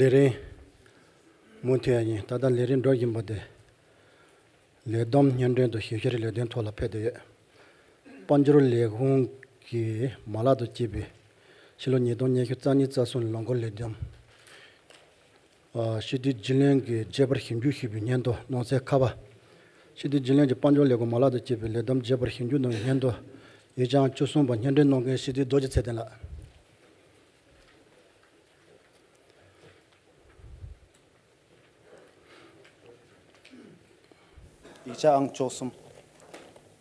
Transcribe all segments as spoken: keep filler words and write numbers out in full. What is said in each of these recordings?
ལས་རིམ་མུ་མཐུད་ཡ་ཡིན། ད་ལྟ་ལས་རིམ་འགྲོ་བཞིན་པ་དེ་ལས་བསྡོམས་སྙན་སྒྲོན་དང་ཞིབ་བཤེར་ལས་དོན་ཐོག་ལ་ཕེབས་བསྡད་ཡོད། དཔལ་འབྱོར་ལས་ཁུངས་ཀྱི་མ་ལག་དང་བཅས་པའི་ཕྱི་ལོ་ཉིས་སྟོང་ཉི་ཤུ་རྩ་གཉིས་རྩ་གསུམ་ལོ་འཁོར་ལས་བསྡོམས། ཨ། སྤྱི་འཐུས་རྒྱུན་ལས་ཀྱིས་རྒྱས་པར་ཞིབ་འཇུག་ཞུས་པའི་སྙན་ཐོ་ནང་གསེས་ཁ་པ། སྤྱི་འཐུས་རྒྱུན་ལས་ཀྱི་དཔལ་འབྱོར་ལས་ཁུངས་མ་ལག་དང་བཅས་པའི་ལས་བསྡོམས་རྒྱས་པར་ཞིབ་འཇུག་གནང་བའི་སྙན་ཐོ། ཡིག་ཆ་ཨང་བཅུ་གསུམ་པ་སྙན་སྒྲོན་གནང་མཁན་སྤྱི་འཐུས་རྡོ་རྗེ་ཚེ་བརྟན་ལགས། ཡིག་ཆ་ཨང་བཅུ་གསུམ།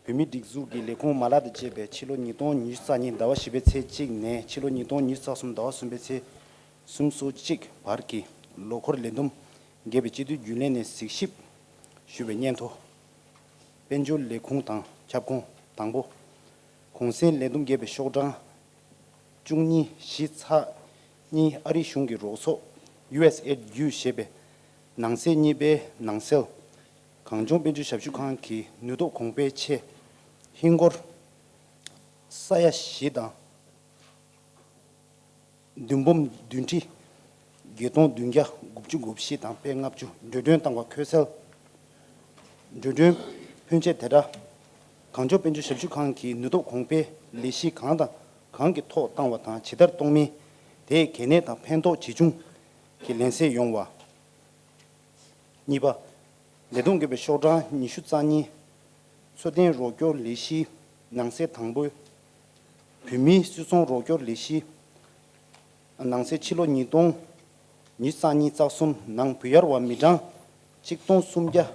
བོད་མིའི་སྒྲིག་འཛུགས་ཀྱི་ལས་ཁུངས་མ་ལག་དང་བཅས་པའི་ཕྱི་ལོ་ཉིས་སྟོང་ཉི་ཤུ་རྩ་གཉིས་ཟླ་བ་བཞི་པའི་ཚེས་གཅིག་ནས་ཕྱི་ལོ་ཉིས་སྟོང་ཉི་ཤུ་རྩ་གསུམ་ཟླ་བ་གསུམ་པའི་ཚེས་སུམ་ཅུ་སོ་གཅིག་བར་གྱི་ལོ་འཁོར་ལས་བསྡོམས་རྒྱས་པའི་སྤྱི་འཐུས་རྒྱུན་ལས་ནས་གཟིགས་ཞིབ་ཞུས་པའི་སྙན་ཐོ། དཔལ་འབྱོར་ལས་ཁུངས་དང་ཁྱབ་ཁོངས། དང་པོ། གུང་གསེང་ལས་བསྡོམས་རྒྱས་པའི་ཤོག་གྲངས་བཅུ་གཉིས་བཞི་ཚེག་གཉིས། ཨ་རིའི་གཞུང་གི་རོགས་ཚོགས་ཡུ་ཨེས་ཨེ་ཌི་ཞེས་པའི་ནང་གསེས་གཉིས་པའི་ནང་གསལ། གངས་ལྗོངས་དཔལ་འབྱོར་ཞབས་ཞུ་ཁང་གི་ནུས་སྟོབས་གོང་སྤེལ་ཆེད་ཧིན་སྒོར་ས་ཡ་བཞི་དང་བདུན་འབུམ་བདུན་ཁྲི་བརྒྱད་སྟོང་བདུན་བརྒྱ་དགུ་བཅུ་གོ་བཞི་དང་པའི་ལྔ་བཅུ་འགྲོ་གྲོན་བཏང་བ་འཁོད་གསལ། འགྲོ་གྲོན་ཕོན་ཆེ་དེ་དག་གངས་ལྗོངས་དཔལ་འབྱོར་ཞབས་ཞུ་ཁང་གི་ནུས་སྟོབས་གོང་སྤེལ་ལས་གཞི་གང་དང་གང་གི་ཐོག་བཏང་བ་དང་ཇི་ལྟར་གཏོང་མིན་དེའི་གལ་གནད་དང་ཕན་ཐོགས་ཇི་བྱུང་གི་ལན་གསལ་ཡོང་བ། གཉིས་པ། ལས་བསྡོམས་རྒྱས་པའི་ཤོག་གྲངས་ཉི་ཤུ་རྩ་གཉིས། འཚོ་རྟེན་རོགས་སྐྱོར་ལས་གཞིའི་ནང་གསེས་དང་པོའི། བོད་མིའི་སུད་ཚོང་རོགས་སྐྱོར་ལས་གཞིའི་ནང་གསེས་ཕྱི་ལོ་ཉིས་སྟོང་ཉི་ཤུ་རྩ་གཉིས་རྩ་གསུམ་ནང་བུད་ཡར་བ་མི་གྲངས་གཅིག་སྟོང་སུམ་བརྒྱ་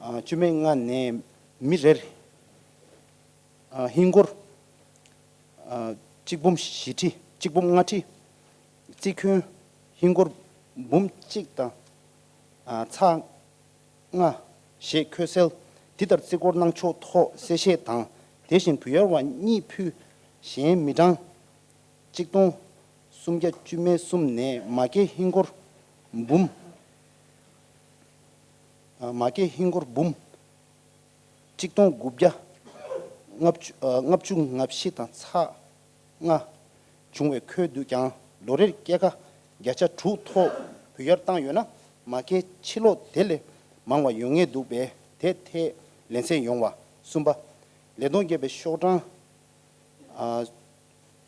བཅུ་མེད་ལྔ་ནས་མི་རེར་ཧིན་སྒོར་གཅིག་འབུམ་བཞི་ཁྲི་གཅིག་འབུམ་ལྔ་ཁྲི། རྩིས་འཁོན་ཧིན་སྒོར་འབུམ་གཅིག་དང་ཚེག་ལྔ་ཞེས་འཁོད་གསལ། འདི་ལྟར་རྩིས་སྐོར་གནང་ཕྱོགས་ཐོག་གསལ་བཤད་དང་། དེ་བཞིན་བུད་ཡར་བ་གཉིས་ཕུད་གཞན་མི་གྲངས་གཅིག་སྟོང་སུམ་བརྒྱ་བཅུ་མེད་གསུམ་ནས་མ་སྐྱེས་ཧིན་སྒོར་འབུམ། མ་སྐྱེས་ཧིན་སྒོར་འབུམ་གཅིག་སྟོང་དགུ་བརྒྱ་ལྔ་བཅུ་ལྔ་བཅུ་ང་བཞི་དང་ཚེག་ལྔ་བྱུང་བའི་འཁོད་འདུག་ཀྱང་། ལོ་རེར་སྐྱེད་ཀ་བརྒྱ་ཆ་དྲུག་ཐོག་བུད་ཡར་བཏང་ཡོད་ན། མ་སྐྱེས་ཕྱིར་ལོག་དེ་ལས་མང་བ་ཡོང་ངེས་འདུག་པས། དེ་ཐད་ལན་གསལ་ཡོང་བ། གསུམ་པ། ལས་བསྡོམས་རྒྱས་པའི་ཤོག་གྲངས་ཨ་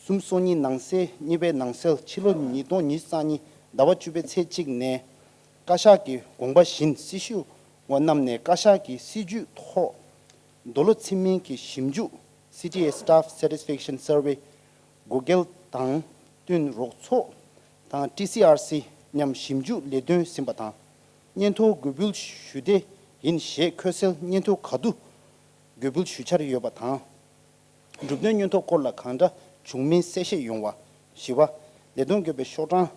སུམ་སོ་གཉིས་ནང་གསེས་གཉིས་པའི་ནང་གསལ། ཕྱི་ལོ་ཉིས་སྟོང་ཉི་ཤུ་རྩ་གཉིས་ཟླ་བ་བཅུ་པའི་ཚེས་གཅིག་ནས་བཀའ་ཤག་གི་དགོངས་པ་བཞིན་སྲི་ཞུ་བ་རྣམས་ནས་བཀའ་ཤག་གི་སྲིད་ཇུས་ཐོག་འདོད་བློ་ཚིམ་མིན་གྱི་ཞིབ་འཇུག་སི་ཊི་ཨེ་Staff Satisfaction Survey གོ་སྐལ་དང་བསྟུན་རོགས་ཚོགས་དང་ཊི་སི་ཨར་སི་མཉམ་ཞིབ་འཇུག་ལས་དོན་ཟིན་པ་དང་། སྙན་ཐོ་འགོད་འབུལ་ཞུ་བདེ་ཡིན་ཞེས་འཁོད་གསལ། སྙན་ཐོ་ག་དུས་འགོད་འབུལ་ཞུ་འཆར་ཡོད་པ་དང་། གྲུབ་དོན་སྙན་ཐོ་སྐོར་ལ་གང་འདྲ་བྱུང་མིན་གསལ་བཤད་ཡོང་བ། བཞི་པ། ལས་བསྡོམས་རྒྱས་པའི་ཤོག་གྲངས་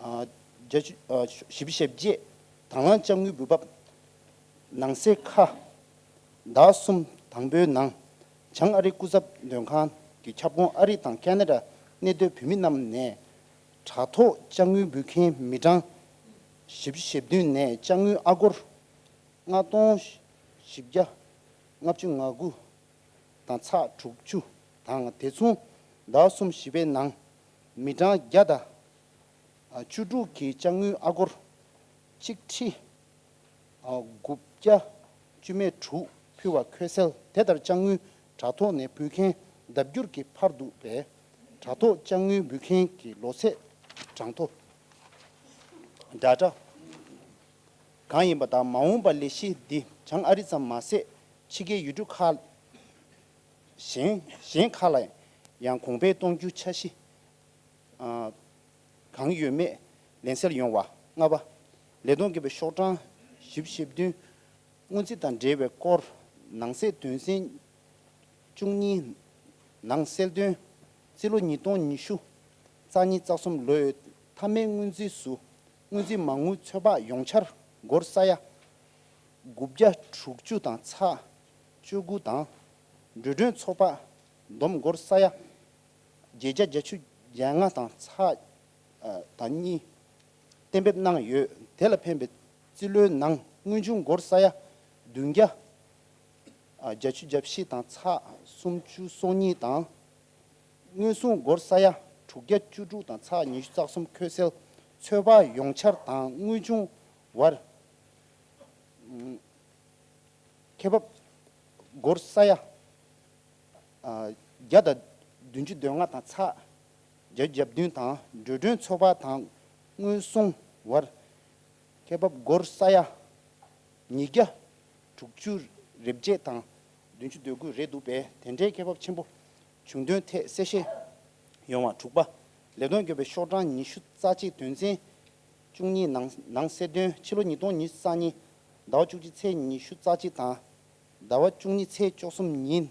ཨ་བརྒྱད་ཅུ་ཨ་བཞི་བཅུ་ཞེ་བརྒྱད། དང་བླངས་དཔྱ་དངུལ་འབུལ་འབབ་ནང་གསེས་ཁ། ཟླ་གསུམ་དང་པོའི་ནང་བྱང་ཨ་རིའི་སྐུ་ཚབ་མགྲོན་ཁང་གི་ཁྱབ་ཁོངས་ཨ་རི་དང་ཁེ་ན་ཌ་གནས་སྡོད་བོད་མི་རྣམས་ནས་དྲ་ཐོག་དཔྱ་དངུལ་འབུལ་མཁན་མི་གྲངས་བཞི་བཅུ་ཞེ་བདུན་ནས་དཔྱ་དངུལ་ཨ་སྒོར་ལྔ་སྟོང་བཞི་བརྒྱ་ལྔ་བཅུ་ང་དགུ་དང་ཚེག་དྲུག་ཅུ་དང་། དེ་མཚུངས་ཟླ་གསུམ་བཞི་པའི་ནང་མི་གྲངས་བརྒྱ་དང་བཅུ་དྲུག་གིས་དཔྱ་དངུལ་ཨ་སྒོར་གཅིག་ཁྲི་དགུ་བརྒྱ་བཅུ་མེད་དྲུག་ཕུལ་བ་འཁོད་གསལ། དེ་ལྟར་དཔྱ་དངུལ་དྲ་ཐོག་ནས་འབུལ་མཁན་ལྡབ་འགྱུར་གྱིས་འཕར་འདུག་པས། དྲ་ཐོག་དཔྱ་དངུལ་འབུལ་མཁན་གྱི་ལོ་ཚད་གྲངས་ཐོ་Data གང་ཡིན་པ་དང་། མ་འོངས་པར་ལས་གཞི་འདི་བྱང་ཨ་རི་ཙམ་མ་ཟད་ཕྱི་རྒྱལ་ཡུལ་གྲུ་ཁག་གཞན་གཞན་ཁག་ལ་ཡང་གོང་འཕེལ་གཏོང་རྒྱུའི་འཆར་གཞི་ཨ་གང་ཡོད་མེད་ལན་གསལ་ཡོང་བ། ལྔ་པ། ལས་བསྡོམས་རྒྱས་པའི་ཤོག་གྲངས་བཞི་བཅུ་ཞེ་བདུན། སྔོན་རྩིས་དང་འབྲེལ་བའི་སྐོར། ནང་གསེས་དོན་ཚན་བཅུ་གཉིས་ནང་གསལ་དོན། རྩིས་ལོ་ཉིས་སྟོང་ཉི་ཤུ་རྩ་གཉིས་རྩ་གསུམ་ལོའི་མཐའ་མའི་སྔོན་རྩིས་སུ་སྔོན་རྩིས་མ་དངུལ་ཚོད་དཔག་ཡོངས་འཆར་སྒོར་ས་ཡ་དགུ་བརྒྱ་དྲུག་ཅུ་དང་ཚེག་བཅུ་དགུ་དང་། འགྲོ་གྲོན་ཚོད་དཔག་བསྡོམས་སྒོར་ས་ཡ་བརྒྱད་བརྒྱ་བརྒྱད་ཅུ་གྱ་ལྔ་དང་ཚེག་ཨ་དང་གཉིས་གཏན་འབེབས་གནང་ཡོད། དེ་ལ་ཕན་པའི་རྩིས་ལོའི་ནང་དངོས་བྱུང་སྒོར་ས་ཡ་བདུན་བརྒྱ་ཨ་བརྒྱད་ཅུ་གྱ་བཞི་དང་ཚེག་སུམ་ཅུ་སོ་གཉིས་དང་། དངོས་སྲུང་སྒོར་ས་ཡ་དྲུག་བརྒྱ་བཅུ་དྲུག་དང་ཚེག་ཉི་ཤུ་རྩ་གསུམ་འཁོད་གསལ། ཚོད་དཔག་ཡོངས་འཆར་དང་དངོས་བྱུང་བར་ཁེ་འབབ་སྒོར་ས་ཡ་བརྒྱ་དང་བདུན་ཅུ་དོན་ལྔ་དང་ཚེག་བརྒྱད་ཅུ་གྱ་བདུན་དང་། འགྲོ་གྲོན་ཚོད་དཔག་དང་དངོས་བསྲུང་བར་ཁེ་འབབ་སྒོར་ས་ཡ་ཉིས་བརྒྱ་དྲུག་ཅུ་རེ་བརྒྱད་དང་བདུན་ཅུ་དོན་དགུ་རེད་འདུག་པས། དེ་འདྲའི་ཁེ་འབབ་ཆེན་པོ་བྱུང་དོན་ཐད་གསལ་བཤད་ཡོང་བ། དྲུག་པ། ལས་དོན་བརྒྱབ་པའི་ཤོག་གྲངས་ཉི་ཤུ་རྩ་གཅིག་དོན་ཚན་བཅུ་གཉིས་ནང་ནང་གསལ་དོན། ཕྱི་ལོ་ཉིས་སྟོང་ཉི་ཤུ་རྩ་གཉིས་ཟླ་བ་བཅུ་གཅིག་ཚེས་ཉི་ཤུ་རྩ་གཅིག་དང་ཟླ་བ་བཅུ་གཉིས་ཚེས་བཅུ་གསུམ་ཉིན།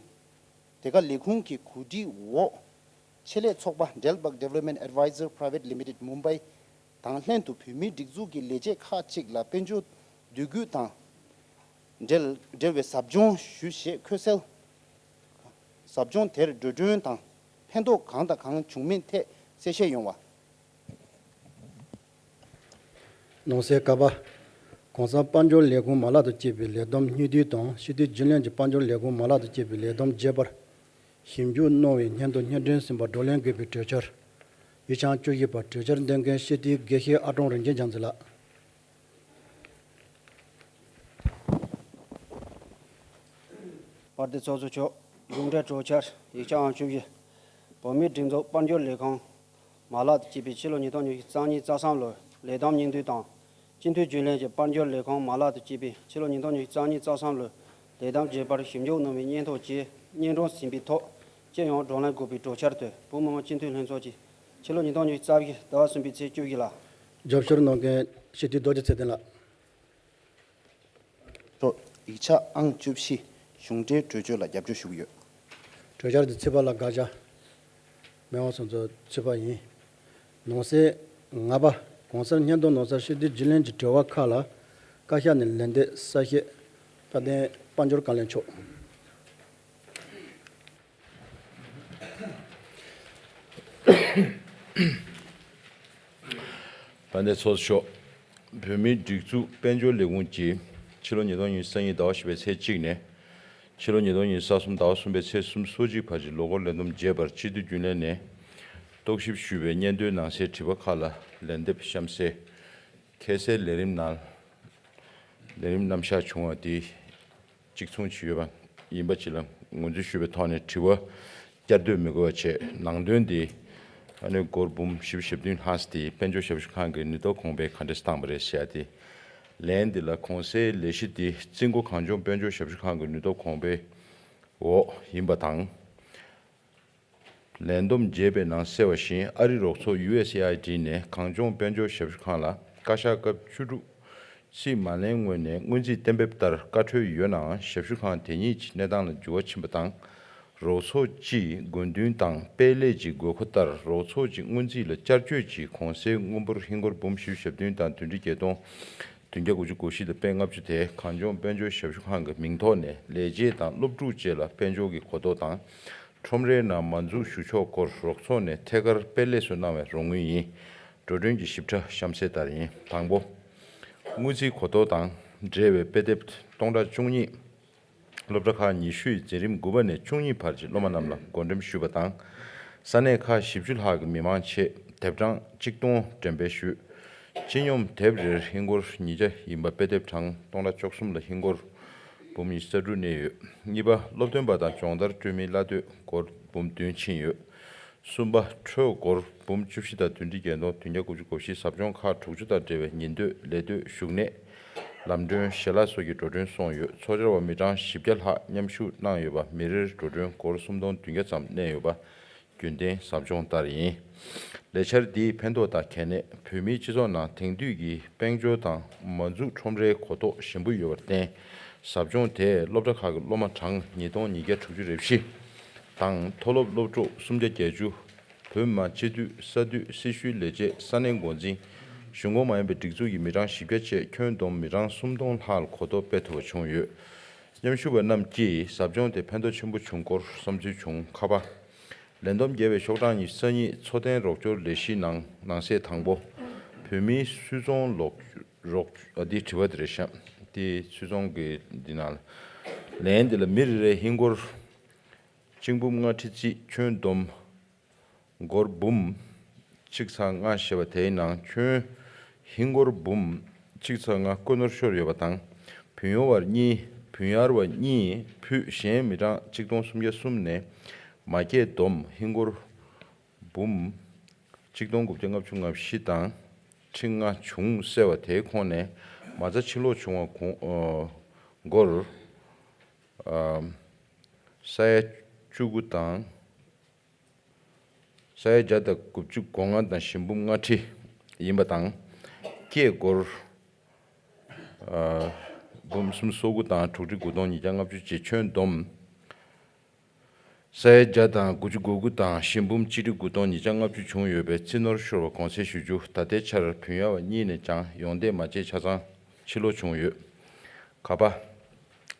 དེ་ག་ལས་ཁུངས་ཀྱི་གོ་སྒྲིག་འོག་ཆེད་ལས་ཚོགས་པ་Delbag Development Advisor Private Limited Mumbai དང་ལྷན་དུ་བོད་མིའི་སྒྲིག་འཛུགས་ཀྱི་ལས་བྱེད་ཁག་ཅིག་ལ་དཔལ་འབྱོར་འདུ་འགོད་དང་འབྲེལ་འབྲེལ་བའི་ཟབ་སྦྱོང་ཞུས་ཞེས་འཁོད་གསལ། ཟབ་སྦྱོང་དེར་འགྲོ་གྲོན་དང་ཕན་ཐོགས་གང་དང་གང་བྱུང་མིན་ཐད་གསལ་བཤད་ཡོང་བ། ནང་གསེས་ཀ་པ། གོང་གསལ་དཔལ་འབྱོར་ལས་ཁུངས་མ་ལག་ཏུ་བསྐྱེད་པའི་ལས་བསྡོམས་སྙིང་བསྡུས་དང་སྤྱི་འཐུས་རྒྱུན་ལས་ཀྱི་དཔལ་འབྱོར་ལས་ཁུངས་མ་ལག་ཏུ་བསྐྱེད་པའི་ལས་བསྡོམས་རྒྱས་པར་ཞིབ་འཇུག་གནང་བའི་སྙན་ཐོ་སྙན་སྒྲོན་ཟིན་པ་བགྲོ་གླེང་དགོས་པའི་གྲོས་འཆར། ཡིག་ཆ་ཨང་བཅུ་བཞི་པ། གྲོས་འཆར་འདོན་མཁན་སྤྱི་འཐུས་དགེ་བཤེས་ཨ་ཀྲོང་རིན་ཆེན་རྒྱ་མཚོ་ལགས། དཔལ་ལྡན་ཚོགས་གཙོ་མཆོག་གཞུང་འབྲེལ་གྲོས་འཆར་ཡིག་ཆ་ཨང་བཅུ་བཞི། བོད་མིའི་སྒྲིག་འཛུགས་དཔལ་འབྱོར་ལས་ཁང་མ་ལག་ཏུ་བསྐྱེད་པའི་ཕྱི་ལོ་ཉིས་སྟོང་ཉི་ཤུ་རྩ་གཉིས་རྩ་གསུམ་ལོའི་ལས་བསྡོམས་སྙིང་བསྡུས་དང་། སྤྱི་འཐུས་རྒྱུན་ལས་ཀྱི་དཔལ་འབྱོར་ལས་ཁང་མ་ལག་ཏུ་བསྐྱེད་པའི་ཕྱི་ལོ་ཉིས་སྟོང་ཉི་ཤུ་རྩ་གཉིས་རྩ་གསུམ་ལོའི་ལས་བསྡོམས་རྒྱས་པར་ཞིབ་འཇུག་གནང་བའི་སྙན་ཐོ་བཅས་སྙན་སྒྲོན་ཟིན་པའི་ཐོག་སྤྱི་ཡོངས་བགྲོ་གླེང་དགོས་པའི་གྲོས་འཆར་དེ་བོད་མི་མང་སྤྱི་འཐུས་ལྷན་ཚོགས་ཀྱིས་ཕྱི་ལོ་ཉིས་སྟོང་ཉི་ཤུ་རྩ་བཞི་ཟླ་བ་གསུམ་པའི་ཚེས་བཅུ་བཞི་ལ། རྒྱབ་སྐྱོར་གནང་མཁན་སྤྱི་འཐུས་རྡོ་རྗེ་ཚེ་བརྟན་ལགས། ཐོག་ཡིག་ཆ་ཨང་བཅུ་བཞི་གཞུང་འབྲེལ་གྲོས་ཆོད་ལ་རྒྱབ་སྐྱོར་ཞུ་གི་ཡོད། གྲོས་འཆར་འདི་ཚོད་དཔག་ལ་དགག་བྱ་མེད་པ་སོང་ཚོ་ཚོད་དཔག་ཡིན། ནང་གསེས་ལྔ་པ། གོང་གསལ་སྙན་ཐོ་ནང་གསལ་སྤྱི་འཐུས་རྒྱུན་ལས་ཀྱི་དྲི་བ་ཁག་ལ་བཀའ་ཤག་ནས་ལན་འདེབས་གསལ་བཤད། དཔལ་ལྡན་དཔལ་འབྱོར་བཀའ་བློན་མཆོག་དཔལ་ལྡན་ཚོགས་གཙོ་མཆོག་བོད་མིའི་སྒྲིག་འཛུགས་དཔལ་འབྱོར་ལས་ཁུངས་ཀྱིས་ཕྱི་ལོ་ཉིས་སྟོང་ཉི་ཤུ་རྩ་གཉིས་ཟླ་བ་བཞི་པའི་ཚེས་གཅིག་ནས་ཕྱི་ལོ་ཉིས་སྟོང་ཉི་ཤུ་རྩ་གསུམ་ཟླ་བ་གསུམ་པའི་ཚེས་སོ་གཅིག་བར་གྱི་ལོ་འཁོར་ལས་བསྡོམས་རྒྱས་པར་སྤྱི་འཐུས་རྒྱུན་ལས་ནས་རྟོག་ཞིབ་ཞུས་པའི་སྙན་ཐོའི་ནང་གསལ་དྲི་བ་ཁག་ལ་ལན་འདེབས་གཤམ་གསལ། ཁ་གསལ་ལས་རིམ་ནང་ལས་རིམ་རྣམ་གཞག་བྱུང་བ་དེ། གཅིག་མཚུངས་ཀྱི་ཡོད་པ་ཡིན་པ་ཅིག་ལ་ངོས་འཛིན་ཞུས་པའི་ཐོག་ནས་དྲི་བ་བསྐྱར་ཟློས་མི་དགོས་པ་བྱས། ནང་དོན་དེ་ཨ་ནི་སྒོར་འབུམ་བཞི་བཅུ་ཞེ་བདུན་ལྷག་དེ་དཔལ་འབྱོར་ཞབས་ཞུ་ཁང་གི་ནུས་སྟོབས་གོང་འཕེལ་ག་འདྲས་བཏང་བ་རེད་ཟེར་ཡ་དེ། ལན་འདི་ལ་གོང་གསལ་ལས་གཞི་དེ་རྩིས་འགོ་གངས་ལྗོངས་དཔལ་འབྱོར་ཞབས་ཞུ་ཁང་གི་ནུས་སྟོབས་གོང་འཕེལ་འོག་ཡིན་པ་དང་། ལས་བསྡོམས་རྒྱས་པའི་ནང་གསལ་བ་བཞིན་ཨ་རིའི་རོགས་ཚོགས་ཡུ་ཨེས་ཨེ་ཨའི་ཌི་ནས་གངས་ལྗོངས་དཔལ་འབྱོར་ཞབས་ཞུ་ཁང་ལ་བཀའ་ཤག་སྐབས་བཅུ་དྲུག་རྩིས་མ་ལེན་སྔོན་ནས་སྔོན་རྩིས་གཏན་འབེབས་ལྟར་བཀའ་འཁྲོལ་ཡོད་ནའང་ཞབས་ཞུ་ཁང་དེ་ཉིད་ཀྱི་གནས་སྟངས་ལ་འགྱུར་བ་ཕྱིན་པ་དང་། རོགས་ཚོགས་ཀྱི་དགོས་འདུན་དང་དཔལ་ལས་ཀྱི་དགོས་མཁོ་ལྟར་རོགས་ཚོགས་ཀྱི་སྔོན་རྩིས་ལ་བསྐྱར་བཅོས་ཀྱིས་གོང་གསལ་དངུལ་འབོར་ཧིན་སྒོར་འབུམ་བཞི་བཅུ་ཞེ་བདུན་དང་བདུན་ཁྲི་བརྒྱད་སྟོང་བདུན་བརྒྱ་དགུ་བཅུ་གོ་བཞི་དང་པད་ལྔ་བཅུ་དེ་གངས་ལྗོངས་དཔལ་འབྱོར་ཞབས་ཞུ་ཁང་གི་མིང་ཐོག་ནས་ལས་བྱེད་དང་སློབ་ཕྲུག་བཅས་ལ་དཔལ་འབྱོར་གྱི་གོ་རྟོགས་དང་། ཁྲོམ་རའི་ནང་མ་འཛུལ་ཞུ་ཕྱོགས་སྐོར་རོགས་ཚོགས་ནས་ཐད་ཀར་དཔལ་ལས་སུ་གནང་བའི་རོགས་དངུལ་ཡིན། འགྲོ་གྲོན་གྱི་ཞིབ་ཕྲ་གཤམ་གསལ་ལྟར་ཡིན། དང་པོ། དངུལ་རྩིས་གོ་རྟོགས་དང་འབྲེལ་བའི་དཔེ་དེབ་སྟོང་ཕྲག་བཅུ་གཉིས། སློབ་གྲྭ་ཁག་ཉི་ཤུ་ཡི་འཛིན་རིམ་དགུ་པ་ནས་བཅུ་གཉིས་བར་གྱི་སློབ་མ་རྣམས་ལ་བགོ་འགྲེམས་ཞུས་པ་དང་། ས་གནས་ཁག་བཞི་བཅུ་ལྷག་གི་མི་མང་ཆེད་དེབ་གྲངས་གཅིག་སྟོང་འགྲེམས་སྤེལ་ཞུས། སྤྱི་སྙོམས་དེབ་རེར་ཧིན་སྒོར་ཉིས་བརྒྱ་ཡིན་པ་དཔེ་དེབ་གྲངས་སྟོང་ཕྲག་བཅུ་གསུམ་ལ་ཧིན་སྒོར་འབུམ་ཉི་ཤུ་རྩ་དྲུག་གནས་ཡོད། གཉིས་པ། སློབ་སྟོན་པ་དང་སྦྱོང་བརྡར་སྤྲོད་མིའི་གླ་དོད་སྒོར་འབུམ་བདུན་ཕྱིན་ཡོད། གསུམ་པ། འཕྲོད་སྒོར་འབུམ་བཅུ་བཞི་དང་བདུན་ཁྲི་བརྒྱད་སྟོང་བདུན་བརྒྱ་དགུ་བཅུ་གོ་བཞི་ཟབ་སྦྱོང་ཁག་དྲུག་ཅུ་དང་འབྲེལ་བའི་ཉིན་སྡོད་ལས་སྡོད་བཞུགས་གནས། ལམ་གྲོན་ཞལ་ལག་སོགས་ཀྱི་འགྲོ་གྲོན་སོང་ཡོད། ཚོགས་བཅར་བ་མི་གྲངས་བཞི་བརྒྱ་ལྷག་མཉམ་ཞུགས་གནང་ཡོད་པ་མི་རེར་འགྲོ་གྲོན་སྒོར་སུམ་སྟོང་བདུན་བརྒྱ་ཙམ་གནས་ཡོད་པ་རྒྱུན་ལྡན་ཟབ་སྦྱོང་ལྟར་ཡིན། ལས་འཆར་འདིའི་ཕན་ཐོགས་དང་གལ་གནད། བོད་མིའི་སྤྱི་ཚོགས་ནང་དེང་དུས་ཀྱི་དཔལ་འབྱོར་དང་མ་འཛུགས་ཁྲོམ་རའི་གོ་རྟོགས་ཞན་པོ་ཡོད་པར་བརྟེན། ཟབ་སྦྱོང་དེས་སློབ་གྲྭ་ཁག་གི་སློབ་མ་གྲངས་ཉིས་སྟོང་ཉིས་བརྒྱ་དྲུག་ཅུ་རེ་བཞི་དང་། མཐོ་སློབ་སློབ་ཕྲུག་སུམ་བརྒྱ་བརྒྱད་ཅུ། བོད་མི་མང་སྤྱི་འཐུས། ས་འཐུས། སྲི་ཞུའི་ལས་བྱེད། ས་གནས་འགོ་འཛིན། གཞུང་ཁོངས་མ་ཡིན་པའི་སྒྲིག་འཛུགས་ཀྱི་མི་གྲངས་བཞི་བརྒྱ་བཅས་ཁྱོན་བསྡོམས་མི་གྲངས་སུམ་སྟོང་ལྷག་ལ་གོ་རྟོགས་སྤེལ་ཐུབ་པ་བྱུང་ཡོད། མཉམ་ཞུགས་པ་རྣམས་ཀྱིས་ཟབ་སྦྱོང་དེ་ཕན་ཐོགས་ཆེན་པོ་བྱུང་སྐོར་བསམ་ཚུལ་བྱུང་། ཁ་པ། ལས་བསྡོམས་རྒྱས་པའི་ཤོག་གྲངས་ཉི་ཤུ་རྩ་གཉིས། འཚོ་རྟེན་རོགས་སྐྱོར་ལས་གཞིའི་ནང་ནང་གསེས་དང་པོ། བོད་མིའི་སུད་ཚོང་ལོག་རོགས། ཨ། འདི་དྲི་བ་དེ་རེད་ཤག་འདི་སུད་ཚོང་གི་འདི་ནང་ལ། ལན་འདི་ལ་མི་རེ་རེར་ཧིན་སྒོར་གཅིག་འབུམ་ལྔ་ཁྲི་རྩིས་ཁྱོན་བསྡོམས་སྒོར་འབུམ་གཅིག་ཚེག་ལྔ་ཞེས་པ་དེའི་ནང་ཁྱོན་ ཧིན་སྒོར་འབུམ་གཅིག་ཚེག་ལྔ་བཀོད་ནོར་ཤོར་ཡོད་པ་དང་། བུན་གཡར་བ་གཉིས་བུན་གཡར་བ་གཉིས་ཕུད་གཞན་མི་གྲངས་གཅིག་སྟོང་སུམ་བརྒྱ་གསུམ་ནས་མ་སྐྱེས་བསྡོམས་ཧིན་སྒོར་འབུམ་གཅིག་སྟོང་དགུ་བརྒྱ་ལྔ་བཅུ་ང་བཞི་དང་ཁྲི་ལྔ་བྱུང་གསལ་བ་དེའི་ཁོངས་ནས་མ་རྩ་ཕྱིར་སློག་བྱུང་བ་གོང་ཨ་སྒོར་ཨ་ས་ཡ་བཅུ་དགུ་དང་། ས་ཡ་བརྒྱ་དང་དགུ་བཅུ་གོ་ལྔ་དང་ཞིང་འབུམ་ལྔ་ཁྲི་ཡིན་པ་དང་། སྐྱེས་སྒོར་ཨ་འབུམ་སུམ་སོ་དགུ་དང་དྲུག་ཁྲི་དགུ་སྟོང་ཉིས་བརྒྱ་ལྔ་བཅུ་གཅིག་ཁྱོན་བསྡོམས་ས་ཡ་བརྒྱ་དང་དགུ་བཅུ་གོ་དགུ་དང་ཞིང་འབུམ་གཅིག་ཁྲི་དགུ་སྟོང་ཉིས་བརྒྱ་ལྔ་བཅུ་བྱུང་ཡོད་པའི་རྩིས་ནོར་ཤོར་བ་གོང་གསལ་ཞུ་རྒྱུ། ད་ལྟའི་ཆར་བུན་གཡར་བ་གཉིས་ནས་ཀྱང་ཡོངས་འདེད་མ་བྱས་ཆ་ཚང་ཕྱིར་སློག་བྱུང་ཡོད། ག་པ།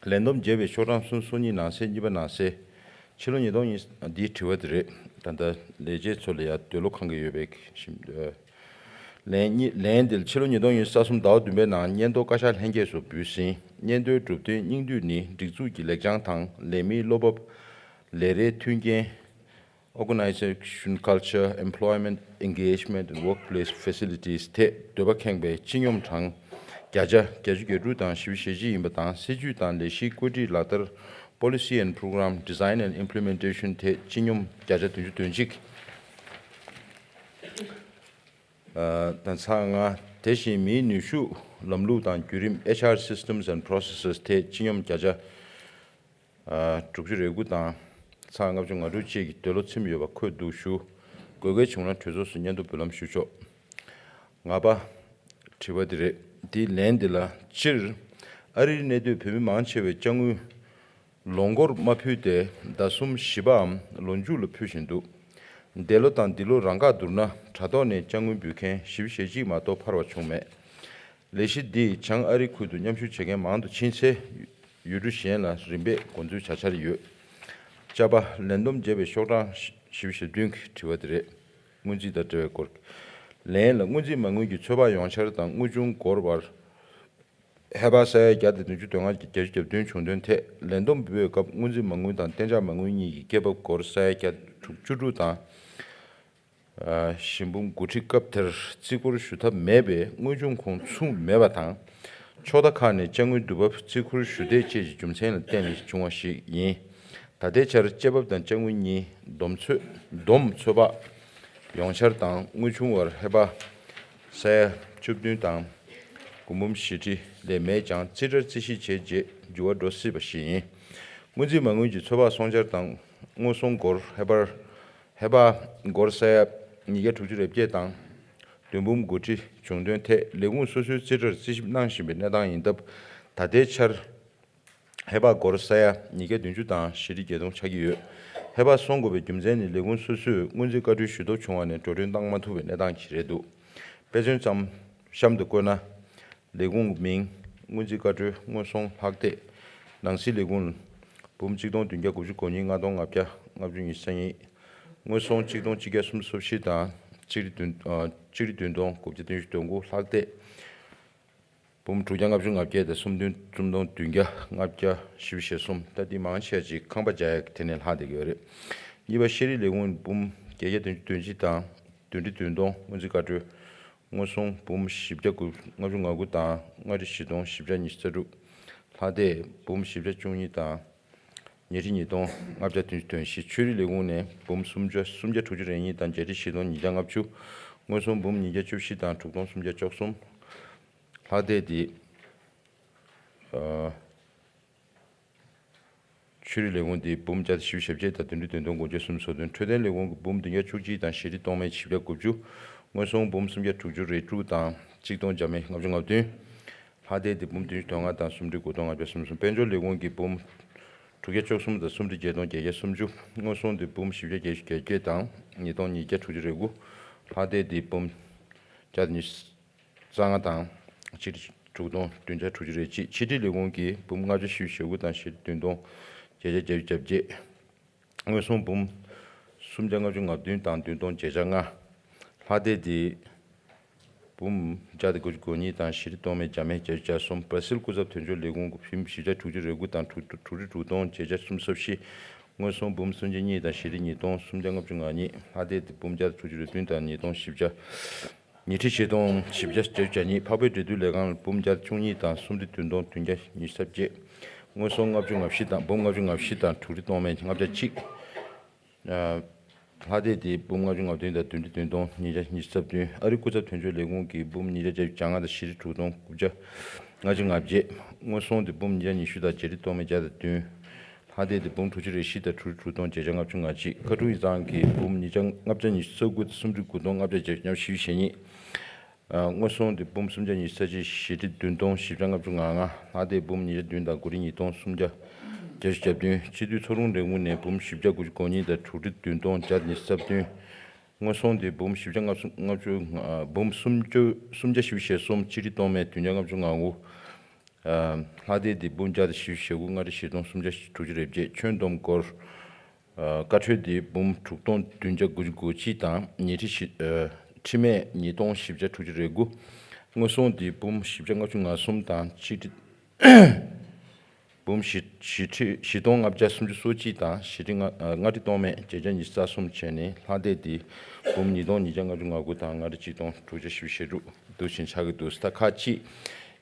ལས་བསྡོམས་བརྒྱབ་པའི་ཤོག་གྲངས་སུམ་ཅུ་སོ་གཉིས་ནང་གསེས་གཉིས་པ་ནང་གསེས། ཕྱི་ལོ་ཉིས་སྟོང་ཉི་ཤུ། འདིའི་དྲི་བ་དེ་རེད། ད་ལྟ་ལས་བྱེད་ཚོ་ལ་ཡང་འདོད་བློ་ཁེངས་ཀྱི་ཡོད་པའི་ཞིབ་ལན་གཉིས། ལན་འདི་ཕྱི་ལོ་ཉིས་སྟོང་ཉི་ཤུ་རྩ་གསུམ་ཟླ་བ་བདུན་པའི་ནང་སྙན་ཐོ་བཀའ་ཤག་ལྷན་རྒྱས་སུ་འབུལ་ཟིན། སྙན་ཐོའི་གྲུབ་དོན་སྙིང་བསྡུས་ནི་སྒྲིག་འཛུགས་ཀྱི་ལེགས་བྱང་དང་ལས་མིའི་བློ་སྤོབས། ལས་རེས་མཐུན་རྐྱེན། Organization culture, employment engagement and workplace facilities ཐད་འདོད་པ་ཁེངས་པའི་སྤྱི་སྙོམས་གྲངས་བརྒྱ་ཆ་བརྒྱད་ཅུ་གྱ་དྲུག་དང་བཞི་བཅུ་ཞེ་གཅིག་ཡིན་པ་དང་། སྲིད་ཇུས་དང་ལས་གཞིའི་བཀོད་སྒྲིག་ལག་བསྟར། Policy and program design and implementation ཐད་སྤྱི་སྙོམས་བརྒྱ་ཆ་བདུན་ཅུ་དོན་གཅིག་ཨ་དང་ཚེག་ལྔ། དེ་བཞིན་མིའི་ནུས་ཤུགས་ལམ་ལུགས་དང་བརྒྱུད་རིམ། H R systems and processes ཐད་སྤྱི་སྙོམས་བརྒྱ་ཆ་ཨ་དྲུག་ཅུ་རེ་དགུ་དང་ཚེག་ལྔ་བཅུ་ང་དྲུག་བཅས་ཀྱི་འདོད་བློ་ཚིམ་ཡོད་པ་འཁོད་འདུག་ཞུ། དགོས་གལ་བྱུང་ན་གྲོས་ཚོགས་སུ་སྙན་ཐོ་འབུལ་ལམ་ཞུ་ཆོག་ལྔ་པ། དྲི་བ་འདི་རེད། འདིའི་ལན་འདི་ལ། སྤྱིར་ཨ་རིར་གནས་སྡོད་བོད་མི་མང་ཆེ་བས་དཔྱ་དངུལ་ལོ་འཁོར་མ་ཕུལ་ཏེ་ཟླ་གསུམ་བཞི་པའམ་ལོ་མཇུག་ལ་ཕུལ་བཞིན་འདུག་འདས་ལོ་དང་འདི་ལོ་རང་འགག་བསྡུར་ན་དྲ་ཐོག་ནས་དཔྱ་དངུལ་འབུལ་མཁན་བཞི་བཅུ་ཞེ་གཅིག་མ་གཏོགས་འཕར་བ་བྱུང་མེད། ལས་གཞི་འདིས་བྱང་ཨ་རི་ཁུལ་དུ་མཉམ་ཞུགས་བྱེད་མཁན་མང་དུ་ཕྱིན་ཚེ། ཡུལ་གྲུ་གཞན་ལ་རིམ་པས་འགོ་འཛུགས་བྱ་འཆར་ཡོད། ཅ་པ། ལས་བསྡོམས་བརྒྱབ་པའི་ཤོག་གྲངས་བཞི་བཅུ་ཞེ་བདུན་གྱི་དྲི་བ་དེ་རེད། སྔོན་རྩིས་དང་འབྲེལ་བའི་སྐོར། ལན་ལ། སྔོན་རྩིས་མ་དངུལ་གྱི་ཚོད་དཔག་ཡོངས་འཆར་དང་དངུལ་ཆུང་སྒོར་བར་ཧེ་བག་ས་ཡ་བརྒྱ་དང་བདུན་ཅུ་དོན་ལྔ་བརྒྱད་ཅུ་གྱ་བདུན་བྱུང་དོན་ཐད་ལས་བསྡོམས་འབུལ་བའི་སྐབས་སྔོན་རྩིས་མ་དངུལ་དང་གཏན་འཇགས་མ་དངུལ་གཉིས་ཀྱི་སྐྱེད་འབབ་སྒོར་ས་ཡ་བརྒྱ་དྲུག་ཅུ་དྲུག་དང་། ཨ་ཞིང་འབུམ་དགུ་ཁྲི། སྐབས་དེར་རྩིས་འཁོར་ཞུ་ཐབས་མེད་པས་དངུལ་ཆུང་ཁོང་ཚུད་མེད་པ་དང་། ཕྱོགས་མཐའ་ཁག་ནས་དཔྱ་དངུལ་བསྡུ་འབབ། རྩིས་འཁོར་ཞུ་བདེ་བཅས་ཀྱི་རྒྱུ་མཚན་ལ་བརྟེན་ནས་བྱུང་བ་ཞིག་ཡིན། ད་ལྟའི་ཆར་སྐྱེད་འབབ་དང་དཔྱ་དངུལ་གཉིས་བསྡོམས་ཚོད་བསྡོམས་ཚོད་དཔག་ཡོངས་འཆར་དང་དངུལ་ཆུང་བར་ཧེ་བག་ས་ཡ་བཅུ་བདུན་དང་། སྒོར་འབུམ་བཞི་ཁྲི་ལས་མེད་ཀྱང་རྩིས་ཁྲར་རྩིས་ཞིབ་བྱས་རྗེས་འགྱུར་བ་འགྲོ་སྲིད་པ་ཞིག་ཡིན། སྔོན་རྩིས་མ་དངུལ་གྱི་ཚོད་དཔག་སོང་འཆར་དང་དངོས་ཟོང་སྒོར་ཧེ་བག་ཧེ་བག་སྒོར་ས་ཡ་ཉིས་བརྒྱ་དྲུག་ཅུ་རེ་བརྒྱད་དང་། བདུན་འབུམ་དགུ་ཁྲི་བྱུང་དོན་ཐད་ལས་ཁུངས་སོ་སོའི་རྩིས་ཁྲར་རྩིས་ཞིབ་གནང་བཞིན་པའི་གནས་སྟངས་ཡིན་སྟབས། ད་ལྟའི་ཆར་ཧེ་བག་སྒོར་ས་ཡ་ཉིས་བརྒྱ་བདུན་ཅུ་དང་བཞི་ཁྲི་བརྒྱད་སྟོང་ཆགས་ཀྱི་ཡོད། ཧེ་བག་སོང་དགོས་པའི་རྒྱུ་མཚན་ནི་ལས་ཁུངས་སོ་སོས་སྔོན་རྩིས་བཀའ་འཁྲོལ་ཞུ་སྟོབས་ཆུང་བ་ནས་འགྲོ་གྲོན་བཏང་མ་ཐུབ་པའི་གནས་སྟངས་ཤིག་རེད་འདུག་དཔེ་མཚོན་ཙམ་གཤམ་དུ་བཀོད་ན། ལས་ཁུངས་མིང་། སྔོན་རྩིས་བཀའ་འཁྲོལ། དངོས་ཟོང་ལྷག་བསྡད། ནང་སྲིད་ལས་ཁུངས། འབུམ་གཅིག་སྟོང་བདུན་བརྒྱ་དགུ་བཅུ་གོ་གཉིས། ལྔ་སྟོང་ལྔ་བརྒྱ་ལྔ་བཅུ་ཉི་ཤུ་རྩ་གཉིས། དངོས་ཟོང་གཅིག་སྟོང་གཅིག་བརྒྱ་སུམ་ཅུ་སོ་བཞི་དང་གཅིག་ཁྲི་བདུན་ཨ་གཅིག་ཁྲི་བདུན་སྟོང་དགུ་བརྒྱ་བདུན་ཅུ་དོན་དགུ། ལྷག་བསྡད་འབུམ་དྲུག་བརྒྱ་ལྔ་བཅུ་ང་བརྒྱད་དང་སུམ་བདུན་སུམ་སྟོང་བདུན་བརྒྱ་ལྔ་བརྒྱ་བཞི་བཅུ་ཞེ་གསུམ། ད་འདི་མང་ཆེ་ཅིག་ཁང་པ་རྒྱག་ཡག་དེ་ནས་ལྷག་བསྡད་ཀྱི་ཡོད་རེད། གཉིས་པ་ཤེས་རིག་ལས་ཁུངས་འབུམ་བརྒྱད་བརྒྱ་བདུན་ཅུ་དོན་གཅིག་དང་བདུན་ཁྲི་བདུན་སྟོང་སྔོན་རྩིས་བཀའ་འཁྲོལ། དངོས་ཟོང་འབུམ་བཞི་བརྒྱ་དགུ་ལྔ་བཅུ་ང་དགུ་དང་ལྔ་ཁྲི་བཞི་སྟོང་བཞི་བརྒྱ་ཉི་ཤུ་རྩ་དྲུག་ལྷག་བསྡད་འབུམ་བཞི་བརྒྱ་བཅུ་གཉིས་དང་། ཉི་ཁྲི་ཉིས་སྟོང་ལྔ་བརྒྱ་བདུན་ཅུ་དོན་བཞི། ཆོས་རིག་ལས་ཁུངས་ནས་འབུམ་སུམ་བརྒྱ་སུམ་བརྒྱ་དྲུག་ཅུ་རེ་གཉིས་དང་བརྒྱད་ཁྲི་བཞི་སྟོང་ཉིས་བརྒྱ་ལྔ་བཅུ། དངོས་ཟོང་འབུམ་ཉིས་བརྒྱ་བཅུ་བཞི་དང་དྲུག་སྟོང་སུམ་བརྒྱ་བཅུ་གསུམ། ལྷག་བསྡད་དེ། ཨ། ཆོས་རིག་ལས་ཁུངས་དེ་འབུམ་བརྒྱ་དང་བཞི་བཅུ་ཞེ་བརྒྱད་དང་བདུན་ཁྲི་བདུན་སྟོང་དགུ་བརྒྱ་སུམ་ཅུ་སོ་བདུན། འཕྲོད་བསྟེན་ལས་ཁུངས་ཀྱི་འབུམ་བདུན་བརྒྱ་བཅུ་གཅིག་དང་བཞི་ཁྲི་སྟོང་མེད་བཞི་བརྒྱ་དགུ་བཅུ། དངོས་ཟོང་འབུམ་སུམ་བརྒྱ་དྲུག་ཅུ་རེ་དྲུག་དང་གཅིག་སྟོང་བརྒྱ་མེད་ལྔ་བཅུ་ང་བདུན། ལྷག་བསྡད་དེ་འབུམ་བདུན་ཅུ་དོན་ལྔ་དང་སུམ་ཁྲི་དགུ་སྟོང་ལྔ་བརྒྱ་སུམ་ཅུ། དཔལ་འབྱོར་ལས་ཁུངས་ཀྱི་འབུམ་དྲུག་བརྒྱ་བཅུ་གསུམ་དང་སུམ་ཁྲི་བརྒྱད་སྟོང་བརྒྱད་བརྒྱ་སུམ་ཅུ། དངོས་ཟོང་དེ་འབུམ་བཞི་བརྒྱ་བརྒྱད་ཅུ་གྱ་བརྒྱད་དང་ཉིས་སྟོང་ཉིས་བརྒྱ་དྲུག་ཅུ་རེ་དགུ། ལྷག་བསྡད་དེ་འབུམ་བརྒྱ་དང་ཉི་ཤུ་རྩ་ལྔ་དང་ཆིག་ཁྲི་དྲུག་སྟོང་བདུན་བརྒྱ་དྲུག་ཅུ་རེ་གཅིག། ཕྱི་དྲིལ་ལས་ཁུངས་ཀྱི་འབུམ་ལྔ་བརྒྱ་བཞི་བཅུ་ཞེ་དགུ་དང་ཞེ་བདུན་སྟོང་བརྒྱད་བརྒྱ་བརྒྱད་ཅུ་གྱ་བརྒྱད། དངོས་ཟོང་འབུམ་སུམ་བརྒྱ་ལྔ་བཅུ་ང་བདུན་དང་བདུན་སྟོང་བརྒྱད་བརྒྱ་ལྔ། ལྷག་བསྡད་དེ་འབུམ་བརྒྱ་དང་དགུ་བཅུ་གོ་གཉིས་དང་ཞེ་ཁྲི་སྟོང་མེད་བརྒྱ་མེད་བརྒྱད་ཅུ་གྱ་གསུམ། བར་སིལ་སྐུ་ཚབ་དོན་གཅོད་ལས་ཁུངས་ཀྱི་འབུམ་བཞི་བརྒྱ་དྲུག་ཅུ་རེ་དགུ་དང་དྲུག་དྲུག་ཁྲི་དྲུག་སྟོང་བརྒྱད་བརྒྱ་སུམ་ཅུ་སོ་བཞི། དངོས་ཟོང་འབུམ་སུམ་བརྒྱ་གཉིས་དང་ཞེ་ཁྲི་ཉིས་སྟོང་སུམ་བརྒྱ་ལྔ་བཅུ་ང་གཉིས། ལྷག་བསྡད་དེ་འབུམ་བརྒྱ་དང་དྲུག་ཅུ་རེ་བདུན་དང་ཉིས་སྟོང་བཞི་བརྒྱ། ཉིས་ཁྲི་ཆིག་སྟོང་བཞི་བརྒྱ་བརྒྱད་ཅུ་གྱ་གཉིས། འཕགས་པའི་འབྲེལ་མཐུད་ལས་ཁང་ལ་འབུམ་བརྒྱ་བཅུ་གཉིས་དང་སུམ་ཁྲི་བདུན་སྟོང་བདུན་བརྒྱ་ཉི་ཤུ་རྩ་བརྒྱད། དངོས་ཟོག་ལྔ་བཅུ་ང་བཞི་དང་འབུམ་ལྔ་བཅུ་ང་བཞི་དང་དྲུག་ཁྲི་སྟོང་མན་ལྔ་བརྒྱ་གཅིག། ལྷ་སྡེ་འདི་འབུམ་ལྔ་བཅུ་ང་བདུན་དང་བདུན་ཁྲི་བདུན་སྟོང་ཉིས་བརྒྱ་ཉི་ཤུ་རྩ་བདུན། ཨ་རིའི་སྐུ་ཚབ་དོན་གཅོད་ལས་ཁུངས་ཀྱི་འབུམ་ཉིས་བརྒྱ་བརྒྱད་ཅུ་གྱ་ལྔ་དང་བཞི་ཁྲི་དྲུག་སྟོང་དགུ་བརྒྱ་ལྔ་བཅུ་ང་བརྒྱད། དངོས་ཟོག་འདི་འབུམ་ཉིས་བརྒྱ་ཉི་ཤུ་དང་བརྒྱད་ཁྲི་སྟོང་མན་བརྒྱ་དང་བདུན། ལྷ་སྡེ་འདི་འབུམ་དྲུག་ཅུ་རེ་བཞི་དང་དྲུག་ཁྲི་དྲུག་སྟོང་བརྒྱད་བརྒྱ་ལྔ་བཅུ་ང་གཅིག། ཁ་ཕྲུག་ཡིག་ཚང་གི་འབུམ་ཉིས་བརྒྱ་ལྔ་བརྒྱ་ཉི་ཤུ་རྩ་དགུ་དང་སུམ་ཁྲི་དགུ་སྟོང་ལྔ་བརྒྱ་བརྒྱད་ཅུ་ཉི་ཤུ་ཞེ་གཉིས། དངོས་ཟོག་འདི་འབུམ་སུམ་བརྒྱ་ཉི་ཤུ་རྩ་གཅིག། བཞི་ཁྲི་བདུན་སྟོང་བཞི་བརྒྱ་ལྔ་བཅུ་ང་ལྔ། ལྷ་སྡེ་འབུམ་ཉིས་བརྒྱ་བདུན་དང་དགུ་ཁྲི་ཉིས་སྟོང་སུམ་བརྒྱ་བརྒྱད་ཅུ་གྱ་བདུན། སྤྱི་འཐུས་ཚོགས་དྲུང་ལས་ཁུངས་ནས་འབུམ་བཞི་བརྒྱ་དགུ་བཅུ་གོ་གཉིས་དང་དྲུག་ཁྲི་བདུན་སྟོང་བརྒྱ་ཉི་ཤུ་རྩ་བདུན། དངོས་ཟོག་འདི་འབུམ་བཞི་བརྒྱ་ལྔ་བཅུ་ལྔ་བཅུ། འབུམ་སུམ་བརྒྱ་སུམ་བརྒྱ་བཞི་བཅུ་ཞེ་གསུམ། སྤྱི་ཁྲི་སྟོང་མན་བདུན་བརྒྱ་ལྔ་བཅུ་ང་དགུ། ལྷ་སྡེ་འདི་འབུམ་བརྒྱ་དང་བཞི་བཅུ་ཞེ་དགུ། ལྔ་ཁྲི་བཞི་སྟོང་སུམ་བརྒྱ་དྲུག་ཅུ་རེ་བརྒྱད། ཁྱོན་བསྡོམས་སྒོར། ཨ་བཀའ་འཁྲོལ་འདི་འབུམ་དྲུག་སྟོང་བདུན་བརྒྱ་དགུ་བཅུ་གོ་གཅིག་དང་ཉིས་ཁྲི་བཞི། ཨ་ཁྲི་མས་ཉིས་སྟོང་བཞི་བརྒྱ་དྲུག་ཅུ་རེ་དགུ། དངོས་ཟོག་འདི་འབུམ་བཞི་བརྒྱ་ལྔ་བཅུ་ང་གསུམ་དང་སྤྱི་ཁྲི། འབུམ་བཞི་བཞི་ཁྲི་བཞི་སྟོང་ལྔ་བརྒྱ་སུམ་ཅུ་སོ་གཅིག་དང་བཞི་ཁྲི་ལྔ། ཨ་ལྔ་ཁྲི་སྟོང་མན་བརྒྱད་བརྒྱ་ཉི་ཤུ་རྩ་གསུམ་བྱས་ནས་ལྷ་སྡེ་འདི་འབུམ་ཉིས་སྟོང་ཉིས་བརྒྱ་ལྔ་བཅུ་ང་དགུ་དང་ལྔ་ཁྲི་གཅིག་སྟོང་དྲུག་བརྒྱ་བཞི་བཅུ་ཞེ་དྲུག་འདུག་བཞིན་ཆགས་ཀྱི་འདུག། ད་ཁག་ཅིག་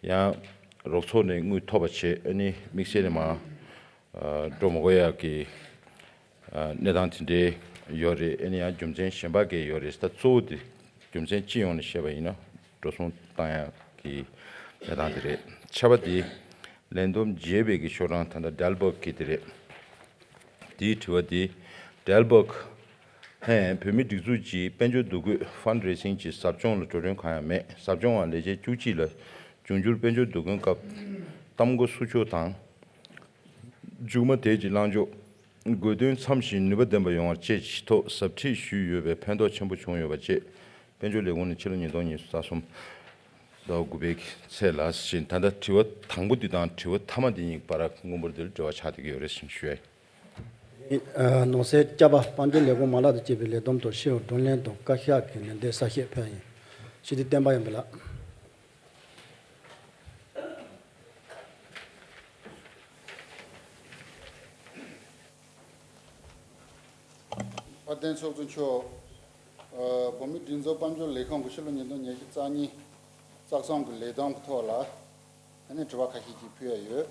ཡང་རོགས་ཚོགས་ནས་དངུལ་ཐོབ་པ་བྱས། ཨ་ནི་དམིགས་བསལ་ནས་མ་ཨ་འགྲོ་མི་དགོས་ཡག་གི་ཨ་གནས་སྟངས་དེ་འདྲའི་ཡོད་རེད། ཨ་ནི་ཡང་རྒྱུ་མཚན་གཞན་པ་གས་ཡོད་རེད། ད་གཙོ་བོ་དེ་རྒྱུ་མཚན་སྤྱི་ཡོངས་ནས་བཤད་པ་ཡིན་ན་འགྲོ་སོང་བཏང་ཡག་གི་གནས་སྟངས་དེ་རེད། ཆ་བ་དེ་ལན་འདེབས་བརྒྱད་པའི་གི་ཤོག་གྲངས་ད་ལྟ་ཌལ་བག་གི་དེ་རེད། དེའི་དྲི་བ་དེ། ཌལ་བག་ཧན། བོད་མིའི་སྒྲིག་འཛུགས་ཀྱི་དཔལ་འབྱོར་འདུ་འགོད་ཕན་ཌ་རེ་སིང་གི་ཟབ་སྦྱོང་ལ་འགྲོ་གྲོན་གང་ཡང་མེད། ཟབ་སྦྱོང་བ་ལས་བྱེད་བཅུ་གཅིག་ལ་འབྱུང་འགྱུར་དཔལ་འབྱོར་འདུ་འགོད་སྐབས་གཏམ་སྒོ་བསུ་ཕྱོགས་དང་། མཇུག་མ་དེབ་ཀྱི་བླང་ཕྱོགས། དགོས་འདུན་འཚམ་ཞིང་ནུས་པ་ལྡན་པ་ཡོང་བར་བཅས་ཀྱི་ཐོག་ཟབ་ཁྲིད་ཞུས་ཡོད་པས་ཕན་ཐོགས་ཆེན་པོ་བྱུང་ཡོད་པ་བཅས། དཔལ་འབྱོར་ལས་ཁུངས་ནས་ཕྱི་ལོ་ཉིས་སྟོང་ཉི་ཤུ་རྩ་གསུམ་ཟླ་བ་དགུ་པའི་ཚེས་ལ་ཕྱིན། ད་ལྟ་དྲི་བ་དང་པོ་འདི་དང་དྲི་བ་མཐའ་མ་འདི་གཉིས་བར་དངོས་པོར་འདིར་འབྲེལ་བ་ཆགས་བསྡད་ཀྱི་ཡོད་རེད་ཞེས་ཞུ་ཡ་ཡིན། ནང་སའི་སྐྱབས་པ་དཔལ་འབྱོར་ལས་ཁུངས་མ་ལག་དང་བཅས་པའི་ལས་བསྡོམས་དང་ཤེས་ཡོན་བགྲོ་གླེང་དང་བཀའ་ཤག་གི་ལན་འདེབས་གསལ་བཤད་ཕེབས་ཡིན། སྤྱི་འཐུས་བསྟན་པ་ཡོན་པ་ལགས། དཔལ་ལྡན་ཚོགས་གཙོ་མཆོག་ཨ་བོད་མིའི་སྒྲིག་འཛུགས་དཔལ་འབྱོར་ལས་ཁང་གི་ཕྱི་ལོ་ཉིས་སྟོང་ཉི་ཤུ་རྩ་གཉིས་རྩ་གསུམ་གྱི་ལས་བསྡོམས་ཀྱི་ཐོག་ལ་ཨ་ནི་དྲི་བ་ཁ་ཤས་ཅིག་ཕུལ་ཡ་ཡོད།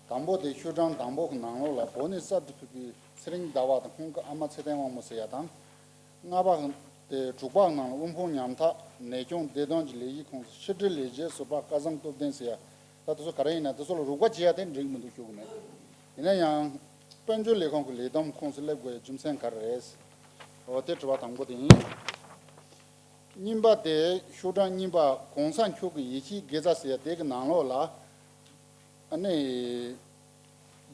དང་པོ་དེ་ཤོག་གྲངས་དང་པོ་གི་ནང་ལོགས་ལ་བོད་ནས་གསར་དུ་ཕེབས་པའི་ཚེ་རིང་ཟླ་བ་དང་ཁོང་གི་ཨ་མ་ཚེ་བརྟན་དབང་མོ་ཟེར་ཡ་དང་། ལྔ་པ་དེ་དྲུག་པ་ནང་ལ་དབུལ་ཕོངས་ཉམ་ཐག་ནད་སྐྱོང་བདེ་ཐང་གི་ལས་གཞིའི་ཁོངས་སུ་ཕྱི་དྲིལ་ལས་བྱེད་ཟུར་པ་སྐལ་བཟང་སྟོབས་ལྡན་ཟེར་ཡ། ད་དེ་ཚོ་ག་རེ་ཡིན་ན་དེ་ཚོ་ལ་རོགས་པ་བྱེད་ཡ་དེ་འགྲིག་མི་འདུག་ཞུ་གི་མེད། ཡིན་ན་ཡང་དཔལ་འབྱོར་ལས་ཁང་གི་ལས་བསྡོམས་ཁོངས་སུ་སླེབས་དགོས་ཡ་རྒྱུ་མཚན་ག་རེ་རེད། འོ་དེ་དྲི་བ་དང་པོ་དེ་ཡིན། གཉིས་པ་དེ་ཤོག་གྲངས་གཉིས་པ་གོང་ས་མཆོག་གི་ཡིད་ཆེས་དགེ་རྩ་ཟེར་ཡ་དེ་གི་ནང་ལོགས་ལ། ཨ་ནི།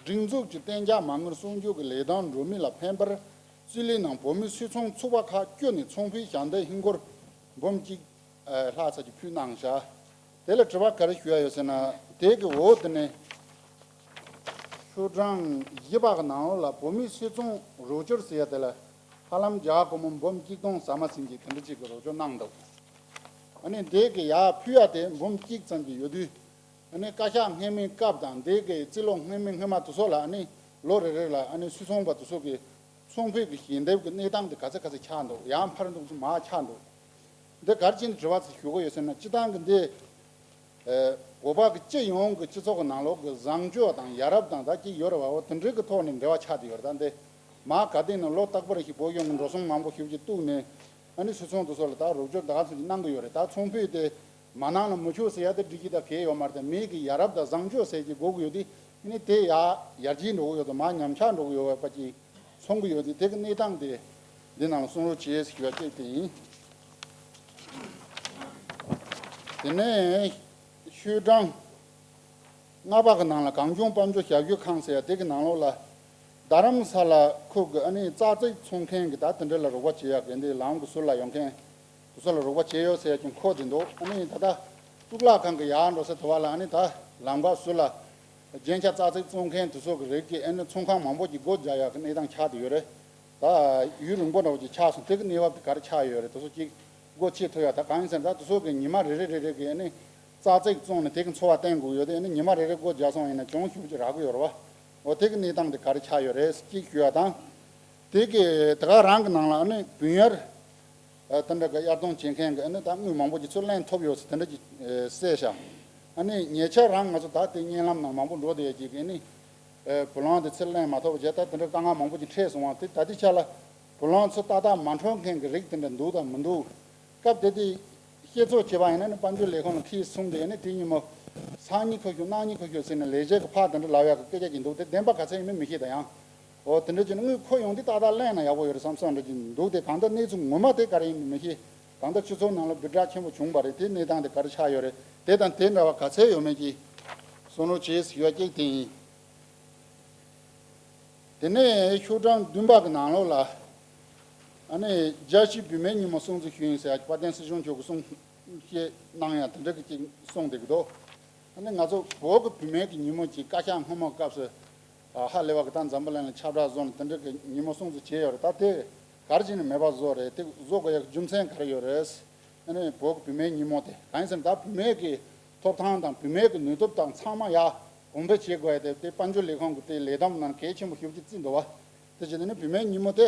སྒྲིག་འཛུགས་ཀྱི་གཏན་འཇགས་མ་དངུལ་སྲུང་སྐྱོབ་ཀྱི་ལས་དོན་འགྲོ་མུས་ལ་ཕན་པར་རྩིས་ལེན་ནང་བོད་མིའི་སུད་ཚོང་ཚོགས་པ་ཁག་བཅུ་ནས་ཚོང་དཔོན་ཞལ་འདེབས་ཧིན་སྒོར་འབུམ་གཅིག་ལྷག་ཙམ་ཅིག་ཕུལ་གནང་བཞག། དེ་ལ་དྲི་བ་ག་རེ་ཞུ་ཡ་ཡོད་ཟེར་ན། དེ་གི་འོག་དེ་ནས་ཤོག་གྲངས་བཞི་པ་གི་ནང་ལོགས་ལ་བོད་མིའི་སུད་ཚོང་རོགས་སྐྱོར་ཟེར་ཡ་དེ་ལ་ཧ་ལམ་རྒྱ་གར་སྒོར་མོ་འབུམ་གཅིག་སྟོང་ཟ་མ་ཟིན་གྱི་དེ་འདྲ་ཅིག་གི་རོགས་སྐྱོར་གནང་འདུག། ཨ་ནི་དེ་གི་ཡར་ཕུལ་ཡ་དེ་འབུམ་གཅིག་ཙམ་ཅིག་ཡོད་དུས། ཨ་ནི་བཀའ་ཤག་སྔོན་མའི་སྐབས་དང་འདི་གའི་རྩིས་ལོ་སྔོན་མའི་སྔོན་མ་དེ་ཚོ་ལ་ཨ་ནི་ལོ་རེ་རེ་ལ་ཨ་ནི་སུད་ཚོང་པ་དེ་ཚོ་གི་ཚོང་དཔོན་གྱི་ཞལ་འདེབས་ཀྱི་གནས་སྟངས་དེ་ག་ཚད་ག་ཚད་ཆགས་འདུག། ཡང་འཕར་འདུག་ཚུལ་མར་ཆགས་འདུག། འདི་ག་རེ་བྱས་ནས་དྲི་བ་ཚོ་ཞུ་གི་ཡོད་ཟེར་ན། སྤྱི་བཏང་གི་འདི་ཨ་བོད་པ་གི་སྤྱི་ཡོངས་ཀྱི་སྤྱི་ཚོགས་ཀྱི་ནང་ལོགས་ཀྱི་བཟང་སྤྱོད་དང་ཡ་རབས་དང་ད་ཅིག་ཡོད་རེད་བ། འོ་དེ་འདྲའི་གི་ཐོག་ནས་འབྲེལ་བ་ཆགས་བསྡད་ཡོད་རེད། ད་འདི་མར་ག་དུས་ནས་ལོ་རྟག་པར་ཞིག་བོད་གཞུང་གི་འགྲོ་སོང་མང་པོ་ཞེ་པོ་ཅིག་གཏུགས་ནས། ཨ་ནི་སུད་ཚོང་དེ་ཚོ་ལ་ད་རོགས་སྐྱོར་ད་ག་ཚོད་ཅིག་གནང་གི་ཡོད་རེད། ད་ཚོང་དཔོན་དེ་མ་གནང་ན་མི་ཆོག་ཟེར་ཡ་དེ་སྒྲིག་གཞི་ད་གལ་ཡོད་མ་རེད། ད་མི་གི་ཡ་རབས་དང་བཟང་སྤྱོད་ཟེར་གྱི་དགོས་ཀྱི་ཡོད་དུས། ཨ་ནི་དེ་ཡར་ཡར་རྒྱས་འགྲོ་གི་ཡོད་དང་མར་ཉམས་ཆག་འགྲོ་གི་ཡོད་པ་ཅིག་མཚོན་གྱི་ཡོད་དུས། དེ་གི་གནས་སྟངས་དེ་འདི་ནང་ལ་གསུང་རོགས་བྱེད་ཟེར་ཞུ་བ་གཅིག་དེ་ཡིན། དེ་ནས་ཤོག་གྲངས་ལྔ་པ་གི་ནང་ལ་གངས་ལྗོངས་དཔལ་འབྱོར་ཞབས་ཞུ་ཁང་ཟེར་ཡ་དེ་གི་ནང་ལོགས་ལ། རྡ་རམ་ས་ལ་ཁུལ་གི་ཨ་ནི་རྩྭ་རྩེ་བཙོང་མཁན་གི་ད་དེ་འདྲ་ལ་རོགས་པ་བྱེད་ཡ་གི་འདི་ལམ་གི་ཟུར་ལ་ཡོང་མཁན་དེ་ཚོ་ལ་རོགས་པ་བྱེད་ཡོད་ཟེར་ཡ་གི་འཁོད་དེ་འདུག། ཨ་ནི་ད་ལྟ་གཙུག་ལག་ཁང་གི་ཡར་འགྲོ་ས་དེ་བ་ལ་ཨ་ནི་ད་ལམ་ཁ་ཟུར་ལ་རྒྱན་ཆ་རྩྭ་རྩེ་བཙོང་མཁན་དེ་ཚོ་གི་རིགས་ཀྱི་ཨ་ནི་ཚོང་ཁང་མང་པོ་ཅིག་སྒོ་རྒྱག་ཡ་གི་གནས་སྟངས་ཆགས་བསྡད་ཡོད་རེད། ད་ཡུན་རིང་པོ་འདྲ་བོ་ཅིག་ཆགས་སོང་། དེ་གི་གནས་བབ་དེ་ག་རེ་ཆགས་ཡོད་རེད། དེ་ཚོ་ཅིག་སྒོ་ཕྱེ་ཐུབ་ཡ། ད་གང་ཡིན་ཟེར་ན་ད་དེ་ཚོ་གི་ཉི་མ་རེ་རེ་རེ་རེ་གི་ཨ་ནི་རྩྭ་རྩེ་བཙོང་ནས་དེ་གི་འཚོ་བ་བརྟན་དགོས་ཡོད་དེ། ཨ་ནི་ཉི་མ་རེ་རེ་སྒོ་རྒྱག་སོང་ཡིན་ན་གྱོང་ཞེ་པོ་ཅིག་རག་གི་ཡོད་རེད་བ། འོ་དེ་གི་གནས་སྟངས་དེ་ག་རེ་ཆགས་ཡོད་རེད་ཅིག་ཞུ་ཡ་དང་། དེ་གི་དེ་ག་རང་གི་ནང་ལ་ཨ་ནི་བུན་གཡར་ ཨ་དེ་འདྲ་གི་གཡར་གཏོང་བྱེད་མཁན་གི་ཨ་ནི་ད་དངུལ་མང་པོ་ཅིག་ཚུར་ལེན་ཐུབ་ཡོད་ཟེར་དེ་འདྲ་ཅིག་ཨ་གསལ་ཤག་ཨ་ནི་ཉེ་ཆར་རང་ང་ཚོ་ད་དེ་བརྙན་ལམ་ནང་མང་པོ་འགྲོ་བསྡད་ཡོད་ཅིག་ཨ་ནི་ཨ་བུ་ལོན་དེ་ཚུར་ལེན་མ་ཐུབ་པ་བྱས་ད་དེ་འདྲ་དཀའ་ངལ་མང་པོ་ཅིག་འཕྲད་སོང་བ་དེ་ད་ལྟའི་ཆ་ལ་བུ་ལོན་ཚུར་ཏག་ཏག་མ་འཕྲོད་མཁན་གི་རིགས་དེ་འདྲ་འདུག་དང་མི་འདུག་སྐབས་དེ་དུས་ཤེས་ཚོད་བྱས་པ་ཡིན་ན་ནི་དཔལ་འབྱོར་ལས་ཁུངས་ལ་ཁྲིད་སོང་སྟེ་ནི་དེ་ཉིན་མོ་སང་ཉིན་ཁ་ཤོར་གནངས་ཉིན་ཁ་ཤོར་ཟེར་ནས་ལས་བྱེད་ཀྱི་ཕར་དེ་འདྲ་ལབ་ཡག་གི་སྐད་ཆ་ཅིག་འདུག་དེ་བདེན་པ་ག་ཚད་ཡིན་མིན་མི་ཤེས་ད་ཡང་། འོ་དེ་འདྲ་བྱས་ན་དངུལ་ཁུར་ཡོང་དུས་ཏག་ཏག་ལེན་ན་ཡག་པོ་ཡོད་རེད་བསམ་བསམ་འདྲ་ཅིག་འདུག་དེ་གང་ལྟར་གནས་ཚུལ་ངོ་མ་དེ་ག་རེ་ཡིན་མིན་མི་ཤེས། གང་ལྟར་སྤྱི་ཚོགས་ནང་ལ་འབོད་སྒྲ་ཆེན་པོ་བྱུང་བ་རེད། དེ་གནས་སྟངས་དེ་ག་རེ་ཆགས་ཡོད་རེད། དེ་དང་དེ་འདྲ་བ་ག་ཚད་ཡོད་མེད་ཀྱི་གསུང་རོགས་བྱེད་ཞུ་ཡ་གཅིག་དེ་ཡིན། དེ་ནས་ཤོག་གྲངས་བདུན་པ་གི་ནང་ལོགས་ལ་ཨ་ནི་རྒྱལ་སྤྱིའི་བུད་མེད་ཉིན་མོ་སྲུང་བརྩི་ཞུ་ཡིན་ཟེར་ཡ་དཔལ་ལྡན་སྲིད་སྐྱོང་མཆོག་གིས་གསུང་བཤད་གནང་ཡ་དེ་འདྲ་གི་ཅིག་གསུངས་བསྡད་ཀྱི་འདུག་ཨ་ནི་ང་ཚོ་བོད་ཀྱི་བུད་མེད་ཀྱི་ཉིན་མོ་ཅིག་བཀའ་ཤག་སྔོན་མ་སྐབས་སུ་ཨ་ཧ་ལས་པ་གི་ད་འཛམ་བུ་གླིང་ལ་ཁྱབ་བསྒྲགས་བཟོ་ནས་དེ་འདྲ་གི་ཉིན་མོ་སྲུང་བརྩི་བྱས་ཡོད་རེད། ད་དེ་ག་རེ་བྱས་ནས་མེད་པ་བཟོ་རེད། དེ་བཟོ་དགོས་ཡ་གི་རྒྱུ་མཚན་ག་རེ་ཡོད་རེད། ཨ་ནི་བོད་ཀྱི་བུད་མེད་ཉིན་མོ་དེ་གང་ཡིན་ཟེར་ན་ད་བུད་མེད་ཀྱི་ཐོབ་ཐང་དང་བུད་མེད་ཀྱི་ནུས་སྟོབས་དང་ཚང་མ་ཡར་གོང་འཕེལ་བྱེད་དགོས་ཡ་དེ་དེ་དཔལ་འབྱོར་ལས་ཁང་གི་དེ་ལས་བསྡོམས་ནང་གལ་ཆེན་པོ་ཞེ་པོ་ཅིག་བརྩིས་འདུག་བ། དེ་བྱས་ནས་ནི་བུད་མེད་ཉིན་མོ་དེ་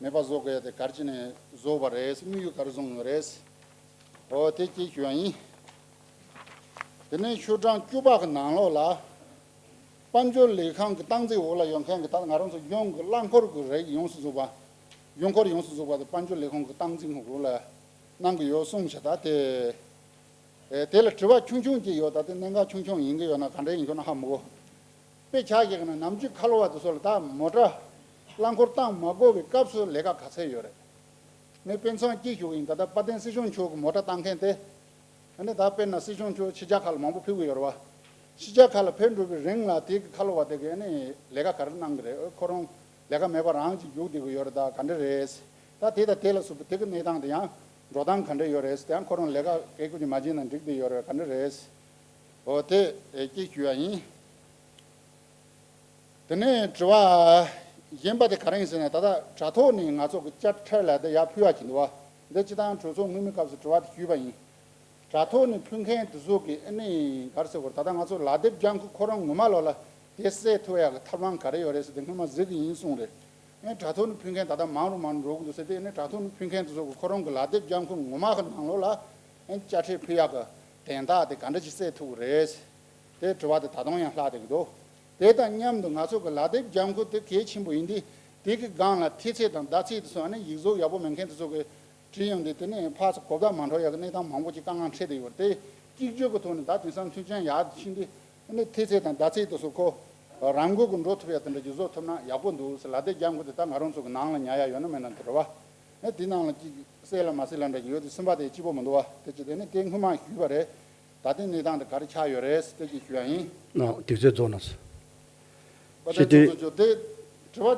མེད་པ་བཟོ་དགོས་ཡ་དེ་ག་རེ་བྱས་ནས་བཟོས་པ་རེད། དམིགས་ཡུལ་ག་རེ་བཟུང་ཡོད་རེད། འོ་དེ་གཅིག་ཞུ་ཡ་ཡིན། དེ་ནས་ཤོག་གྲངས་བཅུ་པ་གི་ནང་ལོགས་ལ། དཔལ་འབྱོར་ལས་ཁང་གི་སྟངས་འཛིན་འོག་ལ་ཡོད་མཁན་གྱི་ད་ང་རང་ཚོ་གཞུང་གི་རླངས་འཁོར་གྱི་རིགས་ཡོངས་སུ་རྫོགས་པ། ཡོང་འཁོར་ཡོངས་སུ་རྫོགས་པ་དེ་དཔལ་འབྱོར་ལས་ཁང་གི་སྟངས་འཛིན་འོག་ལ་གནང་གི་ཡོད་གསུངས་བྱས། ད་དེ་ཨེ་དེ་ལ་དྲི་བ་ཆུང་ཆུང་ཅིག་ཡོད། ད་དེ་གནད་འགག་ཆུང་ཆུང་ཡིན་གྱི་ཡོད་ན་ག་འདྲ་ཡིན་ཤོག་ན་ཧ་མི་གོ། དཔེ་ཆ་ཞིག་ནི་ནམ་རྒྱུན་ཁ་ལོ་བ་དེ་ཚོ་ལ་ད་མོ་ཊ་རླངས་འཁོར་བཏང་མ་དགོས་པའི་སྐབས་སུ་ལས་ཀ་ག་ཚད་ཡོད་རེད། ངས་དཔེ་མཚོན་གཅིག་ཞུ་གི་ཡིན། ད་ལྟ་དཔལ་ལྡན་སྲིད་སྐྱོང་མཆོག་གི་མོ་ཊ་བཏང་མཁན་དེ། ཨ་ནི་ད་དཔེར་ན་སྲིད་སྐྱོང་མཆོག་ཕྱི་རྒྱལ་ཁག་ལ་མང་པོ་ཕེབས་ཀྱི་ཡོད་རེད་བ། ཕྱི་རྒྱལ་ཁག་ལ་ཕེབས་འགྲོ་བའི་རིང་ལ་དེ་གི་ཁ་ལོ་བ་དེ་གི་ཨ་ནི་ལས་ཀ་ག་རེ་གནང་གི་རེད། ཁོ་རང་ལས་ཀ་མེད་པ་རང་གཅིག་བཞུགས་བསྡད་ཀྱི་ཡོད་རེད། ད་ག་འདྲ་རེད། ད་དེ་དང་དེ་ལ་སོགས་པའི་དེ་གི་གནས་སྟངས་དེ་ཡང་འགྲོ་སྟངས་ག་འདྲ་ཡོད་རེད། དེ་ཡང་ཁོ་རང་ལས་ཀ་གལ་ཁུར་གྱི་མ་བྱས་ན་འགྲིག་བསྡད་ཡོད་རེད། ག་འདྲ་རེད། འོ་དེ་ཨེ་གཅིག་ཞུ་ཡ་ཡིན། དེ་ནས་དྲི་བ་གཞན་པ་དེ་ག་རེ་ཡིན་ཟེར་ན། ད་ལྟ་དྲ་ཐོག་ནས་ང་ཚོ་གི་དཔྱ་ཁྲལ་ལ་དེ་ཡར་ཕུལ་བ་ཅིག་འདུག་བ། འདི་སྤྱི་བཏང་གྲོས་ཚོགས་སྔོན་མའི་སྐབས་སུ་དྲི་བ་དེ་ཞུས་པ་ཡིན། དྲ་ཐོག་ནས་ཕུལ་མཁན་དེ་ཚོ་གི་ཨ་ནི་ག་རེ་ཟེར་དགོས་རེད། ད་ལྟ་ང་ཚོ་ལག་དེབ་རྒྱབ་ཁུངས་ཁོ་རང་ངོ་མ་ལོག་ལ་དེ་བཙལ་ཐུབ་ཡག་གི་ཐབས་ལམ་ག་རེ་ཡོད་རེད་ཟེར་དེ་སྔོན་མ་གཟིགས་གི་ཡིན་གསུངས་རེད། ཨ་ནི་དྲ་ཐོག་ནས་ཕུལ་མཁན་ད་ལྟ་མང་རུ་མང་རུ་འགྲོ་གི་འདུག་ཟེར་དེ། ཨ་ནི་དྲ་ཐོག་ནས་ཕུལ་མཁན་དེ་ཚོ་གི་ཁོ་རང་གི་ལག་དེབ་རྒྱབ་ཁུངས་ངོ་མ་གི་ནང་ལོག་ལ་ཨ་ནི་དཔྱ་ཁྲལ་ཕུལ་ཡག་གི་དན་རྟགས་དེ་ག་འདྲ་ཅིག་བཙལ་ཐུབ་ཀྱི་རེད། དེ་དྲི་བ་དེ་ད་དུང་ཡང་ལྷག་བསྡད་ཀྱི་འདུག་དེ་དང་མཉམ་དུ་ང་ཚོ་གི་ལག་དེབ་རྒྱབ་ཁུངས་དེ་གལ་ཆེན་པོ་ཡིན་དུས། དེ་གི་སྒང་ལ་ཐེལ་ཙེ་དང་བརྡ་ཚིག་དེ་ཚོ་ཨ་ནི་ཡིག་གཟུགས་ཡག་པོ་མེད་མཁན་དེ་ཚོ་གི་བྲིས་ཡོང་དུས། དེ་ནས་ཕར་ཚུར་གོ་བརྡ་མ་འགྲོ་ཡག་གི་གནས་སྟངས་མང་པོ་ཅིག་དཀའ་ངལ་འཕྲད་བསྡད་ཡོད་རེད། དེ་གཅིག་གྱུར་གྱི་ཐོག་ནས་ད་དེང་སང་མཐུན་རྐྱེན་ཡག་ཕྱིན་དུས། ཨ་ནི་ཐེལ་ཙེ་དང་བརྡ་ཚིག་དེ་ཚོ་ཁོ་རང་འགུལ་གྱིས་འགྲོ་ཐུབ་ཡག་དེ་འདྲ་ཅིག་བཟོ་ཐུབ་ན་ཡག་པོ་འདུག་ཟེར། ལག་དེབ་རྒྱབ་ཁུངས་དེ་ད་ང་རང་ཚོ་གི་ནང་ལ་ཉར་ཡག་ཡོད་ན་མེད་ན་དེ་རེད་བ། ཨ་ནི་དེ་ནང་ལ་ཅིག་གསལ་ལ་མ་གསལ་ལ་འདྲ་ཅིག་ཡོད་དུས། སེམས་པ་དེ་སྐྱིད་པོ་མི་འདུག་བ། དེ་ཅི་དེ་ནི་དེ་སྔོན་མ་ཞུས་པ་རེད། ད་ལྟའི་གནས་སྟངས་དེ་ག་རེ་ཆགས་ཡོད་རེད་ཟེར་དེ་ཅིག་ཞུ་ཡ་ཡིན། ཨ་དུས་ཚོད་རྫོགས་ན། པ་ཞེ་དེ་དྲི་བ་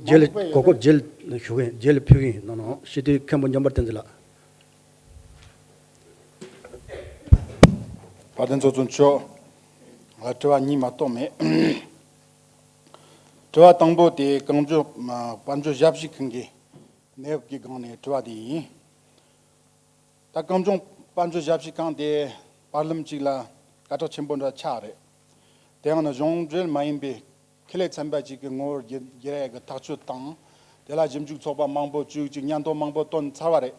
རྗེས་ལ་མང་པོ་ཡོད་གོ་སྐབས་རེད། རྗེས་ལ་ཞུ་གི་ཡིན། རྗེས་ལ་ཕུལ་གི་ཡིན། ནོ་ནོ། ཞེ་དྲི་མཁན་པོ་འཇམ་དཔལ་བསྟན་འཛིན་ལགས། དཔལ་ལྡན་ཚོགས་གཙོ་མཆོག་ལ་དྲི་བ་གཉིས་མ་གཏོགས་མེད། དྲི་བ་དང་པོ་དེ་གངས་ལྗོངས་དཔལ་འབྱོར་ཞབས་ཞུ་ཁང་གི་གནས་བབ་ཀྱི་སྒང་ནས་དྲི་བ་དེ་ཡིན། ད་གངས་ལྗོངས་དཔལ་འབྱོར་ཞབས་ཞུ་ཁང་དེ་བར་ལམ་གཅིག་ལ་སྐད་གྲགས་ཆེན་པོ་འདྲ་ཆགས་རེད། དེ་ཡང་ན་གཞུང་འབྲེལ་མ་ཡིན་པའི་ཁེ་ལས་ཚན་པ་གཅིག་གི་ངོ་བོར་བསྒྱུར་བསྒྱུར་ཡག་གི་ཐག་གཅོད་དང་། དེ་ལ་ཞིབ་འཇུག་ཚོགས་པ་མང་པོ་བཅུ་གཅིག་མཉམ་དུ་མང་པོ་བཏོན་ཚར་བ་རེད།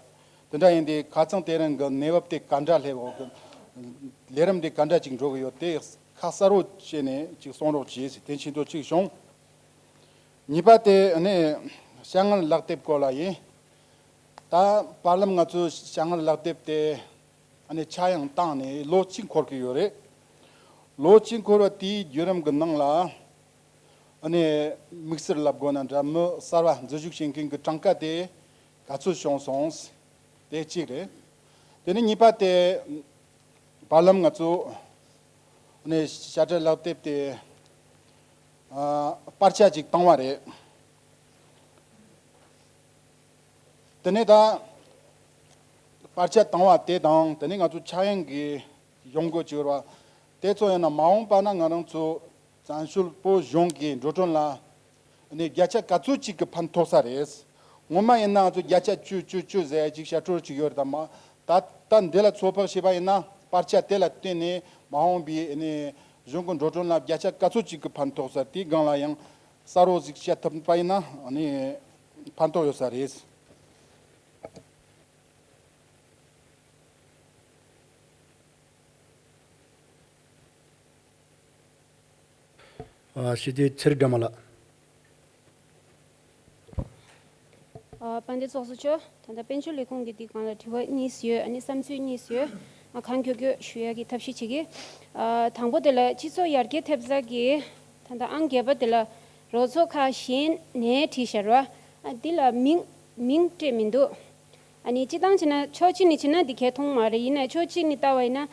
དེ་འདྲ་ཡིན་དུས་ཁ་སང་དེ་རིང་གི་གནས་བབ་དེ་ག་འདྲ་སླེབས་འོག་གི་ལས་རིམ་དེ་ག་འདྲ་ཅིག་འགྲོ་གི་ཡོད་དེ་ཁ་གསལ་པོ་བྱས་ནས་ཅིག་གསུང་རོགས་བྱེད་ཟེར་དེ་བཞིན་དུ་གཅིག་བྱུང་། གཉིས་པ་དེ་ནི་དཔྱ་དངུལ་ལག་དེབ་སྐོར་ལ་ཡིན། ད་བར་ལམ་ང་ཚོའི་དཔྱ་དངུལ་ལག་དེབ་དེ་ཨ་ནི་ཆག་ཡང་བཏང་ནས་ལོ་གཅིག་འཁོར་གྱི་ཡོད་རེད། ལོ་གཅིག་འཁོར་བ་དེའི་བརྒྱུད་རིམ་གྱི་ནང་ལ་ཨ་ནི་དམིགས་བསལ་ལབ་དགོས་ན་འདྲ། མི་གསར་བ་འཛུལ་ཞུགས་བྱེད་མཁན་གྱི་གྲངས་ཀ་དེ་ག་ཚོད་བྱུང་སོང་། དེ་གཅིག་རེད། དེ་ནས་གཉིས་པ་དེ་བར་ལམ་ང་ཚོ་ནས་དཔྱ་ཁྲལ་ལག་དེབ་དེ་ཨ་སྤར་ཆ་ཅིག་བཏང་བ་རེད། དེ་ནས་ད་སྤར་ཆ་བཏང་བ་དེ་དང་། དེ་ནས་ང་ཚོ་ཆག་ཡང་གི་ཡོང་སྒོ་ཅིག་ཡོད་རེད་བ། དེ་ཚོ་ཡིན་ན་མ་འོངས་པ་ན་ང་རང་ཚོ་བཙན་བྱོལ་བོད་གཞུང་གི་འགྲོ་གྲོན་ལ་ནས་བརྒྱ་ཆ་ག་ཚོད་ཅིག་གི་ཕན་ཐོགས་ས་རེད། ངོ་མ་ཡིན་ན་ང་ཚོ་བརྒྱ་ཆ་བཅུ་བཅུ་བཅུ་ཟེར་ཡ་ཅིག་བཤད་སྲོལ་ཅིག་ཡོད་རེད། ད་མ་ད་ད་འདི་ལ་ཚོད་དཔག་བྱས་པ་ཡིན་ན་སྤར་ཆ་དེ་ལ་བརྟེན་ནས་མ་འོངས་པའི་ནས་གཞུང་གི་འགྲོ་གྲོན་ལ་བརྒྱ་ཆ་ག་ཚོད་ཅིག་གི་ཕན་ཐོགས་ས། དེའི་སྒང་ལ་ཡང་གསལ་པོ་ཟིག་བཤད་ཐུབ་པ་ཡིན་ན་ནས་ཕན་ཐོགས་ཡོད་ས་རེད། ཨ། སྤྱི་འཐུས་ཚེ་རིང་སྒྲོལ་མ་ལགས། ཨ། དཔལ་ལྡན་ཚོགས་གཙོ་མཆོག་ད་ལྟ་དཔལ་འབྱོར་ལས་ཁུངས་ཀྱི་འདི་སྒང་ལ་དྲི་བ་གཉིས་ཡོད། ཨ་ནི་བསམ་ཚུལ་གཉིས་ཡོད། ཨ། གང་མགྱོགས་མགྱོགས་ཞུ་ཡ་གི་ཐབས་ཤེས་བྱེད་ཀྱི། ཨ། དང་པོ་དེ་ལ་སྤྱི་ཚོགས་ཡར་རྒྱས་ཐེབས་རྩ་གི་ད་ལྟ་ཨང་བརྒྱད་པ་དེ་ལ་རོགས་ཚོགས་ཁག་གཞན་ནས་བྲིས་བཞག་ར། ཨ། འདི་ལ་མིང་མིང་སྤྲད་མི་འདུག་ཨ་ནི་སྤྱི་བཏང་བྱས་ན་ཕྱོགས་གཅིག་ནས་བྱས་ན་འདི་གས་མཐོང་མ་རེད། ཡིན་ནའི་ཕྱོགས་གཅིག་ནས་ལྟ་བ་ཡིན་ན་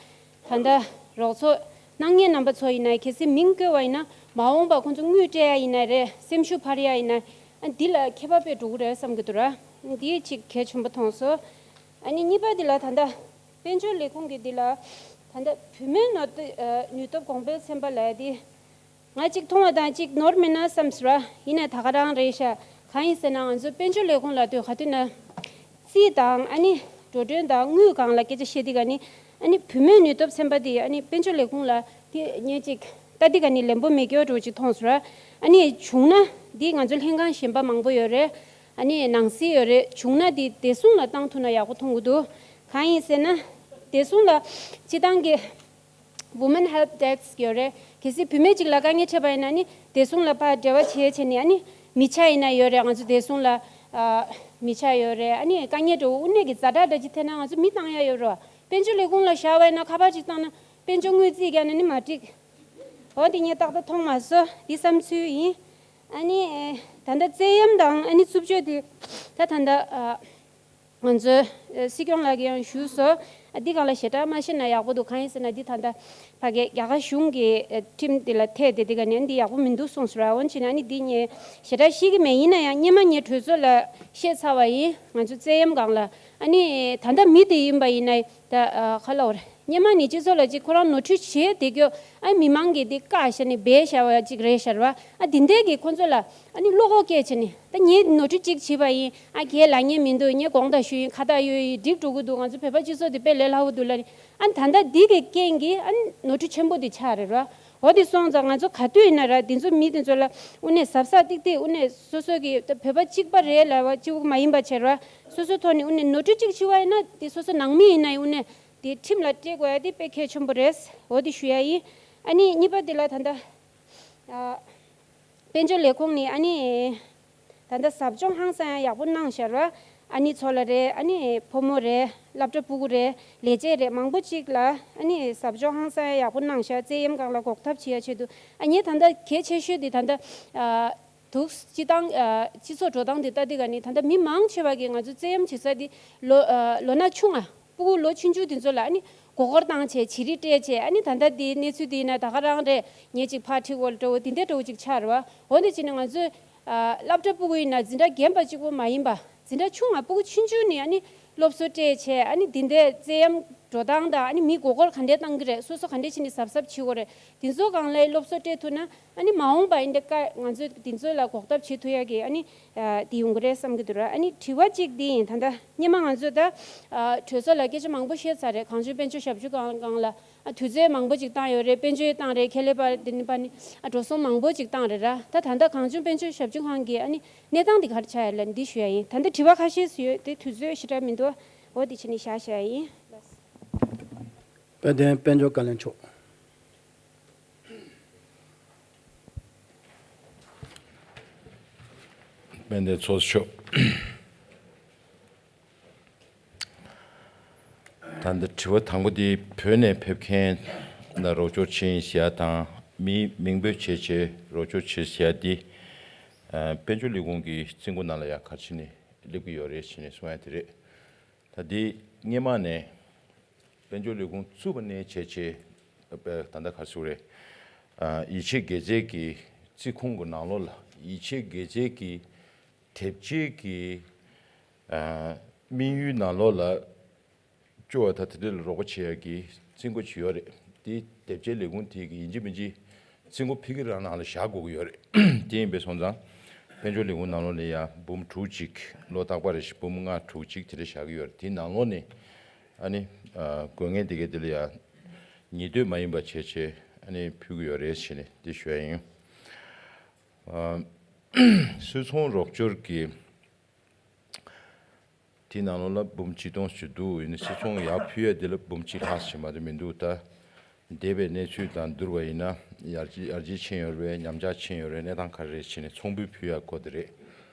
ད་ལྟ་རོགས་ཚོགས་གནང་མཁན་རྣམ་པ་ཚོ་ཡིན་ན་གལ་སྲིད་མིང་བཀོད་པ་ཡིན་ན་མ་འོངས་པ་ཁོང་ཚོ་དངུལ་སྤྲད་ཡ་ཡིན་ན་རེད། སེམས་ཤུགས་འཕར་ཡ་ཡིན་ན། ཨ། འདི་ལ་ཁྱད་པར་དཔེ་འགྲོ་གི་རེད་བསམ་གྱི་འདུག་ར། འདི་གཅིག་གལ་ཆེན་པོ་མཐོང་སོང་། ཨ་ནི་གཉིས་པ་འདི་ལ་ད་ལྟ་དཔལ་འབྱོར་ལས་ཁུངས་ཀྱི་འདི་ལ་ད་ལྟ་བུད་མེད་ནུས་སྟོབས་ཨ་ནུས་སྟོབས་གོང་འཕེལ་ཚན་པ་ལབ་ཡ་འདི། ང་གཅིག་མཐོང་བ་དང་གཅིག་ནོར་མེད་ན་བསམ་སོང་ར། ཡིན་ནའི་ད་ག་རང་རེད་ཤག་གང་ཡིན་ཟེར་ན་ང་ཚོ་དཔལ་འབྱོར་ལས་ཁུངས་ལ་དུས་ག་དུས་ན་རྩིས་དང་ཨ་ནི་འགྲོ་གྲོན་དང་དངུལ་སྒང་ལ་སྐད་ཆ་བཤད་དུས་ག་ནི་ཨ་ནི་བུད་མེད་ནུས་སྟོབས་ཚན་པ་དེ་ཨ་ནི་དཔལ་འབྱོར་ལས་ཁུངས་ལ་དེ་ངས་གཅིག་ལྟ་དུས་ག་ནི་ལན་པོ་མེད་སྐྱོ་འགྲོ་ཅིག་མཐོང་སོང་ར། ཨ་ནི་བྱུང་ན་དེ་ང་ཚོ་ལྷན་ཁང་གཞན་པ་མང་པོ་ཡོད་རེད། ཨ་ནི་ནང་སྲིད་ཡོད་རེད། བྱུང་ན་དེ་བདེ་སྲུང་ལ་བཏང་ཐུབ་ན་ཡག་པོ་མཐོང་གི་འདུག་གང་ཡིན་ཟེར་ན་བདེ་སྲུང་ལ་སྤྱི་བཏང་གི Women Help Desk ཡོད་རེད། གལ་སྲིད་བུད་མེད་ཅིག་ལ་དཀའ་ངལ་འཕྲད་པ་ཡིན་ན་ནི་བདེ་སྲུང་ལ་ཕར་འབྲེལ་བ་བྱེད་བྱས་ནས། ཨ་ནི་མི་ཆ་ཡིན་ན་ཡོད་རེད། ང་ཚོ་བདེ་སྲུང་ལ་ཨ་མི་ཆ་ཡོད་རེད། ཨ་ནི་དཀའ་ངལ་འདྲ་བོ་དངོས་གནས་ཀྱི་ཛ་དྲག་འདྲ་ཅིག་ཐེབས་ན་ང་ཚོ་མི་བཏང་ཡ་ཡོད་རེད། དཔལ་འབྱོར་ལས་ཁུངས་ལ་བཞག་པ་ཡིན་ན་ཁ་པར་ཅིག་བཏང་ན་དཔལ་འབྱོར་དངུལ་རྩིས་བརྒྱབ་ན་ནི་མ་འགྲིག་འོ་འདི་ངས་ཏག་ཏག་མཐོང་མ་སོང་། འདི་བསམ་ཚུལ་ཡིན། ཨ་ནི་ད་ལྟ་རྩེད་གཡམ་དང་ཨ་ནི་རྩུབ་སྤྱོད་འདི་ད་ད་ལྟ་ཨ། ང་ཚོའི་ཨ་སྲིད་སྐྱོང་ལགས་ཀྱིས་ཡང་ཞུས་སོང་། ཨ་འདི་སྒང་ལ་ཞེ་དྲག་མ་བཤད་ན་ཡག་པོ་འདུག་གང་ཡིན་ཟེར་ན་འདི་ད་ལྟ་ཕ་གི་རྒྱ་གར་གཞུང་གི་ཨ་ཁྲིམས་འདི་ལ་ཐད་དེ་འདི་ག་ནས་འདི་ཡག་པོ་མི་འདུག་གསུངས་སོང་ར། འོན་ཅི་ན་ཨ་ནི་འདི་ངས་ཞེ་དྲག་ཤེས་ཀྱི་མེད། ཡིན་ན་ཡང་སྔོན་མ་ངས་གྲོས་ཚོགས་ལ་བཤད་ཚར་བ་ཡིན། ང་ཚོ་རྩེད་གཡམ་སྒང་ལ་ཨ་ནི་ད་ལྟ་མི་དེ་ཡིན་པ་ཡིན་ན་ད་ཨ་ག་ལབ་དགོས་རེད། སྔོན་མ་ནས་སྤྱི་ཚོགས་ལ་ཅིག་ཁོ་རང་ནོར་འཁྲུལ་བྱས་བསྡད་རྒྱུ། ཨ་མི་མང་གིས་འདི་བཀག་བཞག་ནས་སྦས་བཞག་པ་ཅིག་རེད་ཤག་ར། ཨ་འདི་འདྲས་ཀྱིས་ཁོ་ཚོ་ལ་ཨ་ནི་བློ་ཁོག་སྐྱེས་བྱས་ནས་ད་ངས་ནོར་འཁྲུལ་ཅིག་བྱས་པ་ཡིན། ཨ་ཁྱེད་ལབ་མཁན་མི་འདུག་ངས་དགོངས་དག་ཞུ་ཡིན། ཁ་བཏགས་གཡོག་ཡིན། འགྲིག་འགྲོ་གི་འདུག་ང་ཚོ་བོད་པ་སྤྱི་ཚོགས་འདི་དཔེ་ལས་སླ་པོ་འདུག་ལབ་ནས། ཨ་ད་ལྟ་འདི་གི་རྐྱེན་གྱིས་ཨ་ནི་ནོར་འཁྲུལ་ཆེན་པོ་འདི་ཆགས་རེད་ར། འོ་འདི་སོང་ཙང་ང་ཚོ་ག་དུས་ཡིན་ན་ར་འདི་ཚོ་མི་འདི་ཚོ་ལ་དངོས་གནས་གཟབ་གཟབ་ཏིག་ཏིག་དངོས་གནས་སོ་སོ་གི་ད་བོད་པ་གཅིག་པ་རེད་ལབ་པ་གཅིག་པུ་མ་ཡིན་པ་བྱས་ར། སོ་སོ་ཐོག་ནས་དངོས་གནས་ནོར་འཁྲུལ་གཅིག་བྱུང་བ་ཡིན་ན་འདི་སོ་སོ་ནང་མི་ཡིན་ན་ཡང་དངོས་གནས། དེ་ཁྲིམས་ལ་སྤྲད་དགོས་ཡ་དེ་དཔེ་གལ་ཆེན་པོ་རེད། འོ་དེ་ཞུ་ཡ་ཡིན། ཨ་ནི་གཉིས་པ་དེ་ལ་ད་ལྟ་ཨ་དཔལ་འབྱོར་ལས་ཁུངས་ནས་ཨ་ནི་ད་ལྟ་ཟབ་སྦྱོང་ཧང་སང་ཡ་ཡག་པོ་གནང་ཤག་ར། ཨ་ནི་ཚོ་ལ་རེད། ཨ་ནི་ཕོ་མོ་རེད། སློབ་གྲྭ་སྤུ་གུ་རེད། ལས་བྱེད་རེད། མང་པོ་ཅིག་ལ་ཨ་ནི་ཟབ་སྦྱོང་ཧང་སང་ཡ་ཡག་པོ་གནང་ཤག་རྩེད་གཡམ་སྒང་ལ་འགོག་ཐབས་བྱེད་ཡ་ཆེད་དུ། ཨ་ངས་ད་ལྟ་གལ་ཆེ་ཤོས་དེ་ད་ལྟ་ཨ། འདུག་སྤྱི་བཏང་ཨ་སྤྱི་ཚོགས་འགྲོ་སྟངས་དེ་ལྟ་དུས་ག་ནི་ད་ལྟ་མི་མང་ཆེ་བ་གིས་ང་ཚོ་རྩེད་གཡམ་བྱེད་ས་དེ་ལོ་ཨ་ལོ་ན་ཆུང་ང་། སྤུ་གུ་ལོ་ཆུང་ཆུང་དེ་ཚོ་ལ་ཨ་ནི་མགོ་སྐོར་བཏང་བྱས། བྱི་རིལ་སྤྲད་བྱས། ཨ་ནི་ད་ལྟ་དེའི་གནས་ཚུལ་དེ་ཡིན་ན་ད་ག་རང་རེད། ངས་ཅིག་ཕར་ཁྲིད་དགོས་འདྲ་བོ་དེ་འདྲ་འདྲ་བོ་ཅིག་ཆགས་རེད་བ། འོ་འདི་བྱས་ནས་ང་ཚོས་ཨ་སློབ་གྲྭ་སྤུ་གུ་ཡིན་ན་འཛིན་གྲྭ་རྒན་པ་གཅིག་པོ་མ་ཡིན་པ། འཛིན་གྲྭ་ཆུང་ང་སྤུ་གུ་ཆུང་ཆུང་ནས་ཨ་ནི་སློབ་གསོ་སྤྲད་བྱས། ཨ་ནི་འདི་འདྲའི་རྩེད་གཡམ་འགྲོ་སྟངས་དང་། ཨ་ནི་མི་མགོ་སྐོར་ག་འདྲས་བཏང་གི་རེད། སོ་སོ་ག་འདྲས་བྱས་ནས་གཟབ་གཟབ་བྱེད་དགོས་རེད། དེ་ཚོ་སྒང་ལ་སློབ་གསོ་སྤྲད་ཐུབ་ན། ཨ་ནི་མ་འོངས་པ་ཨིན་དེ་ཀ་ང་ཚོས་དེ་ཚོ་ལ་འགོག་ཐབས་བྱེད་ཐུབ་ཡ་གི་ཨ་ནི་ཨ་དེ་ཡོང་གི་རེད་བསམ་གི་འདུག་ར། ཨ་ནི་དྲི་བ་གཅིག་འདི་ཡིན། ད་ལྟ་སྔོན་མ་ང་ཚོས་ད་ཨ་གྲོས་ཚོགས་ལ་སྐད་ཆ་མང་པོ་བཤད་ཚར་རེད། གངས་ལྗོངས་དཔལ་འབྱོར་ཞབས་ཞུ་ཁང་སྒང་ལ་ཨ་དུས་ཚོད་མང་པོ་ཅིག་བཏང་ཡོད་རེད། དཔལ་འབྱོར་བཏང་རེད། ཁེ་ལས་པ་དེ་ནི་པ་ནི་ཨ་འགྲོ་སོང་མང་པོ་ཅིག་བཏང་རེད་ར། ད་ད་ལྟ་གངས་ལྗོངས་དཔལ་འབྱོར་ཞབས་ཞུ་ཁང་གི་ཨ་ནི་གནས་སྟངས་འདི་ག་རེ་ཆགས་ཡོད་ལབ་འདི་ཞུ་ཡ་ཡིན། ད་ལྟ་དྲི་བ་ཁ་ཤས་སུ་ཡོད་དེ་དུས་ཚོད་ཞེ་དྲག་མི་འདུག་འོ་དེ་བྱས་ནས་བཞག་བཞག་ཡ་ཡིན། དཔལ་ལྡན་དཔལ་འབྱོར་བཀའ་བློན་མཆོག་དཔལ་ལྡན་ཚོགས་གཙོ་མཆོག་ད་ལྟ་དྲི་བ་དང་པོ་དེ་བོད་ནས་ཕེབས་མཁན་ལ་རོགས་སྐྱོར་བྱེད་ཡིན་ཟེར་ཡ་དང་། མིའི་མིང་འབོད་བྱས་བྱས་རོགས་སྐྱོར་བྱེད་ཟེར་ཡ་དེ། ཨ་དཔལ་འབྱོར་ལས་ཁུངས་ཀྱི་རྩིས་འགོ་ནང་ལ་ཡ་ག་རེ་བྱས་ནས་སླེབས་ཀྱི་ཡོད་རེད་ཟེར་ནས་གསུང་ཡ་དེ་རེད། ད་དེ་སྔོན་མ་ནས་དཔལ་འབྱོར་ལས་ཁུངས་བཙུགས་པ་ནས་བྱས་བྱས། ད་ལྟ་ག་རེ་ཟེར་དགོས་རེད། ཨ་ཡིད་ཆེས་དགེ་མཚན་གྱི་རྩིས་ཁུངས་ཀྱི་ནང་ལོགས་ལ་ཡིད་ཆེས་དགེ་མཚན་གྱི་དེབ་སྐྱེལ་གྱི་ཨ་དམིགས་ཡུལ་ནང་ལོགས་ལ་སྐྱོ་བ་ད་དེ་འདྲ་ལ་རོགས་པ་བྱེད་ཡག་གི་རྩིས་འགོ་ཅིག་ཡོད་རེད། དེ་དེབ་སྐྱེལ་ལས་ཁུངས་དེ་གི་ཡིན་གཅིག་མིན་གཅིག་རྩིས་འགོ་ཕ་གི་རང་ནང་ལ་བཞག་དགོས་ཀྱི་ཡོད་རེད། དེ་ཡིན་པས་སོང་ཙང་དཔལ་འབྱོར་ལས་ཁུངས་ནང་ལོགས་ནས་ཡ་འབུམ་དྲུག་ཅིག་ལོ་རྟག་པར་རེ་བཞིན་འབུམ་ལྔ་དྲུག་ཅིག་དེ་འདྲ་བཞག་གི་ཡོད་རེད། དེ་ནང་ལོགས་ནས་ཨ་ནི་ཨ་དགོས་མཁན་དེ་གའི་དེ་ལ་ཡ་ཉེས་གཏོད་མ་ཡིན་པ་བྱས་བྱས་ཨ་ནི་ཕུལ་གྱི་ཡོད་རེད་ཟེར་ནས་དེ་ཞུ་ཡ་ཡིན། ཨ་སིལ་ཚོང་རོགས་སྐྱོར་གྱི་དེ་ནང་ལོགས་ལ་འབུམ་གཅིག་སྟོང་ཞིག་འདུག་ཡིན་ནའི་སིལ་ཚོང་ཡར་ཕུལ་ཡ་དེ་ལ་འབུམ་གཅིག་ལྷག་ཞིག་མ་གཏོགས་མི་འདུག་ད་ འདས་པའི་གནས་ཚུལ་དང་བསྡུར་བ་ཡིན་ན་ཡར་རྒྱས་ཡར་རྒྱས་ཕྱིན་ཡོད་རེད། ཉམས་ཆག་ཕྱིན་ཡོད་རེད། གནས་སྟངས་ག་རེ་རེད་བྱས་ནས་ཚོང་འབུལ་ཕུལ་ཡག་སྐོར་དེ་རེད།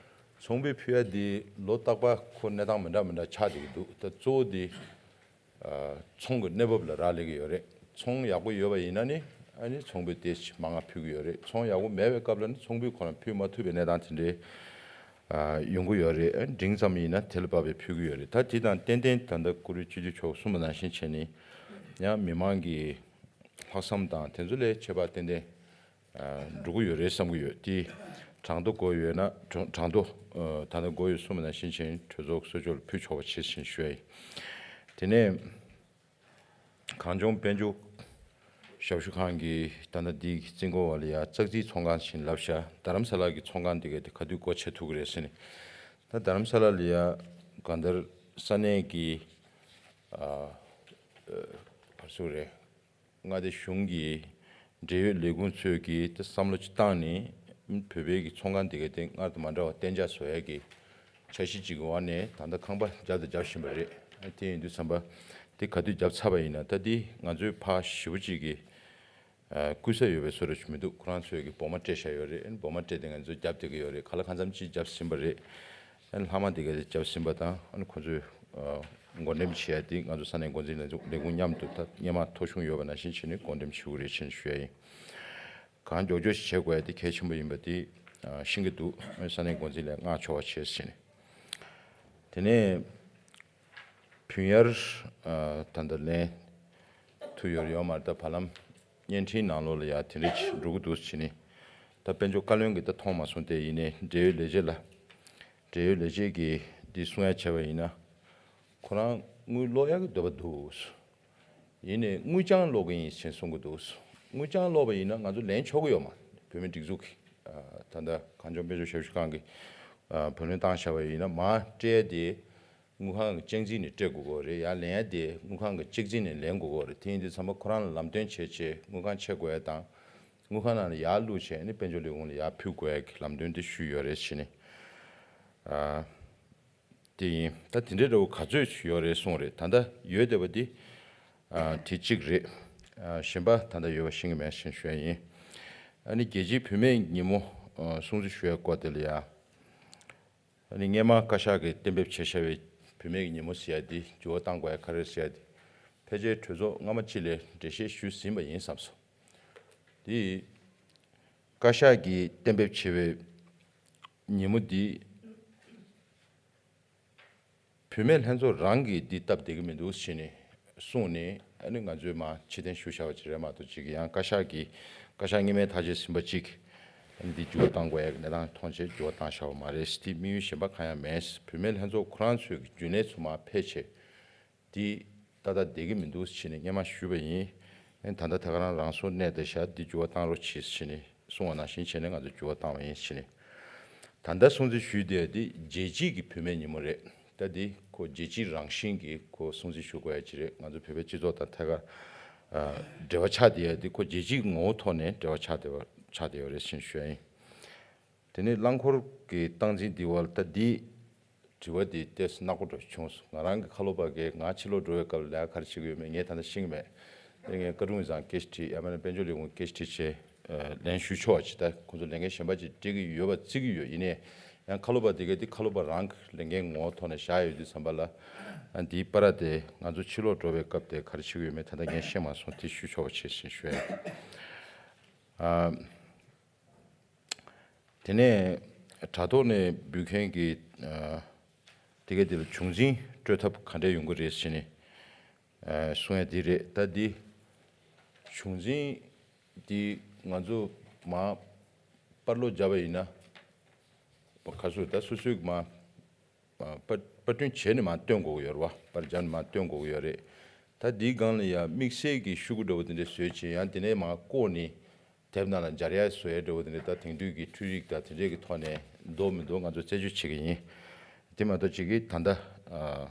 ཚོང་འབུལ་ཕུལ་ཡག་འདི་ལོ་རྟག་པར་ཁོ་གནས་སྟངས་མི་འདྲ་མི་འདྲ་ཆགས་བསྡད་ཀྱི་འདུག་ད་གཙོ་བོ་འདི་ཨ་ཚོང་གི་གནས་བབ་ལ་རག་ལས་ཀྱི་ཡོད་རེད། ཚོང་ཡག་པོ་ཡོད་པ་ཡིན་ན་ནི་ཨ་ནི་ཚོང་འབུལ་དེ་མང་ང་ཕུལ་གྱི་ཡོད་རེད། ཚོང་ཡག་པོ་མེད་པའི་སྐབས་ལ་ནི་ཚོང་འབུལ་ཁོ་རང་ཕུལ་མ་ཐུབ་པའི་གནས་སྟངས་དེ་འདྲའི་ཨ་ཡོང་གི་ཡོད་རེད། ཨ་འབྲིང་ཙམ་ཡིན་ན་དེ་ལ་བབས་པའི་ཕུལ་གྱི་ཡོད་རེད། ད་དེ་དང་ཏན་ཏན་ད་ལྟ་བཀུར་འོས་སྤྱི་འཐུས་མཆོག་གསུངས་པ་ནང་བཞིན་བྱས་ནས་ཡང་མི་མང་གི་ལྷག་བསམ་དང་དེ་ཚོ་ལས་ཁྱད་པར་ཏན་ཏན་འགྲོ་གི་ཡོད་རེད་བསམ་གྱི་ཡོད། དེ་གྲངས་ཐོ་དགོས་ཡོད་ན་གྲངས་གྲངས་ཐོ་ད་ལྟ་དགོས་ཡོད་གསུངས་པ་ནང་བཞིན་བྱས་གྲོས་ཚོགས་གསར་འཇོག་ལ་ཕུལ་ཆོག་པ་བྱེད་བཞིན་ཞུ་ཡ་ཡིན། དེ་ནས་གངས་ལྗོངས་དཔལ་འབྱོར་ཞབས་ཞུ་ཁང་གི་ད་ལྟ་འདིའི་རྩིས་འགོ་བ་ལ་ཡ་ཙག་ཙིག་ཚོང་ཁང་ཞིག་ལབ་ཤག་རྡ་རམ་ས་ལ་གི་ཚོང་ཁང་དེ་ག་དེ་ག་དུས་སྒོ་ཕྱེ་ཐུབ་ཀྱི་རེད་ཟེར་ནས། ད་རྡ་རམ་ས་ལ་ལ་ཡ་གང་ལྟར་ས་གནས་ཀྱི་ཨ་ཨ་བར་སུ་རེད། མངའ་སྡེ་གཞུང་གི་འབྲེལ་ཡོད་ལས་ཁུངས་ཚོས་ཀྱིས་ད་བསམ་བློ་ཅིག་བཏང་ནས་བོད་པའི་གི་ཚོང་ཁང་དེ་གའི་སྟེང་སྔར་དང་མ་འདྲ་བ་གཏན་འཇགས་བཟོ་ཡ་གི་འཆར་གཞི་ཅིག་གི་འོག་ནས་ད་ལྟ་ཁང་པ་བརྒྱབ་དང་རྒྱབ་བཞིན་པ་རེད། དེ་ཡིན་དུས་ཙམ་པ་དེ་ག་དུས་བརྒྱབ་ཚར་བ་ཡིན་ན་ད་དེ་ང་ཚོའི་ཕར་ཞེ་པོ་ཅིག་གི་ཨ་བསྐུལ་ས་ཡོད་པའི་བཟོ་འདྲ་ཞིག་མི་འདུག་ཁོ་རང་ཚོས་ཀྱི་སྦོ་མ་སྤྲད་བཞག་ཡོད་རེད། སྦོ་མ་སྤྲད་དེ་ང་ཚོས་རྒྱབ་བསྡད་ཀྱི་ཡོད་རེད། ག་ལ་གང་འཚམ་ཅིག་རྒྱབ་ཟིན་པ་རེད། ཨ་ནི་ལྷག་མ་དེ་ག་རྒྱབ་ཟིན་པ་དང་ཨ་ནི་ཁོ་ཚོས་ཨ་བགོ་འགྲེམས་བྱེད་ཡ་དེ་ང་ཚོ་ས་གནས་འགོ་འཛིན་ལས་ལས་ཁུངས་མཉམ་དུ་ད་སྔོན་མ་ཐོ་གཞུང་ཡོད་པ་ནང་བཞིན་བྱས་ནས་བགོ་འགྲེམས་བྱེད་དགོས་རེད་ཅེས་ཞུ་ཡ་ཡིན། གང་མགྱོགས་མགྱོགས་ཤིག་བྱེད་དགོས་ཡ་དེ་གལ་ཆེན་པོ་ཡིན་པ་དེ་ཨ་ཤེས་ཀྱི་འདུག་ཨ་ནི་ས་གནས་འགོ་འཛིན་ལས་མངགས་ཆོག་པ་བྱས་ཟིན། དེ་ནས་བུན་གཡར་ཨ་ད་ལྟ་ལེན་ཐུབ་ཡོད་ཡོད་མ་རེད། ད་བར་ལམ་བརྙན་འཕྲིན་ནང་ལོགས་ལ་ཡ་དེ་འདྲ་ཅིག་འགྲོ་གི་འདུག་ཟེར་ནས། ད་དཔལ་འབྱོར་བཀའ་བློན་གྱིས་ད་མཐོང་མ་སོང་སྟེ། ཡིན་ནའི་འབྲེལ་ཡོད་ལས་བྱེད་ལ་འབྲེལ་ཡོད་ལས་བྱེད་ཀྱིས་འདི་གསུང་ཡ་བྱས་པ་ཡིན་ན་ཁོ་རང་དངུལ་སློག་ཡ་གི་འདོད་པ་འདུག་ཡིན་ནའི་དངུལ་རྐྱང་སློག་གི་ཡིན་ཞེས་གསུང་གི་འདུག་དངུལ་རྐྱང་སློག་པ་ཡིན་ན་ང་ཚོ་ལེན་ཆོག་གི་ཡོད་མ་རེད། བོད་མི་སྒྲིག་འཛུགས་ཀྱིས་ད་ལྟ་གངས་ལྗོངས་དཔལ་འབྱོར་ཞབས་ཞུ་ཁང་གིས་བུ་ལོན་བཏང་བཞག་པ་ཡིན་ན་མར་སྤྲད་དེ། དངུལ་ཁང་གི་ཅེག་རྩིས་ནས་སྤྲད་དགོས་ཀྱི་རེད། ཡར་ལེན་ཡ་དེ་དངུལ་ཁང་གི་ཅེག་རྩིས་ནས་ལེན་དགོས་ཀྱི་རེད། དེ་ཡིན་དུས་ཙམ་པ་ཁོ་རང་ལ་ལམ་སྟོན་བྱས་བྱས་དངུལ་ཁང་ཕྱེ་དགོས་ཡ་དང་། དངུལ་ཁང་ནང་ལ་ཡར་བླུགས་བྱས་ནས་དཔལ་འབྱོར་ལས་ཁུངས་ལ་ཡར་ཕུལ་དགོས་ཡ་གི་ལམ་སྟོན་དེ་ཞུས་ཡོད་རེད་ཟེར་ནས། ཨ་དེ་ཡིན། ད་དེ་འདྲའི་འདྲ་བོ་ག་ཚོད་ཞིག་ཡོད་རེད་གསུངས་རེད། ད་ལྟ་ཡོད་བསྡད་པ་འདི་ཨ་དེ་གཅིག་རེད། ཨ་གཞན་པ་ད་ལྟ་ཡོད་པ་ཤེས་ཀྱི་མེད་ཟེར་ཞུ་ཡ་ཡིན། ཨ་ནི་རྒྱལ་སྤྱིའི་བུད་མེད་ཉིན་མོ་ཨ་སྲུང་བརྩི་ཞུ་ཡ་སྐོར་དེ་ལ་ཡ། ཨ་ནི་སྔས་མ་བཀའ་ཤག་གིས་གཏན་འབེབས་བྱས་བཞག་པའི་བུད་མེད་ཀྱི་ཉིན་མོ་ཟེར་ཡ་འདི་འགྱུར་བ་གཏང་དགོས་ཡ་ག་རེ་ཟེར་ཡ་འདི་ཕལ་ཆེར་གྲོས་ཚོགས་སྔ་མ་གཅིག་ལ་འགྲེལ་བཤད་ཞུས་ཟིན་པ་ཡིན་བསམ་སོང་། འདི་བཀའ་ཤག་གིས་གཏན་འབེབས་བྱས་པའི་ཉིན་མོ་འདི་བུད་མེད་ལྷན་ཚོགས་རང་གིས་འདི་སྟབས་བདེ་གི་མི་འདུག་ཟེར་ནས་གསུངས་ནས། ཨ་ནི་ང་ཚོས་མར་ཕྱིར་འཐེན་ཞུ་བཞག་པ་ཅིག་རེད་མ་གཏོགས། ཅིག་ཡང་བཀའ་ཤག་གིས་བཀའ་ཤག་སྔོན་མའི་ཐག་གཅོད་ཟིན་པ་ཅིག་ཨ་ནི་འདི་འགྱུར་བ་གཏང་དགོས་ཡ་གི་གནས་སྟངས་མཐོང་བྱས་འགྱུར་བ་བཏང་བཞག་པ་མ་རེད། དེ་དམིགས་ཡུལ་གཞན་པ་གང་ཡང་མེད། བུད་མེད་ལྷན་ཚོགས་ཁོ་རང་ཚོའི་གི་རྒྱུན་ལས་ཚོ་མར་ཕེབས་བྱས་འདི་ཏག་ཏག་བསྡད་ཀྱི་མི་འདུག་ཟེར་ནས་སྔོན་མ་ཞུས་པ་ཡིན། ཨ་ནི་ད་ལྟ་ད་ག་རང་རང་སོར་གནས་བསྡད་ཤག་འདི་འགྱུར་བ་བཏང་རོགས་གྱིས་ཟེར་ནས་གསུངས་པ་ནང་བཞིན་བྱས་ནས་ང་ཚོ་འགྱུར་བ་བཏང་བ་ཡིན་ཟེར་ནས། ད་ལྟ་སྲུང་བརྩི་ཞུས་བསྡད་ཡ་འདི་རྒྱལ་སྤྱིའི་གི་བུད་མེད་ཉིན་མོ་རེད། ད་འདི་ཁོ་རྒྱལ་སྤྱིའི་རང་བཞིན་གྱི་ཁོ་སྲུང་བརྩི་ཞུ་དགོས་ཡ་ཅིག་རེད། ང་ཚོ་བོད་པའི་སྤྱི་ཚོགས་དང་ཐད་ཀར་ཨ་འབྲེལ་བ་ཆགས་བསྡད་ཡ་འདི་ཁོ་རྒྱལ་སྤྱིའི་ངོ་བོ་ཐོག་ནས་འབྲེལ་བ་ཆགས་བསྡད་པ་ཆགས་བསྡད་ཡོད་རེད་ཟེར་ནས་ཞུ་ཡ་ཡིན། དེ་ནས་རླངས་འཁོར་གྱི་སྟངས་འཛིན་འདི་བར་ད་འདི་དྲི་བ་འདི་ཏོག་ཙམ་ནག་པོ་འདྲ་བྱུང་སོང་། ང་རང་གི་ཁ་ལོ་པ་གིས་ང་ཕྱི་ལོགས་འགྲོ་བའི་སྐབས་ལ་ལས་ཀ་ག་རེ་བྱེད་ཀྱི་ཡོད་མེད་ངས་ད་ལྟ་ཤེས་ཀྱི་མེད། དེ་ངས་བཀའ་དྲུང་ཡིག་ཚང་སྐད་ཆ་དྲིས། ཡང་མིན་ན་དཔལ་འབྱོར་ལས་ཁུངས་སྐད་ཆ་དྲིས་བྱས་ལན་ཞུ་ཆོག་པ་ཅིག་ད་ཁོང་ཚོ་ལས་འགན་གཞན་པ་ཅིག་སྤྲད་ཀྱི་ཡོད་པ་བརྩི་གི་ཡོད། ཡིན་ནའི་ཡང་ཁ་ལོ་པ་དེ་གས་དེ་ཁ་ལོ་པ་རང་གི་ལས་འགན་ངོ་བོ་ཐོག་ནས་བཞག་ཡོད་དུས་ཙམ་པ་ལ། ཨ་འདིའི་བར་དེ་ང་ཚོ་ཕྱི་ལོགས་འགྲོ་བའི་སྐབས་དེ་ག་རེ་བྱེད་ཀྱི་ཡོད་མེད་ད་ལྟ་ངས་ཤེས་མ་སོང་། དེ་ཞུ་ཆོག་པ་བྱས་ཞེས་ཞུ་ཡ་ཡིན། ཨ། དེ་ནས་དྲ་ཐོག་ནས་འབུལ་མཁན་གྱི་ཨ་དེ་ག་དེ་ལ་བྱུང་འཛིན་སྤྲོད་ཐབས་ག་འདྲ་ཡོང་གི་རེད་ཟེར་ནས་ཨ་གསུང་ཡ་འདི་རེད། ད་འདི་བྱུང་འཛིན་འདི་ང་ཚོ་མར་པར་ལོག་བརྒྱབ་པ་ཡིན་ན་ཁ་སུ་ད་སོ་སོའི་མར་ཨ་པར་པར་སྐྲུན་བྱས་ནས་མར་སྟོན་དགོས་ཀྱི་ཡོད་རེད་བ། པར་བརྒྱབ་ནས་མར་སྟོན་དགོས་ཀྱི་ཡོད་རེད། ད་འདིའི་སྒང་ལ་ཡང་དམིགས་བསལ་གྱི་ཤོག་གུ་འདྲ་བོ་དེ་འདྲ་བཟོས་བྱས་ཡང་དེ་ནས་མར་བཀོག་ནས་དེབ་ནང་ལ་སྦྱར་ཡ་བཟོ་ཡ་འདྲ་བོ་དེ་འདྲ་ད་དེང་དུས་ཀྱི་འཕྲུལ་རིག་དང་དེ་འདྲས་ཀྱི་ཐོག་ནས་འདུག་མི་འདུག་ང་ཚོ་རྩད་གཅོད་བྱེད་ཀྱི་ཡིན། དེ་མ་གཏོགས་ཅིག་གིས་ད་ལྟ་ཨ་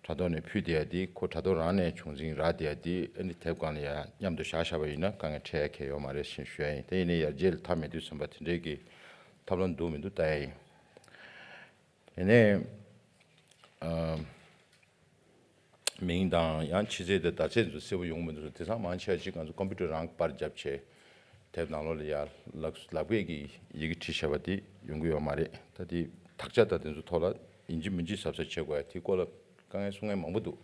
དྲ་ཐོག་ནས་ཕུལ་བསྡད་ཡ་དེ་ཁོ་དྲ་ཐོག་རང་ནས་བྱུང་འཛིན་རག་བསྡད་ཡ་དེ་ཨ་ནི་དེབ་སྒང་ལ་ཡང་མཉམ་དུ་བཞག་བཞག་པ་ཡིན་ན་དཀའ་ངལ་འཕྲད་ཡ་གང་ཡང་ཡོད་མ་རེད་ཞེས་ཞུ་ཡ་ཡིན། དེ་ཡིན་ནའི་ཡར་རྒྱས་ལ་མཐའ་མེད་དུས་ཙམ་པ་དེ་འདྲས་ཀྱི་ཐབས་ལམ་འདུག་མི་འདུག་ལྟ་ཡ་ཡིན། དེ་ནས་ཨ་ མིང་དང་ཡང་ཕྱི་ཚེས་དང་ཟླ་ཚེས་ཚོ་གསལ་པོ་ཡོང་མི་འདུག་ཟེར། དེང་སང་མང་ཆེ་བ་ཅིག་ང་ཚོ་ཀམ་པུ་ཊར་རང་པར་བརྒྱབ་བྱས་དེབ་ནང་ལོགས་ལ་ཡར་ལག་ལག་པས་ཀྱིས་ཡི་གེ་བྲིས་བཞག་པ་དེ་ཡོང་གི་ཡོད་མ་རེད། ད་དེ་དག་ཆ་དང་དེ་ཚོ་ཐོག་ལ་ཡིན་གཅིག་མིན་གཅིག་གཟབ་གཟབ་བྱེད་དགོས་ཡ་དེ་སྐོར་ལ་དཀའ་ངལ་གསུང་མཁན་མང་པོ་འདུག།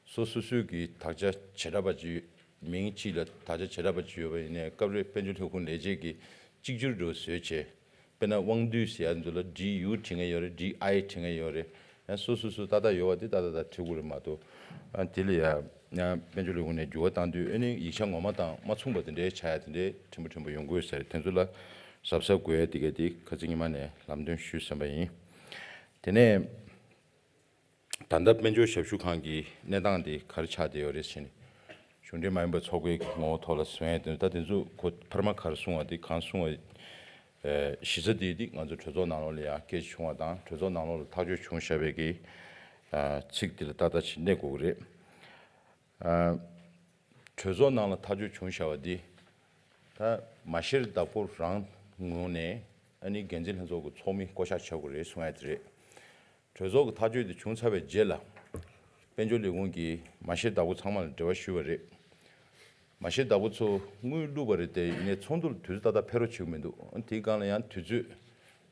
སོ་སོ་སོའི་གི་དག་ཆ་བྱེ་བྲག་པ་ཅིག་མིང་གཅིག་ལ་དག་ཆ་བྱེ་བྲག་པ་ཅིག་ཡོད་པ་ཡིན་ནའི་སྐབས་རེ་དཔལ་འབྱོར་ལས་ཁུངས་ལས་བྱེད་ཀྱིས་གཅིག་གྱུར་འདྲ་བཟོས་བྱས། དཔེར་ན་དབང་འདུས་ཟེར་ཡ་འདི་ལ་ཌི་ཡུ་བྲིས་མཁན་ཡོད་རེད། ཌི་ཨའི་བྲིས་མཁན་ཡོད་རེད། ཡང་སོ་སོ་སོ་ཏག་ཏག་ཡོད་པ་དེ་ཏག་ཏག་ཏག་བྲིས་དགོས་རེད་མ་གཏོགས། ཨ་དེ་ལ་ཡ་ཡང་དཔལ་འབྱོར་ལས་ཁུངས་ནས་འགྱུར་བ་བཏང་དུས་ཨ་ནི་ཡིག་ཆ་ངོ་མ་དང་མ་མཚུངས་པ་དེ་འདྲའི་ཆགས་ཡ་དེ་འདྲའི་ཕྲན་བུ་ཕྲན་བུ་ཡོང་གི་ཡོད་ས་རེད། དེ་ཚོ་ལ་གཟབ་གཟབ་དགོས་ཡ་དེ་ག་དེ་ཁ་སང་ཉི་མ་ནས་ལམ་སྟོན་ཞུས་ཟིན་པ་ཡིན། དེ་ནས། ད་ལྟ་དཔལ་འབྱོར་ཞབས་ཞུ་ཁང་གི་གནས་སྟངས་དེ་ག་རེ་ཆགས་བསྡད་ཡོད་རེད་ཟེར་ནས། གཞུང་འབྲེལ་མ་ཡིན་པའི་ཚོགས་པའི་ངོ་བོ་ཐོག་ལ་གསུང་ཡས་དེ་ད་དེ་ཚོ་ཁོ་ཕར་མ་ག་རེ་གསུང་བ་དེ་གང་གསུང་བ། ཨེ་གཞི་རྩ་དེ་དེ་ང་ཚོ་གྲོས་ཚོགས་ནང་ལོགས་ལ་ཡང་སྐད་ཆ་བྱུང་བ་དང་གྲོས་ཚོགས་ནང་ལོགས་ལ་ཐག་གཅོད་བྱུང་བཞག་པའི་གི་ཨ་ཚིག་དེ་ལ་ཏག་ཏག་ཅིག་གནས་དགོས་ཀྱི་རེད། ཨ། གྲོས་ཚོགས་ནང་ལ་ཐག་གཅོད་བྱུང་བཞག་པ་འདི། ད་མ་ཤེར་བདག་པོ་རང་ངོས་ནས་ཨ་ནི་འགན་འཛིན་ལྷན་ཚོགས་ཀྱི་ཚོགས་མི་བསྐོ་གཞག་བྱ་དགོས་རེད་གསུང་ཡ་དེ་རེད། གྲོས་ཚོགས་ཀྱི་ཐག་གཅོད་དེ་བྱུང་ཚར་བའི་རྗེས་ལ། དཔལ་འབྱོར་ལས་ཁུངས་ཀྱིས་མ་ཤེར་བདག་པོ་ཚང་མ་ལ་འབྲེལ་བ་ཞུས་པ་རེད། མ་ཤེར་བདག་པོ་ཚོ་དངུལ་བླུགས་པ་རེད་དེ་ཡིན་ནའི་ཚོགས་འདུ་ལ་དུས་ཚོད་ཏག་ཏག་ཕེབས་རོགས་བྱེད་ཀྱི་མི་འདུག། དེའི་སྒང་ལ་ཡང་དུས་ཚོད་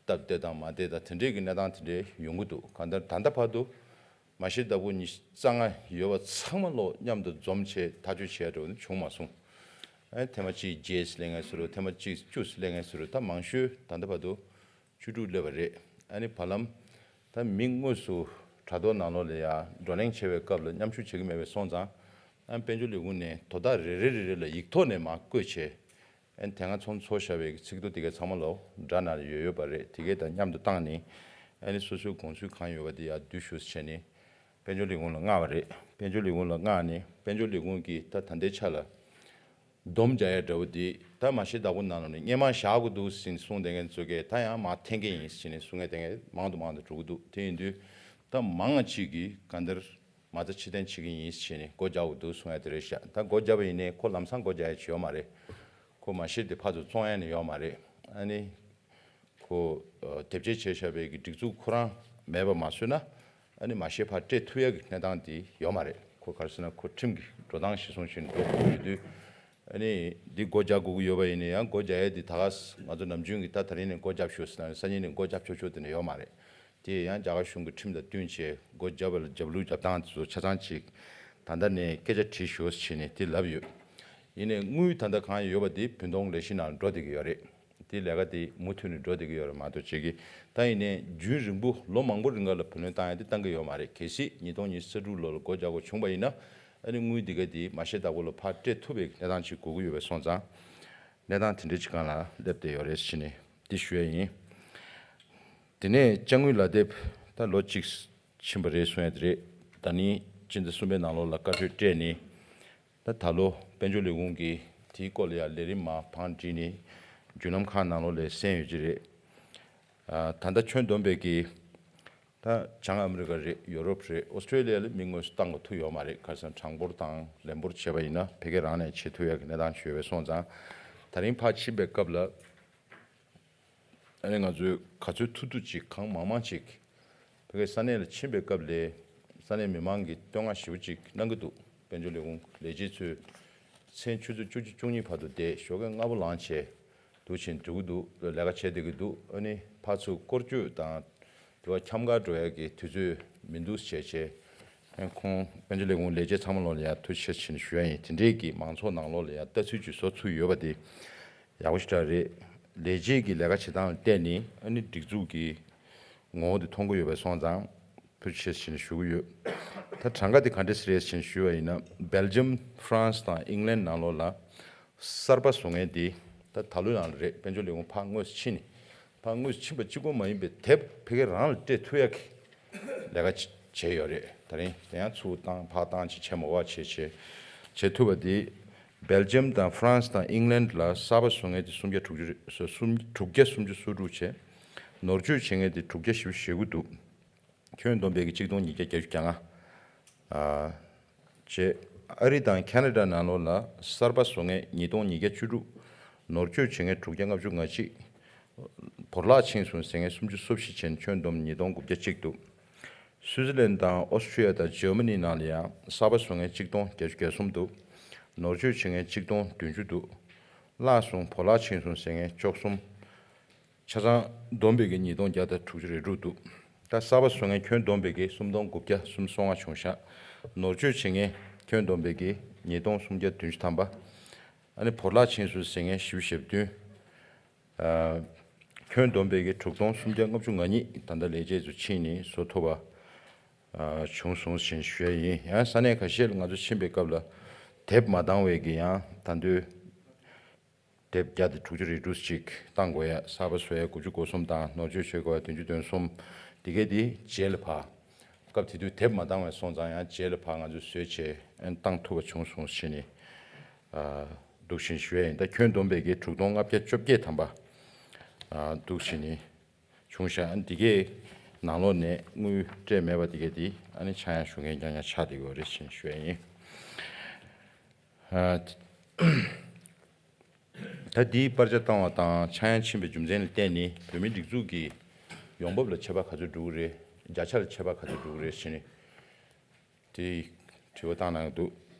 སྟབས་བདེ་དང་མ་བདེ་དང་དེ་འདྲས་ཀྱི་གནས་སྟངས་དེ་འདྲས་ཡོང་གི་འདུག། གང་ལྟར་ད་ལྟ་བར་དུ། མ་ཤེར་བདག་པོ་ཉི་ཤུ་རྩ་ལྔ་ཡོད་པ་ཚང་མ་ལོག་མཉམ་དུ་འཛོམས་བྱས་ཐག་གཅོད་བྱས་འགྲོ་ནི་བྱུང་མ་སོང་། ཨ་ཐེངས་མ་གཅིག་བརྒྱད་ཙམ་སླེབས་མཁན་བཟོ་འདྲ། ཐེངས་མ་གཅིག་བཅུ་ཙམ་སླེབས་མཁན་བཟོ་འདྲ། ད་མང་ཤོས་ད་ལྟ་བར་དུ་བཅུ་དྲུག་སླེབས་པ་རེད། ཨ་ནི་བར་ལམ་ད་མི་དངོས་སུ་དྲ་ཐོག་ནང་ལོགས་ལ་ཡ་བགྲོ་གླེང་བྱེད་པའི་སྐབས་ལ་མཉམ་ཞུགས་བྱེད་ཀྱི་མེད་པ་སོང་ཙང་། ཨ་དཔལ་འབྱོར་ལས་ཁུངས་ནས་དོ་བདག་རེ་རེ་རེ་རེ་ལ་ཡིག་ཐོག་ནས་མར་བཀོད་བྱས། ཨ་ནི་དེ་སྔ་ཚོགས་འདུ་ཚོགས་བཞག་པའི་ཚིག་ཐོ་དེ་གའི་ཚང་མ་ལོག་སྒྲ་ནང་ལ་ཡོད་ཡོད་པ་རེད། དེ་གའི་དང་མཉམ་དུ་བཏང་ནས་ཨ་ནི་སོ་སོའི་དགོངས་ཚུལ་གང་ཡོད་པ་དེ་ཡར་བསྡུས་ཞུ་བྱས་ནས་དཔལ་འབྱོར་ལས་ཁུངས་ལ་མངགས་པ་རེད། དཔལ་འབྱོར་ལས་ཁུངས་ལ་མངགས་ནས་དཔལ་འབྱོར་ལས་ཁུངས་ཀྱིས་ད་ད་ལྟའི་ཆ་ལ་སྡོམ་རྒྱག་ཡ་འདྲ་བོ་དེ་ད་མ་ཤེར་བདག་པོ་ནང་ལ་ནས་སྔོན་མ་བཞག་དགོས་འདུག་ཟིན་གསུངས་བསྡད་མཁན་ཚོ་གས་ད་ཡང་མར་འཐེན་གྱི་ཡིན་ཟེར་ནས་གསུང་མཁན་དེ་གས་མང་དུ་མང་དུ་འགྲོ་གི་འདུག། དེ་ཡིན་དུས་ད་མང་བ་ཅིག་གིས་གང་ལྟར། མ་རྩ་ཕྱིར་འཐེན་བྱེད་ཀྱི་ཡིན་ཟེར་ནས་སྒོ་རྒྱག་དགོས་འདུག་གསུང་ཡ་དེ་རེད་ཤག། ད་སྒོ་བརྒྱབ་པ་ཡིན་ནའི་ཁོ་ལམ་སང་སྒོ་རྒྱག་ཡ་ཅིག་ཡོད་མ་རེད། ཁོ་མ་ཤེར་དེ་ཕར་ཚུར་བཙོང་ཡ་ནི་ཡོད་མ་རེད། ཨ་ནི་ཁོ་ཨ་དེབ་སྐྱེལ་བྱས་བཞག་པའི་གི་སྒྲིག་འཛུགས་ཁོ་རང་མེད་པ་མ་བཟོས་ན་ཨ་ནི་མ་ཤེར་ཕར་སྤྲད་ཐུབ་ཡ་གི་གནས་སྟངས་དེ་ཡོད་མ་རེད། ཁོ་ག་རེ་ཟེར་ན་ཁོ་ཁྲིམས་ཀྱི་འགྲོ་སྟངས་གཞིར་བཟུང་བྱས་ནས་འགྲོ་དགོས་ཡོད་དུས། ཨ་ནི་འདི་སྒོ་རྒྱག་དགོས་ཀྱི་ཡོད་པ་ཡིན་ན་ཡང་སྒོ་རྒྱག་ཡས་འདི་ད་ག་ས་ང་ཚོ་ནམ་རྒྱུན་གྱི་ད་ད་རིང་ནས་སྒོ་རྒྱབ་ཤོག་ཟེར་ན་སང་ཉིན་ནས་སྒོ་རྒྱབ་ཆོག་ཆོག་དེ་འདྲ་ཡོད་མ་རེད། དེ་ཡང་རྒྱ་གར་གཞུང་གི་ཁྲིམས་དང་བསྟུན་བྱས་སྒོ་རྒྱབ་པ་ལ་རྒྱབ་ལུགས་རྒྱབ་སྟངས་དེ་ཚོ་ཆ་ཚང་ཅིག་ད་ལྟ་ནས་སྐད་ཆ་དྲིས་ཤོག་ཟེར་ནས་དེ་ལབ་ཡོད། ཡིན་ནའི་དངུལ་ད་ལྟ་གང་ཡོད་པ་དེ་བུན་གཏོང་ལས་གཞི་ནང་འགྲོ་བསྡད་ཀྱི་ཡོད་རེད། དེ་ལས་ཀ་དེ་མུ་མཐུད་ནས་འགྲོ་བསྡད་ཀྱི་ཡོད་རེད་མ་གཏོགས་བྱེད་ཀྱི་ད་ཡིན་ནའི་རྒྱུན་རིང་པོ་ལོ་མང་པོ་རིང་ག་ལ་བུ་ལོན་བཏང་ཡ་དེ་བཏང་གི་ཡོད་མ་རེད། གལ་སྲིད་ཉིས་སྟོང་ཉི་ཤུ་རྩ་དྲུག་ལོ་ལ་སྒོ་རྒྱག་དགོས་བྱུང་པ་ཡིན་ན། ཨ་ནི་དངུལ་འདི་ག་དེ་མ་ཤེར་བདག་པོ་ལ་ཕར་སྤྲད་ཐུབ་པའི་གནས་སྟངས་ཅིག་དགོས་ཀྱི་ཡོད་པ་སོང་ཙང་། གནས་སྟངས་དེ་འདྲ་ཅིག་སྒང་ལ་སླེབས་བསྡད་ཡོད་རེད་ཟེར་ནས་འདི་ཞུ་ཡ་ཡིན། དེ་ནས་ཅ་དངོས་ལག་དེབ་ད་ལོ་གཅིག་ཕྱིན་པ་རེད་གསུང་ཡ་དེ་རེད། ད་ནི་སྤྱི་ཟླ་གསུམ་པའི་ནང་ལོགས་ལ་བཀའ་འཁྲོལ་སྤྲད་ནས་ད་ད་ལོ་དཔལ་འབྱོར་ལས་ཁུངས་ཀྱིས་དེའི་སྐོར་ལ་ཡང་ལས་རིམ་མར་བང་བསྒྲིགས་ནས་བརྒྱུད་ལམ་ཁག་ནང་ལོགས་ལ་གསན་ཡོད་ཀྱི་རེད། ཨ་ད་ལྟ་ཁྱོན་བསྡོམས་པའི་གི་ད་བྱང་ཨ་མི་རི་ཀ་རེད། ཡོ་རོབ་རེད། ཨོ་སི་ཀྲེ་ལི་ཡ་ལ་མི་དངོས་སུ་བཏང་དགོས་ཐུག་ཡོད་མ་རེད། ཁ་སང་གྲངས་འབོར་དང་ལན་འབོར་བྱས་པ་ཡིན་ན་ཕ་གི་རང་ནས་བྱེད་ཐུབ་ཡག་གི་གནས་སྟངས་ཅིག་ཡོད་པའི་སོང་ཙང་། ད་རིང་ཕར་ཕྱིན་པའི་སྐབས་ལ་ཨ་ནི་ང་ཚོས་ག་ཚོད་ཐུབ་ཐུབ་ཅིག་གང་མང་མང་ཅིག་ཕ་གི་ས་གནས་ལ་ཕྱིན་པའི་སྐབས་ལ་ས་གནས་མི་མང་གིས་བསྟོད་བསྔགས་ཞེ་པོ་ཅིག་གནང་གི་འདུག། དཔལ་འབྱོར་ལས་ཁུངས་ལས་བྱེད་ཚོས་མཚན་ཆུ་ཚོད་བཅུ་གཅིག་བཅུ་གཉིས་བར་དུ་བསྡད། ཞོགས་ཀས་སྔ་པོ་ལངས་བྱས། འདུག་ཕྱིན་འགྲོ་གི་འདུག། ལས་ཀ་བྱས་བསྡད་ཀྱི་འདུག། ཨ་ནི་ཕར་ཚུར་སྐོར་སྐྱོད་དང་དེ་བ་འཁྱམ་ག་འགྲོ་ཡག་གི་དུས་ཚོད་མི་འདུག་བྱས་བྱས། ཨ་ཁོང་དཔལ་འབྱོར་ལས་ཁུངས་ལས་བྱེད་ཚང་མ་ལོག་ལ་ཡ་ཐུགས་རྗེ་ཆེ་ཞུ་ཡ་ཡིན། དེ་འདྲས་ཀྱི་མང་ཚོགས་ནང་ལོགས་ལ་ཡ་ལྟ་ཚུལ་ཅིག་བཟོ་ཚུགས་ཡོད་པ་དེ་ཡག་པོ་ཞེ་དྲག་རེད། ལས་བྱེད་ཀྱི་ལས་ཀ་བྱེད་སྟངས་ལ་བལྟས་ནས་ཨ་ནི་སྒྲིག་འཛུགས་ཀྱི་ངོ་བོ་དེ་མཐོང་གི་ཡོད་པ་སོང་ཙང་། ཐུགས་རྗེ་ཆེ་ཞེས་ཞུ་གི་ཡོད། ད་གྲངས་ཀ་དེ་ག་འདྲས་རེད་ཞེས་ཞུས་པ་ཡིན་ན། སྦེལ་ཇམ། ཧྥ་རན་སི་དང་ཨིང་ལན་ནང་ལོགས་ལ་གསར་པ་བཟོ་མཁན་དེ་ད་ད་ལོའི་ནང་ལ་རེད། དཔལ་འབྱོར་ལས་ཁུངས་ཕར་དངོས་སུ་ཕྱིན་ནས། ཕར་དངོས་སུ་ཕྱིན་པ་གཅིག་པོ་མ་ཡིན་པའི་དེབ་ཕ་གི་རང་ལ་སྤྲད་ཐུབ་ཡག་གི་ལས་ཀ་བྱས་ཡོད་རེད། ད་རིང་དེ་ཡང་ཚུར་བཏང་ཕར་བཏང་ཅིག་བྱས་མ་བ་བྱས་བྱས་བྱེད་ཐུབ་པ་དེ། སྦེལ་ཇམ་དང་ཧྥ་རན་སི་དང་ཨིང་ལན་ལ་གསར་པ་བཟོ་མཁན་དེ་སུམ་བརྒྱ་དྲུག་ཅུ་རེད། སུམ་དྲུག་བརྒྱ་སུམ་ཅུ་སོ་དྲུག་བྱས། ནོར་བཅོས་བྱེད་མཁན་དེ་དྲུག་བརྒྱ་བཞི་བཅུ་ཞེ་དགུ་འདུག། ཁྱོན་བསྡོམས་པའི་གི་གཅིག་སྟོང་ཉིས་བརྒྱ་བརྒྱད་ཅུ་གྱ་ལྔ། ཨ། བྱས། ཨ་རི་དང་ཁ་ན་ཌ་ནང་ལོགས་ལ་གསར་པ་བཟོ་མཁན་ཉིས་སྟོང་ཉིས་བརྒྱ་བཅུ་དྲུག། ནོར་བཅོས་བྱེད་མཁན་དྲུག་བརྒྱ་ལྔ་བཅུ་ང་གཅིག། བོར་བརླག་ཕྱིན་སོང་ཟེར་མཁན་སུམ་ཅུ་སོ་བཞི་བྱས་ནས་ཁྱོན་བསྡོམས་ཉིས་སྟོང་དགུ་བརྒྱ་གཅིག་འདུག། སུའུ་ཙི་ལན་དང་ཨོ་སི་ཁྲུ་ལི་ཡ་དང་འཇར་མ་ནི་ནང་ལ་ཡང་གསར་པ་བཟོ་མཁན་གཅིག་སྟོང་བརྒྱད་ཅུ་གྱ་གསུམ་འདུག་ནོར་བཅོས་བྱེད་མཁན་གཅིག་སྟོང་བདུན་ཅུ་འདུག་བརླག་སོང་བོར་བརླག་ཕྱིན་སོང་ཟེར་མཁན་བཅུ་གསུམ། ཆ་ཚང་བསྡོམས་པའི་གི་ཉིས་སྟོང་བརྒྱ་དང་དྲུག་ཅུ་རེ་དྲུག་འདུག་ད་གསར་པ་བཟོ་མཁན་ཁྱོན་བསྡོམས་པའི་གི་སུམ་སྟོང་དགུ་བརྒྱ་སུམ་སོ་ལྔ་བྱུང་ཤག་ནོར་བཅོས་བྱེད་མཁན་ཁྱོན་བསྡོམས་པའི་གི་ཉིས་སྟོང་སུམ་བརྒྱ་བདུན་ཅུ་ཐམ་པ། ཨ་ནི་བོར་བརླག་ཕྱིན་སོང་ཟེར་མཁན་བཞི་བཅུ་ཞེ་བདུན། ཨ། ཁྱོན་བསྡོམས་པའི་གི་དྲུག་སྟོང་སུམ་བརྒྱ་ལྔ་བཅུ་ང་གཉིས་ད་ལྟ་ལས་བྱེད་ཚོ་ཕྱིན་ནས་བཟོ་ཐུབ་པ། ཨ། བྱུང་སོང་ཞེས་ཞུ་ཡ་ཡིན། ཡང་ས་གནས་ཁ་ཤས་ལ་ང་ཚོ་ཕྱིན་པའི་སྐབས་ལ་དེབ་མ་བཏང་བའི་གི་ཡང་ད་དུང་དེབ་བརྒྱ་དང་དྲུག་ཅུ་རེ་དྲུག་ཅིག་བཏང་དགོས་ཡ། གསར་པ་བཟོ་ཡ་དགུ་བཅུ་གོ་གསུམ་དང་ནོར་བཅོས་བྱེད་དགོས་ཡ་བདུན་ཅུ་དོན་གསུམ། དེ་གས་དེ་རྗེས་ལ་ཕར། སྐབས་དེ་དུས་དེབ་མ་བཏང་བས་སོང་ཙང་ཡང་རྗེས་ལ་ཕར་ང་ཚོས་བཟོས་བྱས་ཨན་བཏང་ཐུབ་པ་བྱུང་སོང་ཞེས་ནས། ཨ། འདུག་བཞིན་ཞུ་ཡ་ཡིན། ད་ཁྱོན་བསྡོམས་པའི་གི་དྲུག་སྟོང་ལྔ་བརྒྱ་བཅོ་བརྒྱད་ཐམ་པ། ཨ། འདུག་བཞིན་ནི་བྱུང་ཤག་ཨ་ནི་འདི་གའི་ནང་ལོགས་ནས་དངུལ་སྤྲད་མེད་པ་འདི་གའི་འདི་ཨ་ནི་ཆག་ཡང་ཞུ་མཁན་རྐྱང་རྐྱང་ཆགས་བསྡད་ཡོད་རེད་ཅེས་ཞུ་ཡ་ཡིན། ཨ། ད་འདིའི་པར་ཆ་བཏང་བ་དང་ཆག་ཡང་ཕྱིན་པའི་རྒྱུ་མཚན་ལ་བརྟེན་ནས་བོད་མིའི་སྒྲིག་འཛུགས་ཀྱི་ཡོང་འབབ་ལ་ཆད་པ་ག་ཚོད་འགྲོ་གི་རེད། བརྒྱ་ཆ་ལ་ཆད་པ་ག་ཚོད་འགྲོ་གི་རེད་ཟེར་ནས། དེ་དྲི་བ་བཏང་གནང་གི་འདུག་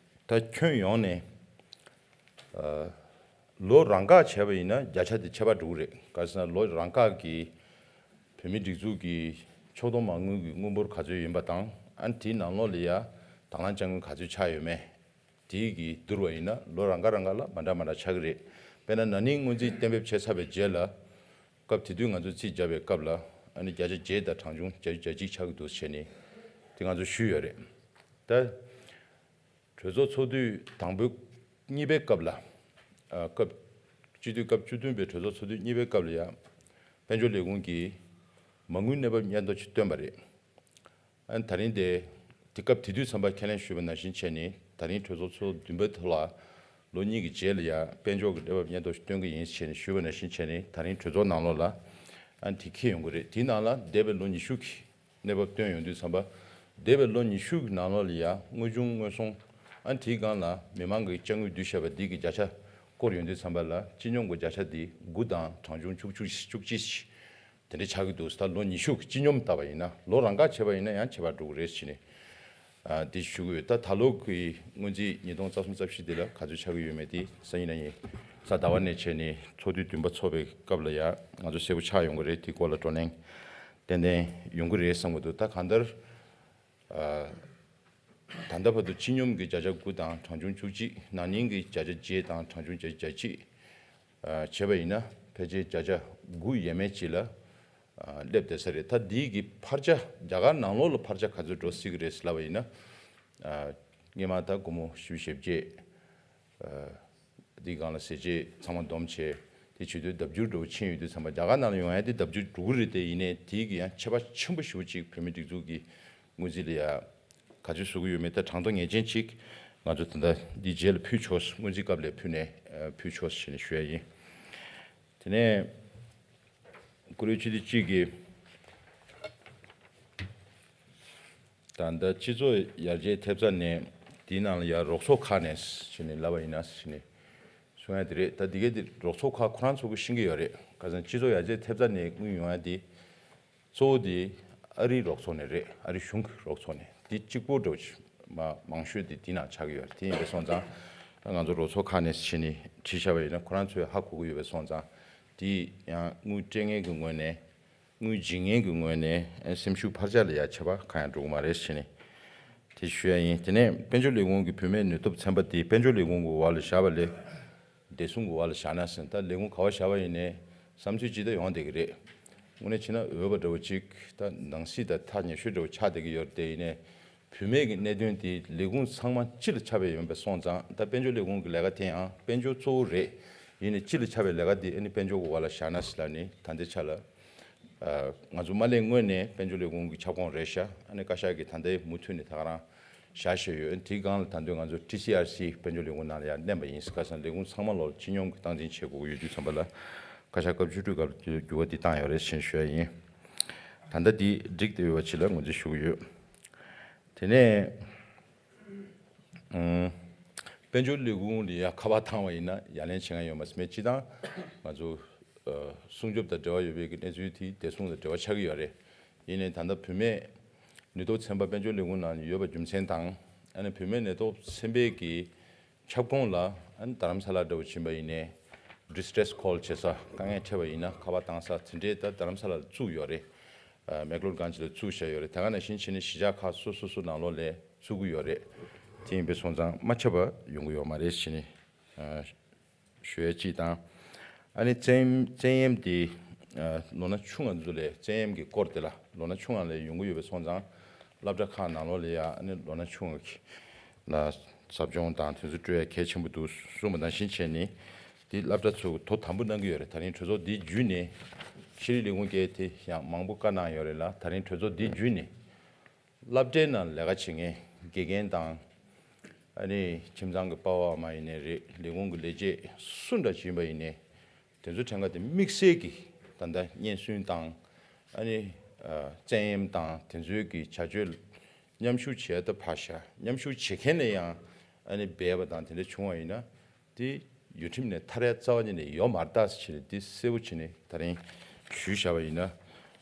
ད་ཁྱོན་ཡོངས་ནས། ཨ། ལོ་རང་འགག་བྱས་པ་ཡིན་ན་བརྒྱ་ཆ་དེ་ཆད་པ་འགྲོ་གི་རེད། ག་རེ་ཟེར་ན་ལོ་རང་འགག་གི་བོད་མིའི་སྒྲིག་འཛུགས་ཀྱི་ཕྱོགས་བསྡོམས་མ་དངུལ་གྱི་དངུལ་འབོར་ག་ཚོད་ཡིན་པ་དང་ཨ་ནི་དེའི་ནང་ལོགས་ལ་ཡ་དང་བླངས་དཔྱ་དངུལ་ག་ཚོད་ཆགས་ཡོད་མེད། དེའི་གི་བསྡུར་བ་ཡིན་ན་ལོ་རང་འགག་རང་འགག་ལ་མ་འདྲ་མ་འདྲ་ཆགས་ཀྱི་རེད། དཔེར་ན་ན་ནིང་སྔོན་རྩིས་གཏན་འབེབས་བྱས་ཚར་བའི་རྗེས་ལ། སྐབས་དེ་དུས་ང་ཚོ་རྩིས་བརྒྱབ་པའི་སྐབས་ལ་ཨ་ནི་བརྒྱ་ཆ་བརྒྱད་དང་གྲངས་ཆུང་བརྒྱད་ཅུ་གྱ་གཅིག་ཆགས་ཀྱི་འདུག་བྱས་ནས་དེ་ང་ཚོ་ཞུས་ཡོད་རེད། ད་གྲོས་ཚོགས་ཚོགས་དུས་དང་པོའི་གཉིས་པའི་སྐབས་ལ། ཨ། སྐབས་སྤྱི་འཐུས་སྐབས་བཅུ་བདུན་པའི་གྲོས་ཚོགས་ཚོགས་དུས་གཉིས་པའི་སྐབས་ལ་ཡང་དཔལ་འབྱོར་ལས་ཁུངས་ཀྱིས་མ་དངུལ་གནས་བབ་སྙན་ཐོ་ཞིག་བཏོན་པ་རེད། ཨ་ནི་ད་རིང་དེ། དེ་སྐབས་དེ་དུས་ཙམ་པ་ཁས་ལེན་ཞུས་པ་ནང་བཞིན་བྱས་ནས་ད་རིང་གྲོས་ཚོགས་ཚོགས་བདུན་པའི་ཐོག་ལ་ལོ་གཉིས་ཀྱི་རྗེས་ལ་ཡང་དཔལ་འབྱོར་གྱི་གནས་བབ་སྙན་ཐོ་ཞིག་སྟོན་གྱི་ཡིན་ཞེས་ནས་ཞུས་པ་ནང་བཞིན་བྱས་ནས་ད་རིང་གྲོས་ཚོགས་ནང་ལོགས་ལ་ཨ་ནི་དེ་འཁེལ་ཡོང་གི་རེད། དེའི་ནང་ལ་འདས་པའི་ལོ་ཉི་ཤུ་གི་གནས་བབ་བཏོན་ཡོང་དུས་ཙམ་པ། འདས་པའི་ལོ་ཉི་ཤུ་གི་ནང་ལོགས་ལ་ཡང་དངོས་བྱུང་དངོས་ཟོང་ཨ་ནི་དེའི་སྒང་ལ་མི་མང་གི་དཔྱ་དངུལ་བསྡུས་བཞག་པ་འདི་གི་བརྒྱ་ཆ་སྐོར་ཡོང་དུས་ཙམ་པ་ལ་སྤྱི་སྙོམས་ཀྱི་བརྒྱ་ཆ་འདི་དགུ་དང་གྲངས་ཆུང་བཅུ་གཅིག་བཅུ་གཅིག་དེ་འདྲ་ཆགས་ཀྱི་འདུག་ད་ལོ་ཉི་ཤུ་གི་སྤྱི་སྙོམས་བལྟས་པ་ཡིན་ན་ལོ་རང་འགག་བྱས་པ་ཡིན་ན་ཡང་ཁྱད་པར་འགྲོ་གི་རེད་ཟེར་ནས། ཨ། འདི་ཞུ་གི་ཡོད། ད་ད་ལོ་གི་སྔོན་རྩིས་ཉིས་སྟོང་རྩ་གསུམ་རྩ་བཞི་འདི་ལ་ག་ཚོད་ཆགས་ཀྱི་ཡོད་མེད་དེ་སང་ཉིན་གནངས་ཉིན་གཟའ་ཟླ་བ་ནས་བྱས་ནས་ཚོགས་དུས་བདུན་པ་ཚོགས་པའི་སྐབས་ལ་ཡང་ང་ཚོ་གསལ་པོ་ཆགས་ཡོང་གི་རེད། དེ་སྐོར་ལ་བགྲོ་གླེང་ཏན་ཏན་ཡོང་གི་རེད་བསམ་གྱི་འདུག་ད་གང་ལྟར། ཨ། ད་ལྟ་བར་དུ་སྤྱི་སྙོམས་ཀྱི་བརྒྱ་ཆ་དགུ་དང་གྲངས་ཆུང་བཅུ་གཅིག་ན་ནིང་གི་བརྒྱ་ཆ་བརྒྱད་དང་གྲངས་ཆུང་བརྒྱ་ཆ་གཅིག་ཨ། བྱས་པ་ཡིན་ན་ཕལ་ཆེར་བརྒྱ་ཆ་དགུ་ཡས་མས་ཅིག་ལ། ཨ། སླེབས་བསྡད་ས་རེད། ད་འདིའི་གི་འཕར་ཆ་རྒྱ་གར་ནང་ལོགས་ལ་འཕར་ཆ་ག་ཚོད་འགྲོ་སྲིད་ཀྱི་རེད་ལབ་པ་ཡིན་ན། ཨ། སྔོན་མ་ད་སྒོར་མོ་བཞི་བཅུ་ཞེ་བརྒྱད། ཨ། འདིའི་སྒང་ལ་ཟས་བཅད་ཚང་མ་བསྡོམས་བྱས་དེ་བྱེད་དུས་ལྡབ་འགྱུར་འདྲ་བོ་ཕྱིན་ཡོད་དུས་ཙམ་པ་རྒྱ་གར་ནང་ལ་ཡོང་ཡ་དེ་ལྡབ་འགྱུར་འགྲོ་གི་རེད་དེ། ཡིན་ནའི་དེའི་གི་ཡང་ཁྱད་པར་ཆེན་པོ་ཞེ་པོ་ཅིག་བོད་མི་སྒྲིག་འཛུགས་ཀྱི་དངུལ་རྩིས་ལ་ཡ་ག་ཚོད་བཟོ་གི་ཡོད་མེད་ད་དྲང་ཐོག་ངེས་ཅན་ཅིག་ང་ཚོ་ད་ལྟ་འདི་རྗེས་ལ་ཕུལ་ཆོག་དངུལ་རྩིས་སྐབས་ལ་ཕུལ་ནས་ཕུལ་ཆོག་ཞེས་ནས་ཞུ་ཡ་ཡིན། དེ་ནས་བཀུར་འོས་སྤྱི་འཐུས་གཅིག་གིས་ད་ལྟ་སྤྱི་ཚོགས་ཡར་རྒྱས་ཐེབས་རྩ་ནས་དེའི་ནང་ལ་ཡ་རོགས་ཚོགས་ཁག་ནས་ཞེས་ནས་ལབ་པ་ཡིན་ན་ཞེས་ནས་གསུང་ཡ་དེ་རེད། ད་འདི་གའི་དེ་རོགས་ཚོགས་ཁག་ཁོ་རང་ཚོ་གིས་ཤེས་ཀྱི་ཡོད་རེད། ག་ཚོད་སྤྱི་ཚོགས་ཡར་རྒྱས་ཐེབས་རྩ་ནས་དངུལ་ཡོང་ཡ་དེ། གཙོ་བོ་དེ་ཨ་རིའི་རོགས་ཚོགས་ནས་རེད། ཨ་རི་གཞུང་གི་རོགས་ཚོགས་ནས་དེ་གཅིག་པོ་འདྲ་བོ་ཅིག་མ་མང་ཤོས་དེ་དེ་ནང་ཆགས་ཀྱི་ཡོད་རེད། དེ་ཡིན་པ་སོང་ཙང་ང་ཚོ་རོགས་ཚོགས་ཁག་ནས་ཕྱིན་ནས་བྲིས་བཞག་པ་ཡིན་ན་ཁོ་རང་ཚོས་ཧ་གོ་གི་ཡོད་པ་སོང་ཙང་དེ་ཡང་དངུལ་སྤྲད་མཁན་གྱི་ངོས་ནས་དངུལ་སྦྱིན་མཁན་གྱི་ངོས་ནས་སེམས་ཤུགས་འཕར་ཆ་ལ་ཡ་ཆད་པ་གང་ཡང་འགྲོ་གི་མ་རེད་ཟེར་ནས་དེ་ཞུ་ཡ་ཡིན། དེ་ནས་དཔལ་འབྱོར་ལས་ཁུངས་ཀྱི་བུད་མེད་ནུས་སྟོབས་ཚན་པ་དེ་དཔལ་འབྱོར་ལས་ཁུངས་ཀྱི་འོག་ལ་བཞག་པ་ལས། བདེ་སྲུང་གི་འོག་ལ་བཞག་ན་ཟེར། ད་ལས་ཁུངས་ག་པར་བཞག་པ་ཡིན་ནའི་བསམ་ཚུལ་ཇི་ལྟར་ཡོང་བསྡད་ཀྱི་རེད། དངོས་གནས་བྱས་ན་འོས་པ་འདྲ་བོ་ཅིག་ད་ནང་སྲིད་དང་ཐག་ཉེ་ཤོས་འདྲ་བོ་ཆགས་བསྡད་ཀྱི་ཡོད་རེད་དེ། ཡིན་ནའི་བུད་མེད་ཀྱི་གནད་དོན་དེ་ལས་ཁུངས་ཚང་མ་སྤྱི་ལ་ཆགས་པའི་ཡིན་པ་སོང་ཙང་ད་དཔལ་འབྱོར་ལས་ཁུངས་ཀྱི་ལས་ཀ་དེ་ཡང་དཔལ་འབྱོར་གཙོ་བོ་རེད། ཡིན་ནའི་སྤྱི་ལ་ཆགས་པའི་ལས་ཀ་དེ་ཨ་ནི་དཔལ་འབྱོར་གྱི་འོག་ལ་བཞག་ན་ཟེར་ལབ་ནས་ད་ལྟའི་ཆ་ལ། ཨ། ང་ཚོ་མ་སླེབས་སྔོན་ནས་དཔལ་འབྱོར་ལས་ཁུངས་ཀྱི་ཁྱབ་ཁོངས་རེད་ཤག་ཨ་ནི་བཀའ་ཤག་གིས་ད་ལྟའི་མུ་མཐུད་ནས་ད་ག་རང་བཞག་བཞག་ཡོད། དེའི་སྒང་ལ་ད་དུང་ང་ཚོ་ཊི་སི་ཨར་སི་དཔལ་འབྱོར་ལས་ཁུངས་ནང་ལ་ཡང་བསྣན་པ་ཡིན། ག་ཟེར་ན་ལས་ཁུངས་ཚང་མ་ལོག་སྤྱི་སྙོམས་ཀྱི་སྟངས་འཛིན་བྱེད་དགོས་ཀྱི་ཡོད་དུས་ཙམ་པ་ལ་བཀའ་ཤག་སྐབས་བཅུ་དྲུག་སྐབས་ཀྱི་འགྱུར་བ་འདི་བཏང་ཡོད་རེད་ཅེས་ཞུ་ཡ་ཡིན། ད་ལྟ་འདི་འགྲིག་བསྡད་ཡོད་པ་ཅིག་ལ་ངོས་འཛིན་ཞུ་གི་ཡོད། དེ་ནས། ཨང་། དཔལ་འབྱོར་ལས་ཁུངས་ལ་ཡ་ཁ་པར་བཏང་བ་ཡིན་ན་ཡ་ལན་བྱེད་མཁན་ཡོད་མ་རེད། སྤྱིར་བཏང་ང་ཚོ་ཨ་སྲུང་སྐྱོབ་དང་འབྲེལ་བ་ཡོད་པའི་གི་གནས་ཚུལ་དེ་བདེ་སྲུང་དང་འབྲེལ་བ་ཆགས་ཀྱི་ཡོད་རེད། ཡིན་ནའི་ད་ལྟ་བུད་མེད་ ནད་ཐོག་ཚན་པ་དཔལ་འབྱོར་ལས་ཁུངས་ནང་ཡོད་པ་རྒྱུ་མཚན་དང་། ཨ་ནི་བུད་མེད་ནད་ཐོག་ཚན་པའི་གི་ཁྱབ་ཁོངས་ལ། ཨ་ནི་རྡ་རམ་ས་ལ་འདྲ་བོ་ཕྱིན་པ་ཡིན་ནའི་distress call བྱེད་ས། དཀའ་ངལ་འཕྲད་པ་ཡིན་ན་ཁ་པར་བཏང་ས་དེ་འདྲའི་ད་རྡ་རམ་ས་ལ་བཙུགས་ཡོད་རེད། ཨ་མེག་ལོར་གྷན་ཇི་ལ་བཙུགས་བཞག་ཡོད་རེད། དེ་ག་ནང་བཞིན་བྱས་ནས་གཞིས་ཆགས་ཁག་སོ་སོ་སོ་ནང་ལོགས་ལ་བཙུགས་ཀྱི་ཡོད་རེད། དེ་ཡིན་པའི་སོང་ཙང་མ་ཁྱབ་པ་ཡོང་གི་ཡོད་མ་རེད་ཟེར་ནས། ཨ། ཞུ་ཡས་གཅིག་དང་། ཨ་ནི་བཙན་བཙན་གཡེམ་དེ། ཨ་ལོ་ན་ཆུང་ང་ཚོ་ལ་བཙན་གཡེམ་གྱི་སྐོར་དེ་ལ་ལོ་ན་ཆུང་ང་ལ་ཡོང་གི་ཡོད་པའི་སོང་ཙང་། སློབ་གྲྭ་ཁག་ནང་ལོགས་ལ་ཡ། ཨ་ནི་ལོ་ན་ཆུང་ང་གི་ལ་ཟབ་སྦྱོང་དང་དེ་ཚོ་སྤྲོད་ཡ་གལ་ཆེན་པོ་འདུག་གསུངས་པ་ནང་བཞིན་བྱས་ནས། དེ་སློབ་གྲྭ་ཚོ་དོ་དམ་པོ་གནང་གི་ཡོད་རེད། ད་རིང་གྲོས་ཚོགས་འདི་བརྒྱུད་ནས། ཤེས་རིག་ལས་ཁུངས་ཀྱིས་དེ་ཡང་མང་པོ་བཀའ་གནང་ཡོད་རེད་ལ། ད་རིང་གྲོས་ཚོགས་འདི་བརྒྱུད་ནས། སློབ་གྲྭའི་ནང་ལས་ཀ་བྱེད་མཁན་དགེ་རྒན་དང་། ཨ་ནི་ཁྱིམ་ཚང་གི་པ་ཕ་མ་ཡིན་ནའི་རེད། ལས་ཁུངས་ཀྱི་ལས་བྱེད་སུ་འདྲ་ཞིག་ཡིན་པ་ཡིན་ནའི། དེ་ཚོ་གྲངས་ཀ་དེ་དམིགས་བསལ་གྱི་ད་ལྟ་སྙན་སེང་དང་། ཨ་ནི་ཨ་བཙན་གཡེམ་དང་དེ་ཚོའི་གི་བྱ་སྤྱོད་མཉམ་ཞུགས་བྱས་ད་ཕར་བཞག་མཉམ་ཞུགས་བྱེད་མཁན་ལ་ཡང་ཨ་ནི་སྦས་པ་དང་དེ་འདྲ་བྱུང་བ་ཡིན་ན། དེ་ཡུལ་ཁྲིམས་ནས་ཐར་ཡ་རྩ་བ་ཉིད་ནས་ཡོད་མ་རེད་ད་ཟེར་ནས། དེ་གསལ་པོ་བྱས་ནས་ད་རིང་ཞུས་བཞག་པ་ཡིན་ན།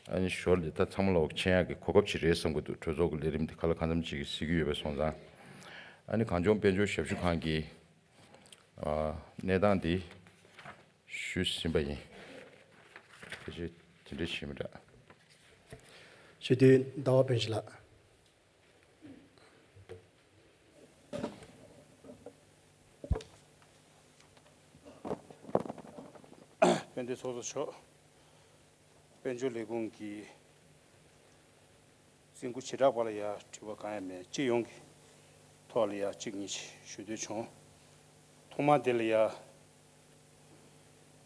ཨ་ནི་ཞོར་ལ་ད་ཚང་མ་ལོག་མཁྱེན་ཡག་གི་གོ་སྐབས་ཅིག་རེད་བསམ་གྱི་འདུག་གྲོས་ཚོགས་ཀྱི་ལས་རིམ་དེ་ག་ལ་གང་འཚམ་ཅིག་གཟིགས་ཀྱི་ཡོད་པའི་སོང་ཙང་། ཨ་ནི་གངས་ལྗོངས་དཔལ་འབྱོར་ཞབས་ཞུ་ཁང་གི་ཨ་གནས་སྟངས་འདི་ཞུས་ཟིན་པ་ཡིན། ཕལ་ཆེར་དེ་འདྲ་ཞིག་མི་འདྲ། སྤྱི་འཐུས་ཟླ་བ་དཔལ་འབྱེད་ལགས། དཔལ་ལྡན་ཚོགས་གཙོ་མཆོག་དཔལ་འབྱོར་ལས་ཁུངས་ཀྱི་འཛིན་སྐུ་བྱེ་བྲག་པ་ལ་ཡ་དྲི་བ་གང་ཡང་མེད། སྤྱི་ཡོངས་ཀྱི་ཐོག་ལ་ཡ་གཅིག་གཉིས་ཞུ་འདོད་བྱུང་། ཐོག་མ་དེ་ལ་ཡ།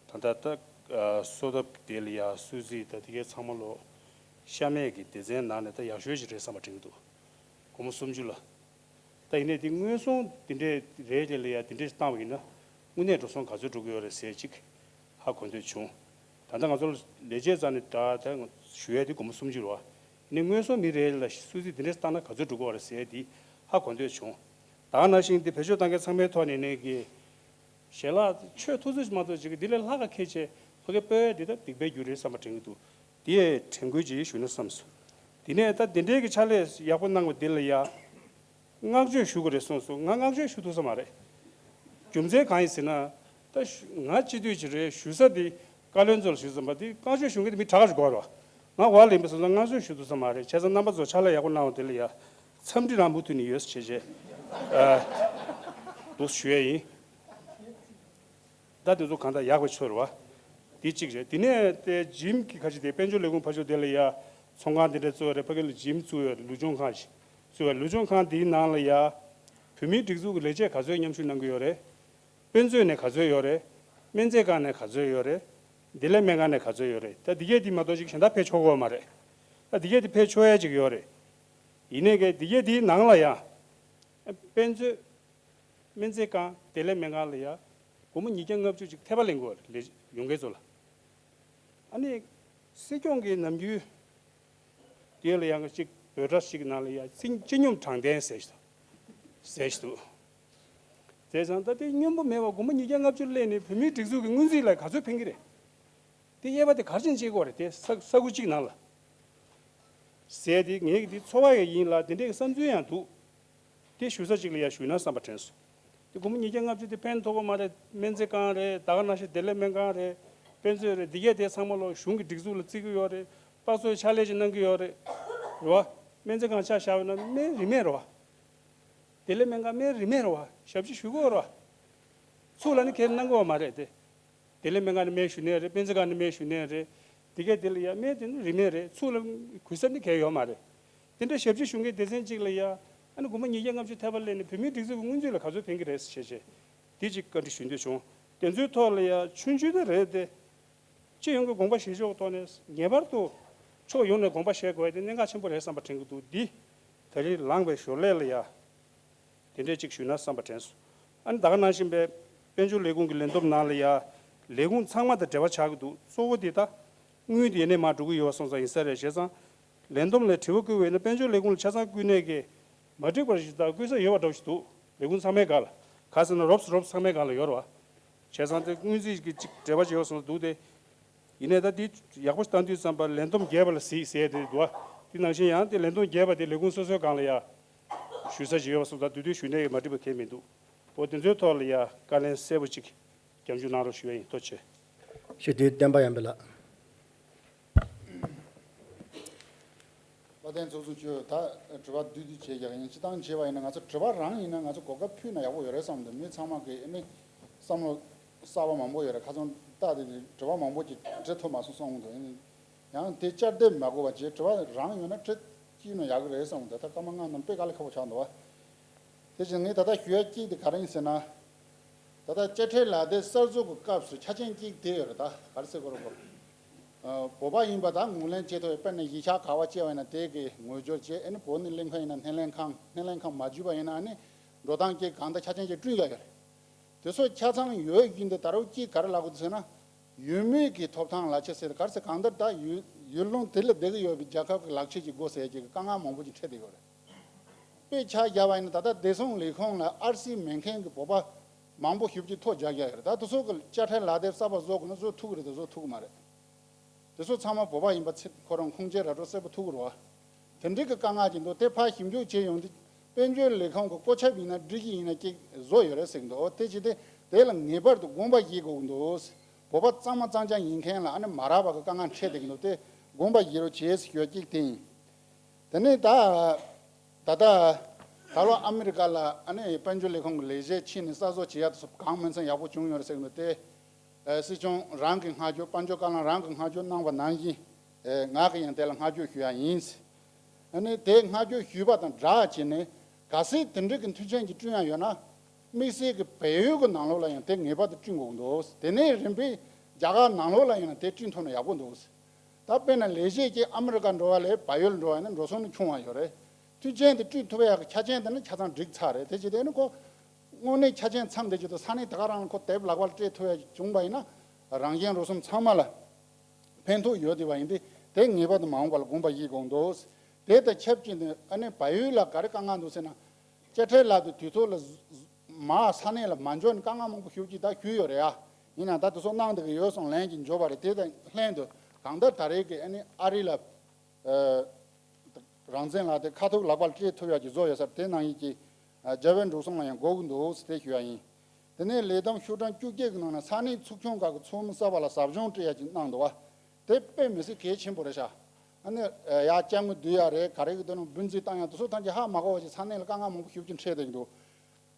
ད་ལྟ་ད་ཨ་གསོལ་ཐབ་དེ་ལ་ཡ་གསོལ་ཚིགས་ད་དེ་གའི་ཚང་མ་ལོ་ཤ་མེད་ཀྱི་སྡེ་ཚན་ནང་ནས་ད་ཡག་ཤོས་ཅིག་རེད་བསམ་པ་དྲན་གྱི་འདུག་སྒོར་མོ་སུམ་ཅུ་ལ། ད་ཡིན་ནའི་དེ་དངོས་ཟོང་དེ་འདྲས་རེད་དེ་ལ་ཡ་དེ་འདྲས་བཏང་བ་ཡིན་ན་དངོས་གནས་འགྲོ་སོང་ག་ཚོད་འགྲོ་གི་ཡོད་རེད་ཟེར་ཅིག་ཧ་གོ་འདོད་བྱུང་། ད་ལྟ་ང་ཚོ་ལ་ལས་བྱེད་རྩ་ནས་ད་ད་ཞུ་ཡས་དེ་སྒོར་མོ་སུམ་ཅུ་རེད་བ། ཡིན་ནའི་དངོས་ཟོང་མི་རེ་ལ་གསོལ་ཚིགས་དེ་འདྲས་བཏང་ན་ག་ཚོད་འགྲོ་གི་ཡོད་རེད་ཟེར་དེ་ཧ་གོ་འདོད་བྱུང་། ད་ག་ནང་བཞིན་དེ་བེད་སྤྱོད་བཏང་མཁན་ཚང་མའི་ཐོག་ནས་ནས་ཀྱི། ཞལ་ལག་ཆོས་ཐུབ་ཚོད་མ་གཏོགས་ཅིག་འདི་ལས་ལྷག་ག་ཁྱེད་ཆེ་ཕ་གི་སྤོས་འདི་ལྟར་སྡིག་པའི་རྒྱུ་རེད་བསམ་པ་དྲན་གྱི་འདུག་དེ་ཡས་དྲན་སྐུལ་ཅིག་ཞུ་ན་བསམས་སོང་། དེ་ནས་ད་འདི་འདྲའི་གི་ཕྱག་ལས་ཡག་པོ་གནང་བ་འདི་ལ་ཡ། བསྔགས་བརྗོད་ཞུ་དགོས་རེད་གསུངས་སོང་། ང་བསྔགས་བརྗོད་ཞུ་ཐུབ་ས་མ་རེད། རྒྱུ་མཚན་གང་ཡིན་ཟེར་ན། ད་ཞུ་ང་སྤྱི་འཐུས་ཅིག་རེད། ཞུ་ས་འདི་བཀའ་བློན་ཚོ་ལ་ཞུ་བསམ་པ་འདི་བསྔགས་བརྗོད་ཞུ་མཁན་དེ་མི་དྲག་ཞིག་དགོས་རེད་བ། ང་འོག་ལ་ཡིན་པ་སོང་ཙང་བསྔགས་བརྗོད་ཞུ་ཐུབ་ས་མ་རེད། བྱས་ཙང་རྣམ་པ་ཚོ་ཕྱག་ལས་ཡག་པོ་གནང་བ་དེ་ལ་ཡ། འཚམས་འདྲི་རང་མུ་མཐུད་ནས་ཡོད་བྱས་བྱས། ཨ། འདུག་ཞུ་ཡས་ཡིན། ད་དེ་ཚོ་གང་ལྟར་ཡག་པའི་ཕྱོགས་རེད་བ། དེ་གཅིག་རེད། དེ་ནས་དེ་ཇིམ་གྱི་ཁ་ཅིག་དེ་དཔལ་འབྱོར་ལས་ཁུངས་ཕར་ཕྱོགས་དེ་ལ་ཡ། ཚོང་ཁང་དེ་འདྲ་བཙུགས་ཡོད་རེད། ཕ་གི་ལ་ཇིམ་བཙུགས་ཡོད་རེད། ལུས་སྦྱོང་ཁང་ཞིག་བཙུགས་ཡོད་རེད། ལུས་སྦྱོང་ཁང་དེའི་ནང་ལ་ཡ། བོད་མིའི་སྒྲིག་འཛུགས་ཀྱི་ལས་བྱེད་ག་ཚོད་མཉམ་ཞུགས་གནང་གི་ཡོད་རེད། དཔེ་མཛོད་ནས་ག་ཚོད་ཡོད་རེད། སྨན་རྫས་ཁང་ནས་ག་ཚོད་ཡོད་རེད། བདེ་ལེགས་སྨན་ཁང་ནས་ག་ཚོད་ཡོད་རེད། ད་འདི་གས་འདི་མ་གཏོགས་ཅིག་གཞན་དག་ཕེབས་ཆོག་གི་ཡོད་མ་རེད། ད་འདི་གས་འདི་ཕེབས་ཆོག་ཡ་ཅིག་ཡོད་རེད། ཡིན་ནའི་གས་འདི་གས་འདིའི་ནང་ལ་ཡང་། དཔེ་མཛོད། སྨན་རྫས་ཁང་། བདེ་ལེགས་སྨན་ཁང་ལ་ཡ། སྒོར་མོ་ཉིས་བརྒྱ་ལྔ་བཅུ་ཅིག་ཐེབས་པ་ལེན་དགོས་རེད། ལས་ཡོང་མཁན་ཚོ་ལ། ཨ་ནི། སྲིད་སྐྱོང་གིས་ནམ་རྒྱུན། དེ་ལ་ཡང་ཅིག་འབོད་སྒྲ་ཞིག་ནང་ལ་ཡ་སྤྱི་སྤྱི་སྙོམས་དྲང་བདེན་ཟེར་ཞིག་ཟེར་ཞིག་འདུག་བྱས་ཙང་ད་དེ་སྙོམས་པོ་མེད་པ་སྒོར་མོ་ཉིས་བརྒྱ་ལྔ་བཅུ་སླེབས་ནས་བོད་མིའི་སྒྲིག་འཛུགས་ཀྱི་སྔོན་རྩིས་ལ་ག་ཚོད་ཕན་གྱི་རེད། དེ་དབྱེ་བ་དེ་ག་རེ་བྱས་ནས་ཕྱེ་དགོས་རེད། དེ་ས་ས་ཁུལ་གཅིག་ནང་ལ། ཟེར་དེ་ངེད་ཀྱི་དེ་ཚོར་བ་ཡང་ཡིན་ལ་དེ་འདྲའི་བསམ་ཚུལ་ཡང་འདུག་དེ་ཞུ་ས་གཅིག་ལ་ཡ་ཞུས་ན་བསམ་པ་དྲན་སོང་། དེ་སྒོར་མོ་ཉིས་བརྒྱ་ལྔ་བཅུ་དེ་ཕན་ཐོགས་པ་མ་རེད། སྨན་རྫས་ཁང་རེད། ད་ག་ནང་བཞིན་བདེ་ལེགས་སྨན་ཁང་རེད། དཔེ་མཛོད་རེད། འདི་གས་དེ་ཚང་མ་ལོ་གཞུང་གི་སྒྲིག་འཛུགས་ལ་བརྩི་གི་ཡོད་རེད། དཔག་ཚོད་ཕྱག་ལས་ཅིག་གནང་གི་ཡོད་རེད། རེད་བ། སྨན་རྫས་ཁང་ཆ་བཞག་པ་ཡིན་ན་སྨན་རིན་མེད་རེད་བ། བདེ་ལེགས་སྨན་ཁང་སྨན་རིན་མེད་རེད་བ། ཞབས་ཕྱི་ཞུ་གི་ཡོད་རེད་བ། ཚུར་ལ་ནི་ཁྱེད་གནང་གི་ཡོད་མ་རེད་དེ། བདེ་ལེགས་སྨན་ཁང་ནས་སྨན་ཞུ་ནའི་རེད། དཔེ་མཛོད་ཁང་ནས་སྨན་ཞུ་ནའི་རེད། དེ་གས་དེ་ལ་ཡ་སྨན་དེ་ནི་རིན་མེད་རེད། ཚུར་ལ་གུས་ས་ནི་གས་ཡོད་མ་རེད། དེ་འདྲ་ཞབས་ཕྱི་ཞུ་མཁན་སྡེ་ཚན་གཅིག་ལ་ཡ་ཨ་ནི་སྒོར་མོ་ཉིས་བརྒྱ་ལྔ་བཅུ་ཐེབས་པ་སླེབས་ནས་བོད་མིའི་སྒྲིག་འཛུགས་ཀྱི་སྔོན་རྩིས་ལ་ག་ཚོད་ཕན་གྱི་རེད་ཟེར་བྱས་བྱས་དེ་གཅིག་བཀའ་འདྲི་ཞུ་འདོད་བྱུང་། དེ་ཚོའི་ཐོག་ལ་ཡ་ཆུང་ཆུང་དེ་རེད་དེ། སྤྱི་ཡོངས་ཀྱི་དགོངས་པ་བཞེས་ཕྱོགས་ཐོག་ནས་ངེས་པར་དུ་ཕྱོགས་ཡོངས་ནས་དགོངས་པ་བཞེས་དགོས་ཡ་དེ་གནད་འགག་ཆེན་པོ་རེད་བསམ་པ་དྲན་གྱི་འདུག་འདི་ད་རེས་ལངས་པའི་ཞོར་ལས་ལ་ཡ། དེ་འདྲས་ཅིག་ཞུས་ན་བསམ་པ་དྲན་སོང་། ཨ་ནི་ད་ག་ནང་བཞིན་པའི་དཔལ་འབྱོར་ལས་ཁུངས་ཀྱི་ལས་བསྡོམས་ནང་ལ་ཡ། ལས་ཁུངས་ཚང་མ་དང་འབྲེལ་བ་ཆགས་ཀྱི་འདུག་གཙོ་བོ་འདི་ད། དངུལ་དེ་ཡེ་ནས་མར་འགྲོ་གི་ཡོད་པ་སོང་ཙང་ཡིན་ས་རེད། བྱས་ཙང་། ལས་བསྡོམས་ལ་དྲི་བ་བཀོད་པ་ཡིན་ན་དཔལ་འབྱོར་ལས་ཁུངས་ལ་ཆ་ཚང་བསྐུལ་ནས་ཀྱི། མ་འགྲིག་པ་ཞིག་དང་བསྐུལ་ས་ཡོད་པ་འདྲ་བོ་ཞིག་འདུག་ལས་ཁུངས་ཚང་མའི་སྒང་ལ། ག་ཟེར་ན་རོབ་རོབ་ཚང་མའི་སྒང་ལ་ཡོད་རེད་བ། བྱས་ཙང་དེ་དངུལ་རྩིས་ཀྱི་ཅིག་འབྲེལ་བ་ཅིག་ཡོད་པ་སོང་ཙང་འདུག་སྟེ། ཡིན་ནའི་ད་འདི་ཡག་པོ་ཞིག་བཏང་དུས་ཙམ་པ་ལས་བསྡོམས་རྒྱས་པ་ལ་གཟིགས་ཟེར་དེ་འདུག་བ། དེ་ནང་བཞིན་ཡང་དེ་ལས་དོན་རྒྱས་པ་དེ་ལས་ཁུངས་སོ་སོའི་སྒང་ལ་ཡ་ཞུ་ས་ཞིག་ཡོད་པ་སོང་ཙང་དེ་དུས་ཞུས་ནས་མ་འགྲིག་པ་གང་ཡང་མི་འདུག་འོ་དེ་ཚོའི་ཐོག་ལ་ཡ་བཀའ་ལན་གསལ་པོ་ཅིག་སྐྱབས་འཇུག་གནང་རོགས་ཞུ་ཡ་ཡིན། ཐུགས་རྗེ་ཆེ། ཞུ་དུས་བསྟན་པ་ཡར་འཕེལ་ལགས། བློ་བརྟན་ཚོགས་གཙོ་མཆོག་ད་དྲི་བ་བསྡུས་བསྡུས་བྱས་རྒྱག་ཡིན། སྤྱིར་བཏང་བྱས་པ་ཡིན་ན་ང་ཚོ་དྲི་བ་རང་ཡིན་ན་ང་ཚོ་གོ་སྐབས་ཕུལ་ན་ཡག་པོ་ཡོད་རེད་བསམ་འདུག་མི་ཚང་མ་གི་ཨ་ནི་བསམ་བློ་གསར་པ་མང་པོ་ཡོད་རེད། ཁ་སང་ལྟ་དེ་དྲི་བ་མང་པོ་ཅིག་འདྲི་ཐུབ་མ་སོང་བསམ་འདུག་ཡང་དེ་བསྐྱར་ཟློས་མ་དགོས་པ་བྱས་དྲི་བ་རང་ཡོད་ན་དྲི་སྐྱིད་ན་ཡག་གི་རེད་བསམ་འདུག་ད་སྐར་མ་ལྔ་ནང་དཔེ་དཀའ་ལས་ཁག་པོ་ཆགས་འདུག་བ། དེ་བཞིན་ངས་ད་ལྟ་ཞུ་ཡ་གཅིག་དེ་ག་རེ་ཡིན་ཟེར་ན། ད་ལྟ་དཔྱ་ཁྲལ་ལག་དེབ་གསར་བཟོ་གི་སྐབས་སུ་ཆ་རྐྱེན་གཅིག་དེ་ཡོད་རེད། ད་ག་རེ་ཟེར་དགོས་རེད་གོ། ཨ། བོད་པ་ཡིན་པ་དང་ངོས་ལེན་བྱེད་ཐུབ་པའི་དཔེར་ན་གཞིས་ཆགས་ག་བ་སྐྱེས་པ་ཡིན་ན་དེ་གི་ངོས་སྦྱོར་བྱེད། ཨ་ནི་བོད་ནས་སླེབས་མཁན་ཡིན་ན་སྣེ་ལེན་ཁང་། སྣེ་ལེན་ཁང་མ་བརྒྱུད་པ་ཡིན་ན་ཨ་ནི་འགྲོ་སྟངས་གཅིག་གང་ལྟར་ཆ་རྐྱེན་གཅིག་བསྐྲུན་ཡ་ཡོད་རེད། དེ་ཚོ་ཆ་ཚང་ཡོད་བཞིན་དུ་ད་རུང་གཅིག་ག་རེ་ལབ་དགོས་ཟེར་ན། ཡུལ་མི་གི་ཐོབ་ཐང་ལག་ཁྱེར་ཟེར་ག་རེ་ཟེར་གང་ལྟར་ད་ཡུལ་ཡུལ་ལུང་དེ་ལ་བསྡད་ཀྱི་ཡོད་པའི་རྒྱལ་ཁབ་ཀྱི་ལག་ཁྱེར་ཅིག་དགོས་ཟེར་གྱི་དཀའ་ངལ་མང་པོ་ཅིག་འཕྲད་བསྡད་ཡོད་རེད། དཔེ་ཆ་བཞག་པ་ཡིན་ན་ད་ལྟ་བདེ་སྲུང་ལས་ཁུངས་ལ་ཨར་སི་མེད་མཁན་གྱི་བོད་པ་མང་པོ་ཞེ་པོ་ཅིག་ཐོ་རྒྱག་རྒྱག་ཡོད་རེད། ད་དེ་ཚོ་གི་དཔྱ་ཁྲལ་ལག་དེབ་གསར་པ་བཟོ་དགོས་ན་བཟོ་ཐུབ་ཀྱི་རེད་དམ་བཟོ་ཐུབ་ཀྱི་མ་རེད། དེ་ཚོ་ཚང་མ་བོད་པ་ཡིན་པ་ཚེ་ཁོ་རང་ཁུངས་སྐྱེལ་ར་སྤྲོད་གསལ་པོ་ཐུབ་ཀྱི་རེད་བ། དེ་འདྲའི་གི་དཀའ་ངལ་ཅིག་འདུག་དེ་ཕར་ཞིབ་འཇུག་བྱས་ཡོང་དུས་དཔལ་འབྱོར་ལས་ཁུངས་ཀྱི་བཀོད་ཁྱབ་ཡིན་ན་སྒྲིག་གཞི་ཡིན་ན་ཅིག་བཟོ་ཡོད་རེད་ཟེར་གྱི་འདུག་འོ་དེ་བྱས་ཏེ་དེ་ལ་ངེས་པར་དུ་དགོངས་པ་བཞེས་དགོས་ཀྱི་འདུག་བོད་པ་གཙང་མ་གཙང་རྐྱང་ཡིན་མཁན་ལ་ཨ་ནི་མ་རག་པ་གི་དཀའ་ངལ་འཕྲད་བསྡད་ཀྱི་འདུག་དེ་དགོངས་པ་བཞེས་རོགས་བྱེད་ཟེར་ཞུ་ཡ་གཅིག་དེ་ཡིན། དེ་ནས་ད་ད་ལྟ་ད་ལོ་ཨ་མི་རི་ཀ་ལ་ཨ་ནི་དཔལ་འབྱོར་ལས་ཁུངས་ཀྱི་ལས་བྱེད་ཕྱིན་ནས་གསར་བཟོ་བྱེད་ཡ་དེ་ཚོ་གང་མིན་ཚང་ཡག་པོ་བྱུང་ཡོད་རེད་ཟེར་གྱི་འདུག་དེ་ཨ་སྲིད་སྐྱོང་རང་གི་བསྔགས་བརྗོད་དཔལ་འབྱོར་བཀའ་བློན་རང་གི་བསྔགས་བརྗོད་གནང་བ་ནང་བཞིན་ཨ་ང་གི་ཡང་དེ་ལ་བསྔགས་བརྗོད་ཞུ་ཡ་ཡིན། ཨ་ནི་དེ་བསྔགས་བརྗོད་ཞུས་པ་དང་སྦྲགས་བྱས་ནས་གལ་སྲིད་དེ་འདྲའི་གི་མཐུན་རྐྱེན་ཅིག་བསྐྲུན་ཡ་ཡོད་ན་དམིགས་བསལ་གྱི་བལ་ཡུལ་གྱི་ནང་ལོགས་ལ་ཡང་དེ་ངེས་པར་དུ་བསྐྲུན་དགོས་འདུག་དེ་ནས་རིམ་པས་རྒྱ་གར་ནང་ལོགས་ལ་ཡང་དེ་བསྐྲུན་ཐུབ་ན་ཡག་པོ་འདུག་ད་དཔེར་ན་ལས་བྱེད་ཀྱིས་ཨ་མི་རི་ཀ་འགྲོ་བ་ལས་བལ་ཡུལ་འགྲོ་བ་ཡིན་ན་འགྲོ་སོང་ནི་ཆུང་བ་ཡོད་རེད། མཐུན་རྐྱེན་དེ་བསྐྲུན་ཐུབ་ཡག་གི་ཆ་རྐྱེན་དེ་ནི་ཆ་ཚང་འགྲིག་ཚར་རེད། དེ་བྱས་དེ་ནི་ཁོ་དངོས་གནས་ཆ་རྐྱེན་ཚང་བསྡད་རྒྱུ་དང་ས་གནས་དེ་ག་རང་ཁོ་དེབ་ལག་པར་སྤྲད་ཐུབ་ཡག་བྱུང་བ་ཡིན་ན་རང་གཞན་འགྲོ་སོང་ཚང་མ་ལ་ཕན་ཐོགས་ཡོད་བསྡད་པ་ཡིན་དུས་དེ་ངེས་པར་དུ་མ་འོངས་པ་ལ་དགོངས་པ་བཞེས་དགོས་འདུག་དེ་དང་ཆབས་ཅིག་ནས་ཨ་ནི་བལ་ཡུལ་ལ་ག་རེ་དཀའ་ངལ་འདུག་ཟེར་ན། དཔྱ་ཁྲལ་ལག་དེ་དུས་ཐོག་ལ་མར་ས་གནས་ལ་མ་འབྱོར་ནས་དཀའ་ངལ་མང་པོ་ཞེ་པོ་ཅིག་ད་ཞུས་ཡོད་རེད་ཡ། ཡིན་ནའང་ད་དེ་ཚོ་གནང་བསྡད་ཀྱི་ཡོད་སོང་ལན་ཅིག་འབྱོར་བ་རེད། དེ་དང་ལྷན་དུ་གང་ལྟར་ད་རེས་ཀྱི་ཨ་ནི་ཨ་རི་ལ་ཨ་རང་བཙན་ལག་དེབ་ཁ་ཐུག་ལག་པར་སྤྲད་ཐུབ་ཡག་ཅིག་བཟོ་ཡོད་ས་རེད། དེ་གནང་ཡིན་གྱི་ཨ་རྒྱལ་བའི་འགྲོ་སོང་ལ་ཡང་དགོས་ཀྱི་འདུག་ཟེར་དེ་ཞུ་ཡ་ཡིན། དེ་ནས་ལས་བསྡོམས་ཤོག་གྲངས་བཅུ་བརྒྱད་ཀྱི་ནང་ནས་ས་གནས་ཚོགས་ཆུང་ཁག་གི་ཚོགས་མི་གསར་པ་ལ་ཟབ་སྦྱོང་སྤྲད་ཡག་ཅིག་གནང་འདུག་བ། དེ་དཔེ་མི་སྲིད་གལ་ཆེན་པོ་རེད་ཤག་ཨ་ནི་ཡར་དཔྱ་དངུལ་བསྡུ་ཡག་རེད། ག་རེ་གི་དོན་དུ་འབུལ་རྩིས་བཏང་ཡག་དེ་ཚོ་ཐམས་ཅད་ཧ་མ་གོ་བ་ཞིག་ས་གནས་ལ་དཀའ་ངལ་མང་པོ་ཞེ་པོ་ཅིག་འཕྲད་བསྡད་ཀྱི་འདུག་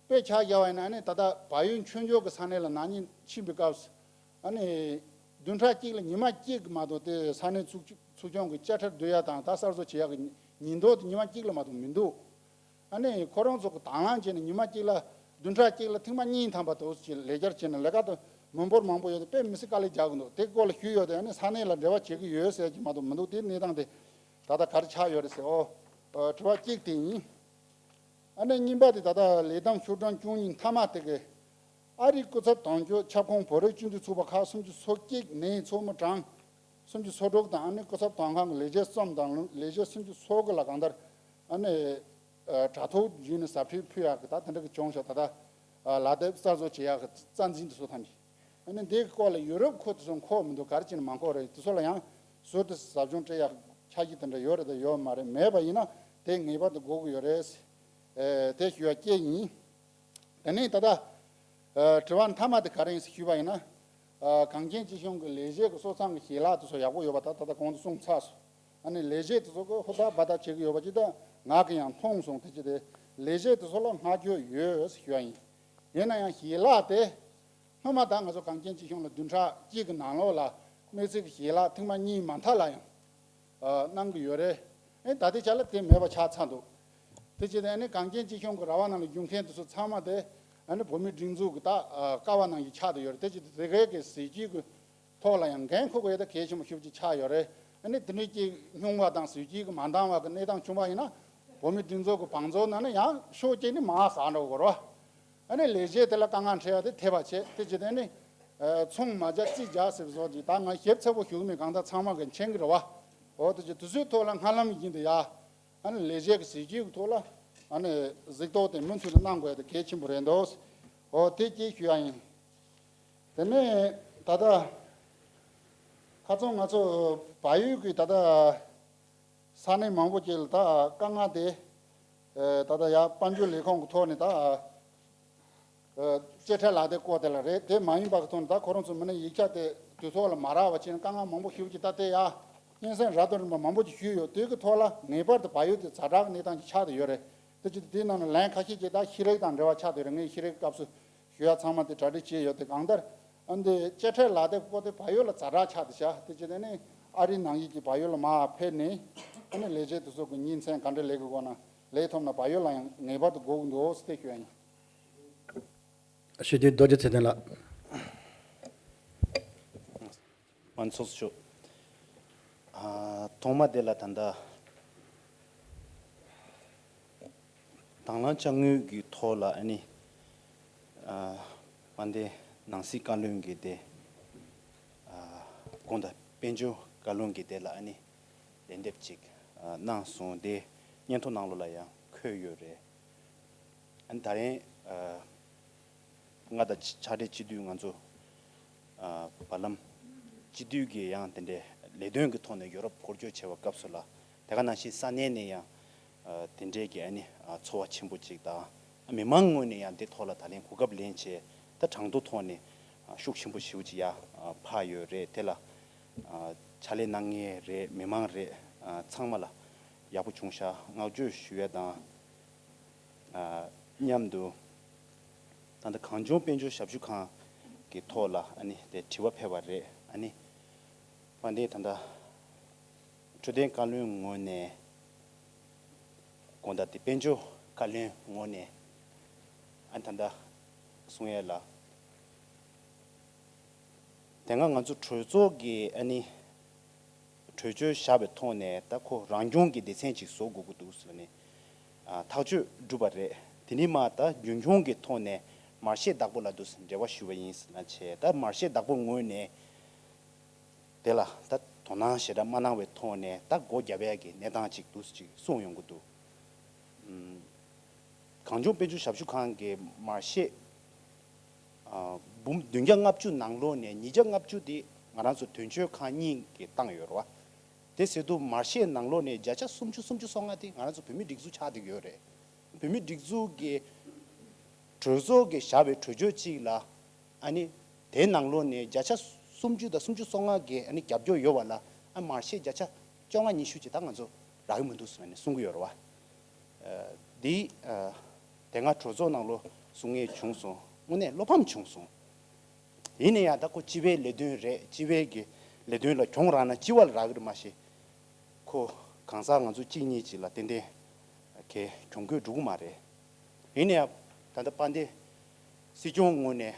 དཔེ་ཆ་བཞག་པ་ཡིན་ན་ཨ་ནི་ད་ལྟ་བལ་ཡུལ་ཆོས་འབྱོར་གྱི་ས་གནས་ལ་ན་ནིང་ཕྱིན་པའི་སྐབས་སུ་ཨ་ནི་བདུན་ཕྲག་གཅིག་ལ་ཉི་མ་གཅིག་གི་མ་གཏོགས་དེ་ས་གནས་ཚོགས་ཆུང་ཚོགས་ཆུང་གི་དཔྱ་ཁྲལ་བསྡུ་ཡག་དང་ད་གསར་བཟོ་བྱེད་ཡག་གི་ཉིན་ཐོ་དེ་ཉི་མ་གཅིག་ལས་མ་གཏོགས་མི་འདུག་ཨ་ནི་ཁོ་རང་ཚོ་གི་དང་བླངས་བྱས་ནས་ཉི་མ་གཅིག་ལ་བདུན་ཕྲག་གཅིག་ལ་ཐེངས་མ་གཉིས་ཐམ་པ་དུ་ཅིག་ལས་བཅར་བྱས་ནས་ལས་ཀ་དང་མི་འབོར་མང་པོ་ཡོད་དེ་དཔེ་མི་སྲིད་དཀའ་ལས་རྒྱག་གི་འདུག་དེ་སྐོར་ལ་ཞུས་ཡོད་དེ་ཨ་ནི་ས་གནས་ལ་འབྲེལ་བ་བྱེད་ཀྱི་ཡོད་ཟེར་གྱི་མ་གཏོགས་མི་འདུག་དེ་གནས་སྟངས་དེ་ད་ལྟ་ག་རེ་ཆགས་ཡོད་རེད་ཟེར། ཨོ། ཨོ། དྲི་བ་གཅིག་དེ་ཡིན། ཨ་ནི་གཉིས་པ་དེ་ད་ལྟ་ལས་བསྡོམས་ཤོག་གྲངས་བཅུ་གཉིས་མཐའ་མ་དེ་གི་ཨ་རིའི་སྐུ་ཚབ་དོན་གཅོད་ཁྱབ་ཁོངས་བོད་རིགས་སྤྱི་མཐུན་ཚོགས་པ་ཁག་སུམ་ཅུ་སོ་གཅིག་ནས་ཚོགས་མི་གྲངས་སུམ་ཅུ་སོ་དྲུག་དང་ཨ་ནི་སྐུ་ཚབ་དོན་ཁང་གི་ལས་བྱེད་གསུམ་དང་ལས་བྱེད་སུམ་ཅུ་སོ་དགུ་ལ་གང་ལྟར་ཨ་ནི་དྲ་ཐོག་བརྒྱུད་ནས་ཟབ་ཁྲིད་ཕུལ་ཡག་གི་ད་དེ་འདྲ་གི་བྱུང་ཤག་ད་ལྟ་ལག་དེབ་གསར་བཟོ་བྱེད་ཡག་གི་རྩ་འཛིན་དེ་ཚོ་ཐམས་ཅད་ཨ་ནི་འདིའི་སྐོར་ལ་ཡུ་རོབ་ཁུལ་དེ་ཚོ་མཁོ་མི་འདུག་ག་རེ་བྱས་ནས་མ་མཁོ་རེད། དེ་ཚོ་ལ་ཡང་ཟུར་དུ་ཟབ་སྦྱོང་སྤྲད་ཡག་འཆར་གཞི་དེ་འདྲ་ཡོད་རེད་དང་ཡོད་མ་རེད། མེད་པ་ཡིན་ན་དེ་ངེས་པར་དུ་དགོས་ཀྱི་ཡོད་རེད། ཨེ། དེ་ཞུ་བ་བཅས་ཡིན། དེ་ནས་ད་ལྟ་ཨ་དྲི་བ་མཐའ་མ་དེ་ག་རེ་ཡིན་ཞུས་པ་ཡིན་ན། ཨ་གངས་ཅན་སྐྱིད་གཤོངས་ཀྱི་ལས་བྱེད་ཀྱི་སོ་ཚང་གི་ཞལ་ལག་དེ་ཚོ་ཡག་པོ་ཡོད་པ་ད་ད་ལྟ་གོང་དུ་གསུངས་ཚར་སོང་། ཨ་ནི་ལས་བྱེད་དེ་ཚོ་གི་ཧུར་ཐག་འབད་ཐག་བྱེད་ཀྱི་ཡོད་པ་ཅིག་ད་ང་གི་ཡང་མཐོང་སོང་། དེ་ཅི་སྟེ་ལས་བྱེད་དེ་ཚོ་ལ་བསྔགས་བརྗོད་ཡོད་ཞུ་བ་ཡིན། ཡིན་ན་ཡང་ཞལ་ལག་དེ་སྔོན་མ་ད་ང་ཚོ་གངས་ཅན་སྐྱིད་གཤོངས་ལ་བདུན་ཕྲག་གཅིག་གི་ནང་ལོགས་ལ་དམིགས་བསལ་གྱི་ཞལ་ལག་ཐེངས་མ་གཉིས་མ་མཐའ་ལ་ཡང་ཨ་གནང་གི་ཡོད་རེད། ཨེ་ད་ལྟའི་ཆ་ལ་དེ་མེད་པ་ཆགས་ཚར་འདུག་དེ་བྱས་ཏེ་ཨ་ནི་གངས་ཅན་སྐྱིད་གཤོངས་ཀྱི་ར་བ་ནང་ལ་བཞུགས་མཁན་དེ་ཚོ་ཚང་མ་དེ་ཨ་ནི་བོད་མིའི་སྒྲིག་འཛུགས་ཀྱི་ད་ཨ་ཀ་བ་ནང་བཞིན་ཆགས་བསྡད་ཡོད་རེད། དེ་བྱས་ཏེ་དེ་གའི་གི་སྲིད་ཇུས་ཀྱི་ཐོག་ལ་ཡང་འགན་འཁུར་དགོས་ཡ་ད་གལ་ཆེན་པོ་ཞེ་པོ་ཅིག་ཆགས་ཡོད་རེད། ཨ་ནི་དེ་འདྲའི་ཅིག་སྙུང་བ་དང་སྲིད་ཇུས་ཀྱི་མ་འདང་བ་གི་གནས་སྟངས་བྱུང་བ་ཡིན་ན་བོད་མིའི་སྒྲིག་འཛུགས་ཀྱི་བང་མཛོད་ནང་ནས་ཡང་ཕྱོགས་གཅིག་ནས་མར་ཟག་འགྲོ་དགོས་རེད་བ། ཨ་ནི་ལས་བྱེད་དེ་ལ་དཀའ་ངལ་འཕྲད་ཡ་དེ་ཐེབས་པ་བྱས། དེ་བྱས་ཏེ་ཨ་ནི་ཨ་ཚོང་མ་རྒྱག་རྩིས་རྒྱག་ཟེར་བཟོ་ཅིག་ད་ང་ཞིབ་ཚགས་པོ་ཞུ་གི་མེད། གང་ལྟར་ཚང་མ་གི་མཁྱེན་གི་རེད་བ། འོ་དེ་བྱས་དེ་ཚོའི་ཐོག་ལ་སྔ་ལམ་བཞིན་དུ་ཡ་ཨ་ནི་ལས་བྱེད་ཀྱི་སྲིད་ཇུས་ཀྱི་ཐོག་ལ་ཨ་ནི་གཟིགས་རྟོག་དེ་མུ་མཐུད་དུ་གནང་དགོས་ཡ་དེ་གལ་ཆེན་པོ་རེད་འདུག་འོ་དེ་གཅིག་ཞུ་ཡ་ཡིན། དེ་ནས་ད་ལྟ་ཁ་སང་ང་ཚོ་བལ་ཡུལ་གྱི་ད་ལྟ་ ས་གནས་མང་པོ་ཅིག་ལ་ད་དཀའ་ངལ་དེ། ཨ། ད་ལྟ་ཡ་དཔལ་འབྱོར་ལས་ཁུངས་ཀྱི་ཐོག་ནས་ད། ཨ། དཔྱ་ཁྲལ་ལག་དེབ་སྐོར་དེ་ལ་རེད། དེ་མ་ཡིན་པ་གི་ཐོག་ནས་ད་ཁོ་རང་ཚོ་མི་སྣའི་ཡིག་ཆ་དེ་དུས་ཐོག་ལ་མ་རག་པ་བྱས་ནས་དཀའ་ངལ་མང་པོ་ཞེ་པོ་ཅིག་ད་ལྟ་ཡ་སྙན་སེང་རབ་དང་རིམ་པ་མང་པོ་ཅིག་ཞུས་ཡོད། དེ་གི་ཐོག་ལ་ངེས་པར་དུ་བལ་ཡུལ་དེ་ཛ་དྲག་གི་གནས་སྟངས་ཅིག་ཆགས་བསྡད་ཡོད་རེད། དེ་ཅི་སྟེ་དེའི་ནང་ནས་ལན་ཁ་ཤས་ཅིག་ད་ཤེས་རིག་དང་འབྲེལ་བ་ཆགས་བསྡད་ཡོད་རེད། ངས་ཤེས་རིག་སྐབས་སུ་ཞུ་ཡ་ཚང་མ་དེ་གྲ་སྒྲིག་བྱས་ཡོད། དེ་གང་ལྟར་ཨ་འདི་དཔྱ་ཁྲལ་ལག་དེབ་སྐོར་དེ་བལ་ཡུལ་ལ་ཛ་དྲག་ཆགས་བསྡད་ཤག་དེ་ཅི་སྟེ་ནི་ཨ་རིའི་ནང་ཡིག་གི་བལ་ཡུལ་ལ་མར་ཕེབས་ནས་ཨ་ནི་ལས་བྱེད་དེ་ཚོ་གི་སྙན་སེང་ག་འདྲ་ལས་ཀྱི་སྒོ་ནས་ལས་ཐུབ་ན་བལ་ཡུལ་ལ་ཡང་ངེས་པར་དུ་དགོས་ཀྱི་འདུག་ཟེར་ཞུ་ཡ་ཡིན། ཞུ་རྒྱུ་རྡོ་རྗེ་ཚེ་བརྟན་ལགས། མང་ཚོགས་ཚོ། ཨ། ཐོག་མ་དེ་ལ་ད་ལྟ་དང་བླངས་དཔྱ་དངུལ་གྱི་ཐོག་ལ་ཨ་ནི། ཨ། དཔལ་ལྡན་ནང་སྲིད་བཀའ་བློན་གྱིས་དེ། ཨ། དགོངས་དག་དཔལ་འབྱོར་བཀའ་བློན་གྱིས་དེ་ལ་ཨ་ནི་ལན་འདེབས་ཅིག་ཨ། གནང་སོང་། དེ་སྙན་ཐོ་ནང་ལོགས་ལ་ཡང་འཁོད་ཡོད་རེད། ཨ་ནི་ད་རིང་། ཨ། ང་དང་ཕྱག་སྦྲེལ་སྤྱི་འཐུས་ང་ཚོ། ཨ། བར་ལམ་སྤྱི་འཐུས་ཀྱི་ཡང་དེ་འདྲའི་ལས་དོན་གྱི་ཐོག་ནས་ཡོ་རོབ་སྐོར་སྐྱོད་བྱས་པའི་སྐབས་སུ་ལ། དེ་ག་ནང་བཞིན་ས་གནས་ནས་ཡང་། ཨ། དེ་འདྲའི་གི་ཨ་ནི། ཨ། ཚོར་བ་ཆེན་པོ་ཅིག་དང་། མི་མང་ངོས་ནས་ཡང་དེ་ཐོག་ལ་ད་ལན་གོ་སྐབས་ལེན་བྱས། ད་གྲངས་ཐོ་ཐོག་ནས། ཨ། ཤུགས་ཆེན་པོ་ཞེ་པོ་ཅིག་ཡར། ཨ། འཕར་ཡོད་རེད། དེ་ལ། ཨ། ཕྱག་ལས་གནང་མཁན་རེད། མི་མང་རེད། ཨ། ཚང་མ་ལ་ཡག་པོ་བྱུང་ཤག་བསྔགས་བརྗོད་ཞུ་ཡས་དང་། ཨ། མཉམ་དུ་ད་ལྟ་གངས་ལྗོངས་དཔལ་འབྱོར་ཞབས་ཞུ་ཁང་གི་ཐོག་ལ་ཨ་ནི་དེ་དྲི་བ་ཕེབས་པ་རེད། ཨ་ནི་དཔལ་ལྡན་ད་ལྟ་འཕྲོད་བསྟེན་བཀའ་བློན་ངོས་ནས། དགོངས་དག་དེ་དཔལ་འབྱོར་བཀའ་བློན་ངོས་ནས། ཨ་ནི་ད་ལྟ་གསུང་ཡས་ལ། དེ་སྔ་ང་ཚོ་གྲོས་ཚོགས་ཀྱི་ཨ་ནི་གྲོས་ཆོད་བཞག་པའི་ཐོག་ནས་ད་ཁོ་རང་སྐྱོང་གི་སྡེ་ཚན་ཅིག་བཟོ་དགོས་ཀྱི་འདུག་ཟེར་ནས། ཨ། ཐག་གཅོད་གྲུབ་པ་རེད། དེ་ནས་མར་ད་རྒྱུན་འཁྱོངས་ཀྱི་ཐོག་ནས་མར་ཤེས་བདག་པོ་ལ་དུ་འབྲེལ་བ་ཞུ་བ་ཡིན་ཟེར་ན་བྱས། ད་མར་ཤེས་བདག་པོ་ངོས་ནས་དེ་ལ་ད་དོ་སྣང་ཞེ་དྲག་མ་གནང་བའི་ཐོག་ནས་ད་སྒོ་བརྒྱབ་ཡག་གི་གནས་སྟངས་ཅིག་འདུག་ཅིག་གསུངས་ཡོང་གི་འདུག་ཨུམ། གངས་ལྗོངས་དཔལ་འབྱོར་ཞབས་ཞུ་ཁང་གི་མར་ཤེས། ཨ། འབུམ་བདུན་བརྒྱ་ལྔ་བཅུ་ནང་ལོགས་ནས་ཉིས་བརྒྱ་ལྔ་བཅུ་དེ་ང་རང་ཚོ་དོན་གཅོད་ཁང་གཉིས་ཀྱིས་བཏང་ཡོད་རེད་བ། དེ་ཟེར་དུས་མར་ཤེས་ནང་ལོགས་ནས་བརྒྱ་ཆ་སུམ་ཅུ། སུམ་ཅུ་སོ་ལྔ་དེ་ང་རང་ཚོ་བོད་མིའི་སྒྲིག་འཛུགས་ཆགས་བསྡད་ཀྱི་ཡོད་རེད། བོད་མིའི་སྒྲིག་འཛུགས་ཀྱི་གྲོས་ཚོགས་ཀྱིས་བཞག་པའི་གྲོས་ཆོད་གཅིག་ལ། ཨ་ནི་དེའི་ནང་ལོགས་ནས་བརྒྱ་ཆ་སུམ་ཅུ་དང་སུམ་ཅུ་སོ་ལྔ་གི་ཨ་ནི་རྒྱབ་སྐྱོར་ཡོད་པ་ལ། ཨ། མར་ཤེས་བརྒྱ་ཆ་བཅོ་ལྔ་ཉི་ཤུ་ཅིག་ད་ང་ཚོ་རག་གི་མི་འདུག་ཟེར་ནས་གསུང་གི་ཡོད་རེད་བ། ཨ། འདི། ཨ། དེ་སྔ་གྲོས་ཚོགས་ནང་ལོགས་གསུང་ངེས་བྱུང་སོང་། དངོས་གནས་བློ་ཕམ་བྱུང་སོང་། ཡིན་ན་ཡང་ད་ཁོ་སྤྱི་པའི་ལས་དོན་རེད། སྤྱི་པའི་གི་ལས་དོན་ལ་གྱོང་རག་ན་སྤྱི་པ་ལ་རག་གི་རེད། མ་གཞི་ཁོ་གང་ཟག་ང་ཚོ་གཅིག་གཉིས་ཅིག་ལ་ཏན་ཏན་གྱི་གྱོང་གུད་འགྲོ་གི་མ་རེད། ཡིན་ན་ཡང་ད་ལྟ་དཔལ་ལྡན་སྲིད་སྐྱོང་ངོས་ནས་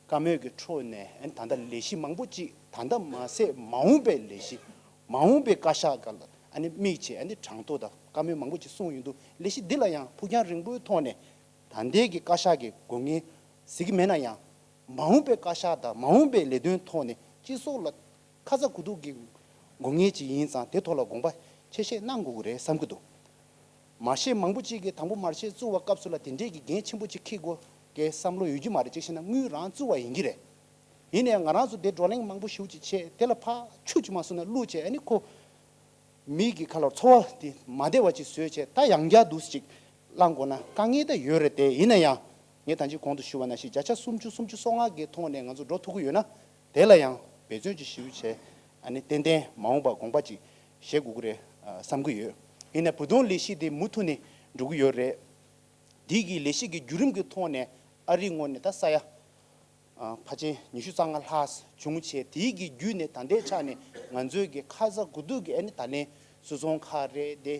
བཀའ་མོལ་གྱི་ཁྲོད་ནས། ཨ་ནི་ད་ལྟ་ལས་གཞི་མང་པོ་ཅིག་ད་ལྟ་མ་ཟད་མ་འོངས་པའི་ལས་གཞི། མ་འོངས་པའི་བཀའ་ཤག་སྒང་ལ་ཨ་ནི་དམིགས་བྱས་ཨ་ནི་གྲངས་ཐོ་དང་བཀའ་མོལ་མང་པོ་ཅིག་གསུངས་ཡོང་དུས། ལས་གཞི་འདི་ལ་ཡང་ཕུགས་རྒྱང་རིང་པོའི་ཐོག་ནས་ད་ལྟའི་གི་བཀའ་ཤག་གི་དགོས་ངེས་གཟིགས་ཀྱི་མེད་ན་ཡང་། མ་འོངས་པའི་བཀའ་ཤག་དང་མ་འོངས་པའི་ལས་དོན་ཐོག་ནས་སྤྱི་ཚོགས་ལ་ཁ་ཚ་དགོས་གཏུགས་ཀྱི་དགོས་ངེས་ཅིག་ཡིན་ཙང་། དེ་ཐོག་ལ་དགོངས་པ་ཆེ་བཞེས་གནང་དགོས་ཀྱི་རེད་བསམ་གྱི་འདུག་མར་ཤེས་མང་པོ་ཅིག་གིས་དང་པོ་མར་ཤེས་བཙུགས་པ་སྐབས་སུ་ལ་དེ་འདྲས་ཀྱི་འགན་ཆེན་པོ་ཅིག་འཁྱེར་དགོས་ཀྱི་བསམ་བློ་ཡོད་རྒྱུ་མ་རེད། གཅིག་བྱས་ན་དངུལ་རང་བཙུགས་པ་ཡིན་གྱི་རེད། ཡིན་ནའང་ང་རང་ཚོ་དེ་བགྲོ་གླེང་མང་པོ་ཞེ་པོ་ཅིག་བྱས། དེ་ལ་ཕར་ཆུ་ཅིག་མ་བཟོས་ན་བླུགས་བྱས། ཨ་ནི་ཁོ་མི་གི་ཁ་ལོར་ཚོར་བ་དེ་མ་བདེ་བ་ཅིག་བཟོས་བྱས། ད་ཡང་བསྐྱར་འདུག་སེ་ཅིག་བླང་དགོས་ན་དཀའ་ངལ་ད་ཡོད་རེད་དེ། ཡིན་ན་ཡང་ངས་ད་ཅི་གོང་དུ་ཞུས་པ་ནང་བཞིན་བརྒྱ་ཆ་སུམ་ཅུ། སུམ་ཅུ་སོ་ལྔ་གི་ཐོག་ནས་ང་ཚོ་འགྲོ་ཐུབ་ཀྱི་ཡོད་ན། དེ་ལ་ཡང་འབད་བརྩོན་ཅིག་ཞེ་པོ་བྱས། ཨ་ནི་ཏན་ཏན་མ་འོངས་པར་དགོངས་པ་ཅིག་བཞེས་དགོས་ཀྱི་རེད། ཨ། བསམ་གྱི་ཡོད། ཡིན་ནའི་བོད་དོན་ལས་གཞི་དེ་མུ་མཐུད་ནས་འགྲོ་གི་ཡོད་རེད། དེ་གི་ལས་གཞི་གི་བརྒྱུད་རིམ་གྱི་ཐོག་ནས་ཨ་རིའི་ངོས་ནས་ད་ས་ཡ། ཨ། ཕལ་ཆེར་ཉི་ཤུ་རྩ་ལྔ་ལྷག་བྱུང་བྱས། དེའི་གི་བརྒྱུད་ནས་ད་ལྟའི་ཆ་ནས་ང་ཚོའི་གི་ཁ་ཚ་དགོས་གཏུགས་ཀྱི་ཨ་ནི་ད་ལན་སུད་ཚོང་ཁག་རེད་དེ།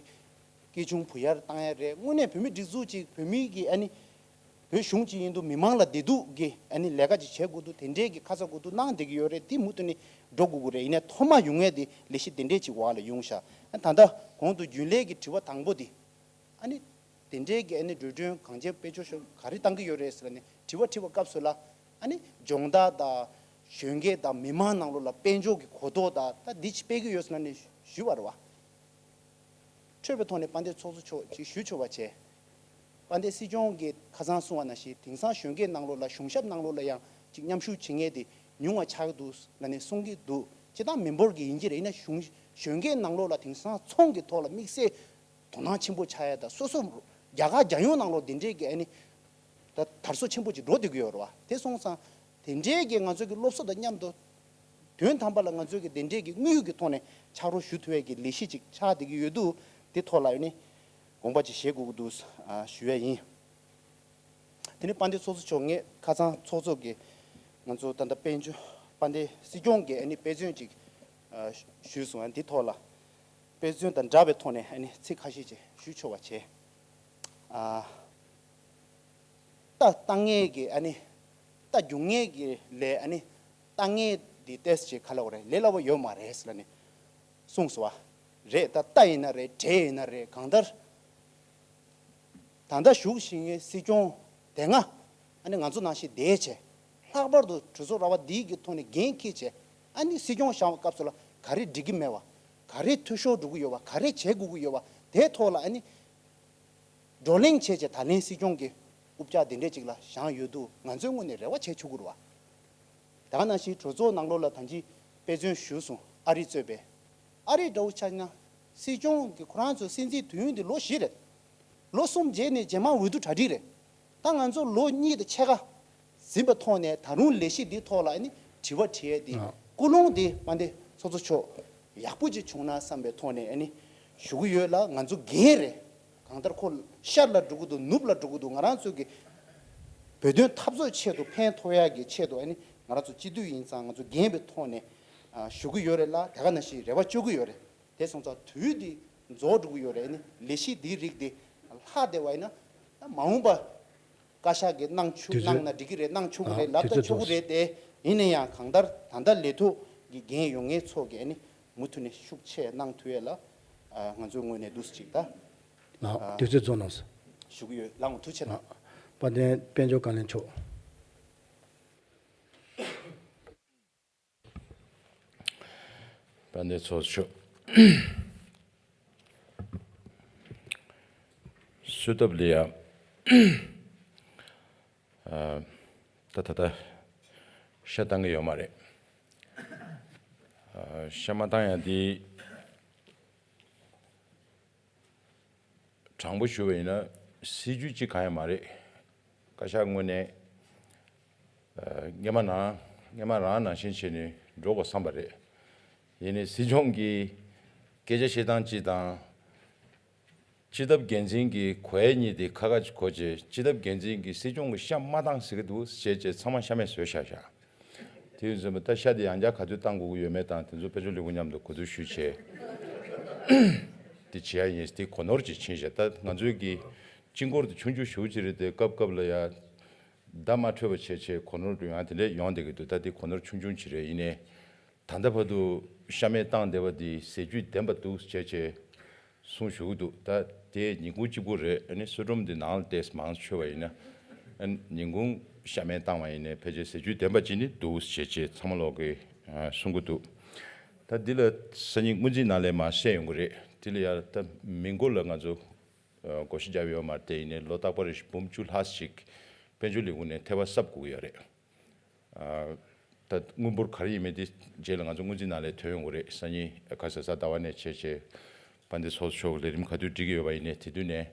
སྐྱིད་ཆུང་བུ་ཡར་བཏང་ཡ་རེད། དངོས་གནས་བོད་མིའི་སྒྲིག་འཛུགས་ཅིག་བོད་མིའི་གི་ཨ་ནི་བོད་གཞུང་ཅིག་ཡིན་དུས་མི་མང་ལ་བདེ་སྡུག་གི་ཨ་ནི་ལས་ཀ་ཅིག་བྱེད་དགོས་དུས། དེ་འདྲའི་གི་ཁ་ཚ་དགོས་གཏུགས་གནང་བསྡད་ཀྱི་ཡོད་རེད། དེ་མུ་མཐུད་ནས་འགྲོ་དགོས་ཀྱི་རེད། ཡིན་ནའི་ཐོག་མ་ཡོང་ངེས་དེ་ལས་གཞི་དེ་འདྲས་ཅིག་འོག་ལ་ཡོང་ཤག་ཨ། ད་ལྟ་གོང་དུ་རྒྱུན་ལས་ཀྱི་དྲི་བ་དང་པོ་དེ། ཨ་ནི་དེ་འདྲའི་གི་ཨ་ནི་འགྲོ་གྲོན་གངས་ཅན་དཔལ་འབྱོར་ཞབས་ག་རེ་བཏང་གི་ཡོད་རེད་ཟེར་ནས་དྲི་བ་དྲི་བའི་སྐབས་སུ་ལ། ཨ་ནི་སྦྱོང་བརྡར་དང་གཞོན་སྐྱེས་དང་མི་མང་ནང་ལོགས་ལ་དཔལ་འབྱོར་གྱི་གོ་རྟོགས་དང་ད་འདི་ཅིག་སྤེལ་གྱི་ཡོད་ཟེར་ནས་ཞུས་པ་རེད་བ། འཕྲོས་པའི་ཐོག་ནས་དཔལ་ལྡན་ཚོགས་གཙོ་མཆོག་ཅིག་ཞུ་ཆོག་པ་བྱས། དཔལ་ལྡན་སྲིད་སྐྱོང་གིས་ཁ་སང་གསུངས་པ་ནང་བཞིན་དེང་སང་གཞོན་སྐྱེས་ནང་ལོགས་ལ་གཞུང་ཞབས་ནང་ལོགས་ལ་ཡང་ཅིག་མཉམ་ཞུགས་བྱེད་མཁན་དེ་ཉུང་བ་ཆགས་ཀྱི་འདུག་ལབ་ནས་གསུང་གི་འདུག་སྤྱིར་བཏང་མི་འབོར་གྱི་ཡིན་གྱི་རེད། ཡིན་ན་གཞུང་གཞོན་སྐྱེས་ནང་ལོགས་ལ་དེང་སང་ཚོང་གི་ཐོག་ལ་དམིགས་བསལ་དོ་སྣང་ཆེན་པོ་ཆགས་ཡ་དང་། སོ་སོ་རྒྱ་གར་རྒྱལ་ཡོངས་ནང་ལོགས་འདི་འདྲའི་གི་ཨ་ནི་ད་དར་སྲོལ་ཆེན་པོ་ཅིག་འགྲོ་བསྡད་ཀྱི་ཡོད་རེད་བ། དེ་སོང་ཙང་དེ་འདྲའི་གི་ང་ཚོ་གི་སློབ་གསོ་དང་མཉམ་དུ་དོན་དམ་པ་ལ་ང་ཚོ་གི་དེ་འདྲའི་གི་དངོས་ཡོད་ཀྱི་ཐོག་ནས་ཕྱག་རོགས་ཞུ་ཐུབ་ཡ་གི་ལས་གཞི་ཅིག་ཆགས་བསྡད་ཀྱི་ཡོད་དུས། དེ་ཐོག་ལ་ཨ་ནི་དགོངས་པ་ཅིག་བཞེས་དགོས་ཀྱི་འདུག་ཞུ་ཡ་ཡིན། དེ་ནས་དཔལ་ལྡན་ཚོགས་གཙོ་མཆོག་ངས་ཁ་སང་ཚོགས་གཙོ་གིས་ང་ཚོ་ད་ལྟ་དཔལ་འབྱོར་དཔལ་ལྡན་སྲིད་སྐྱོང་གིས་ཨ་ནི་དཔེ་མཚོན་ཅིག་ཨ་ཞུས་སོང་། ཨ་འདི་ཐོག་ལ་དཔེ་མཚོན་དང་འདྲ་བའི་ཐོག་ནས་ཨ་ནི་ཚིག་ཁ་ཤས་ཅིག་ཞུ་ཆོག་པ་བྱས། ཨ་རྟ་བཏང་མཁན་གྱི་ཨ་ནི་རྟ་རྒྱུག་མཁན་གྱི་ལས་ཨ་ནི་བཏང་མཁན་འདི་ཏོག་ཙམ་ཅིག་ག་ལབ་དགོས་རེད། ལས་སླ་པོ་ཡོད་མ་རེད་ཟེར་ལབ་ནས་གསུངས་སོང་བ་རེད། ད་རྟ་ཡིན་ན་རེད། འདྲེ་ཡིན་ན་རེད། གང་ལྟར། ད་ལྟ་བཞུགས་བཞིན་པའི་སྲིད་སྐྱོང་དེ་སྔ་ཨ་ནི་ང་ཚོ་ནང་བཞིན་བསྡད་བྱས། ལྷག་པར་དུ་གྲོས་ཚོགས་ར་བ་འདིའི་གི་ཐོག་ནས་འགན་འཁྱེར་བྱས། ཨ་ནི་སྲིད་སྐྱོང་བཞེངས་པའི་སྐབས་སུ་ལ་ག་རེ་འགྲིག་གི་མེད་པ། ག་རེ་འཐུས་ཤོར་འགྲོ་གི་ཡོད་པ། ག་རེ་བྱེད་དགོས་ཀྱི་ཡོད་པ། དེའི་ཐོག་ལ་ཨ་ནི་བགྲོ་གླེང་བྱས་བྱས། ད་ལན་སྲིད་སྐྱོང་གི་རྐུབ་བཀྱག་དེ་འདྲས་ཅིག་ལ་བཞེངས་ཡོད་དུས། ང་ཚོའི་ངོས་ནས་རེ་བ་བྱེད་ཆོག་གི་རེད་བ། ད་ག་ནང་བཞིན་གྲོས་ཚོགས་ནང་ལོགས་ལ་ད་གིན་དཔེ་མཚོན་ཞུས་སོང་། ཨ་རི་གཙོས་པའི། ཨ་རི་འདྲ་བོ་ཆ་བཞག་ན་སྲིད་སྐྱོང་གི་ཁོ་རང་ཚོའི་སྲིད་འཛིན་དུས་ཡུན་དེ་ལོ་བཞི་རེད། ལོ་གསུམ་རྗེས་ནས་རྗེས་མ་འོས་བསྡུ་གྲ་སྒྲིག་རེད། ད་ང་ཚོ་ལོ་གཉིས་དང་ཕྱེད་ཀ་ཟིན་པའི་ཐོག་ནས་ད་རུང་ལས་གཞི་འདིའི་ཐོག་ལ་ཨ་ནི་དྲི་བ་དྲི་ཡས་དེ། ཨ། ཀུན་སློང་དེ་དཔལ་ལྡན་ཚོགས་གཙོ་མཆོག་ཡག་པོ་ཅིག་བྱུང་ན་བསམ་པའི་ཐོག་ནས་ཨ་ནི་ཞུ་གི་ཡོད་ལ། ང་ཚོ་འགན་རེད། གང་ལྟར་ཁོ་ཤར་ལ་འགྲོ་གི་འདུག་ནུབ་ལ་འགྲོ་གི་འདུག་ང་རང་ཚོ་གི་བོད་དོན་འཐབ་རྩོད་ཆེད་དུ་ཕན་ཐོགས་ཡག་གི་ཆེད་དུ་ཨ་ནི་ང་རང་ཚོ་སྤྱི་འཐུས་ཡིན་ཙང་ང་ཚོ་འགན་པའི་ཐོག་ནས་ཨ་ཞུ་གི་ཡོད་རེད་ལ། དེ་ག་ནང་བཞིན་རེ་བ་བཅོལ་གི་ཡོད་རེད། དེ་སོང་ཙང་དུས་འདི་རྫོགས་འགྲོ་གི་ཡོད་རེད། ཨ་ནི་ལས་གཞི་འདིའི་རིགས་འདི་ལྷག་བསྡད་པ་ཡིན་ན། ད་མ་འོངས་པ་བཀའ་ཤག་གིས་གནང་ཆོག་དུས་ཚོད། གནང་ན་འགྲིག་གི་རེད། གནང་ཆོག་གི་ཨ། རེད། ལབ་དུས་ད་ཚོད་ཆོག་གི་འདུག་རེད་དེ། ཡིན་ན་ཡང་གང་ལྟར་ད་ལྟ་ལས་ཐོག་གི་འགན་ཡོད་མཁན་ཚོ་གིས་ཨ་ནི་མུ་མཐུད་ནས་ཤུགས་ཆེ་གནང་ཐུབ་ཡས་ལ་ཨ་ང་ཚོའི་ངོས་ནས་འདུག་སེ་ཅིག་ད་ལགས། ཨ། དུས་ཚོད་རྫོགས་གནང་སོང་། ཞུ་གི་ཡོད། ལགས་འོང་། ཐུགས་རྗེ་ཆེ་གནང་། ལགས། དཔལ་ལྡན་དཔལ་འབྱོར་བཀའ་བློན་མཆོག་དཔལ་ལྡན་ཚོགས་གཙོ་མཆོག་གསོལ་ཐབ་ལ་ཡ། ཨ། ད་ད་ལྟ་ཤ་བཏང་གི་ཡོད་མ་རེད། ཨ། ཤ་མ་བཏང་ཡ་དེ། དྲང་པོ་ཞུ་བ་ཡིན་ན་སྲིད་ཇུས་གཅིག་གང་ཡང་མ་རེད། བཀའ་ཤག་ངོས་ནས་ཨ་སྔོན་མ་ནང་སྔོན་མ་རང་ནང་བཞིན་བྱས་ནས་འགྲོ་དགོས་བསམ་པ་རེད། ཡིན་ནའི་སྲིད་སྐྱོང་གིས་སྐད་ཆ་བཤད་སྟངས་གཅིག་དང་། སྤྱི་ཁྱབ་འགན་འཛིན་གྱི་གོ་ཡ་གཉིས་དེ་ཁ་ཁ་གོ་བྱས། སྤྱི་ཁྱབ་འགན་འཛིན་གྱིས་སྲིད་སྐྱོང་གི་ཤ་མ་བཏང་ཟེར་གྱི་འདུག་ཟེར་བྱས་ཚང་མ་ཤ་མེད་བཟོས་བཞག་བཞག་དེ་ཡིན་ཙང་ད་ཤ་དེ་ཡང་བསྐྱར་ག་དུས་བཏང་དགོས་ཀྱི་ཡོད་མེད་དང་། དེ་ཚོ་དཔལ་འབྱོར་ལས་ཁུངས་མཉམ་དུ་གོ་བསྡུར་ཞུས་བྱས། དེ་བྱེད་ཡ་ཡིན། དེ་གོ་ནོར་ཅིག་ཕྱིན་བཞག་ད་ང་ཚོའི་གི་དཀྱིལ་འཁོར་དེ་ཆུང་ཆུང་ཞེ་པོ་ཅིག་རེད་དེ། སྐབས་སྐབས་ལ་ཡ་བརྡ་མ་འཕྲོད་པ་བྱས་བྱས་གོ་ནོར་ཡང་དེ་འདྲས་ཡོང་བསྡད་ཀྱི་འདུག་ད་དེ་གོ་ནོར་ཆུང་ཆུང་ཅིག་རེད། ཡིན་ནའི་ད་ལྟ་བར་དུ་ཤ་མེད་བཏང་བསྡད་པ་དེ་ཟས་བཅུད་ལྡན་པ་འདུག་ཟེར་བྱས་གསུང་ཞུ་གི་འདུག་ད་དེ་ཉིན་གུང་གཅིག་པུ་རེད། ཨ་ནི་གསོལ་ཚོགས་འདི་ནང་ལ་ཏོག་ཙམ་མང་ཙམ་མཆོད་པ་ཡིན་ན། ཨ་ནི་ཉིན་གུང་ཤ་མེད་བཏང་བ་ཡིན་ནའི་ཕལ་ཆེར་ཟས་བཅུད་ལྡན་པ་ཅིག་ནི་འདུག་ཟེར་བྱས་ཚང་མ་ལོག་གིས་ཨ་གསུང་གི་འདུག་ད་འདི་ལ་སང་ཉིན་སྔོན་རྩིས་ནང་ལ་མར་གསལ་ཡོང་གི་རེད། འདི་ལ་ཡ་ད་མི་མགོ་ལ་ང་ཚོ་ཨ་བགོ་བཤའ་བརྒྱབ་ཡོད་མ་རེད་དེ། ཡིན་ནའི་ལོ་རྟག་པ་རེ་བཞིན་འབུམ་བཅུ་ལྷག་ཅིག་དཔལ་འབྱོར་ལས་ཁུངས་ནས་ཐེ་བ་གསབ་དགོས་ཀྱི་ཡོད་རེད། ཨ། ད་དངུལ་འབོར་ག་རེ་ཡིན་མིན་དེ་རྗེས་ལ་ང་ཚོ་སྔོན་རྩིས་ནང་ལ་ཐོན་ཡོང་གི་རེད། སང་ཉིན་ག་ས་གཟའ་ཟླ་བ་ནས་བྱས་བྱས་དཔལ་ལྡན་ཚོགས་གཙོ་མཆོག་ལས་རིམ་ག་དུས་སྒྲིག་གི་ཡོད་པ་ཡིན་ནའི་དེ་དུས་ནས་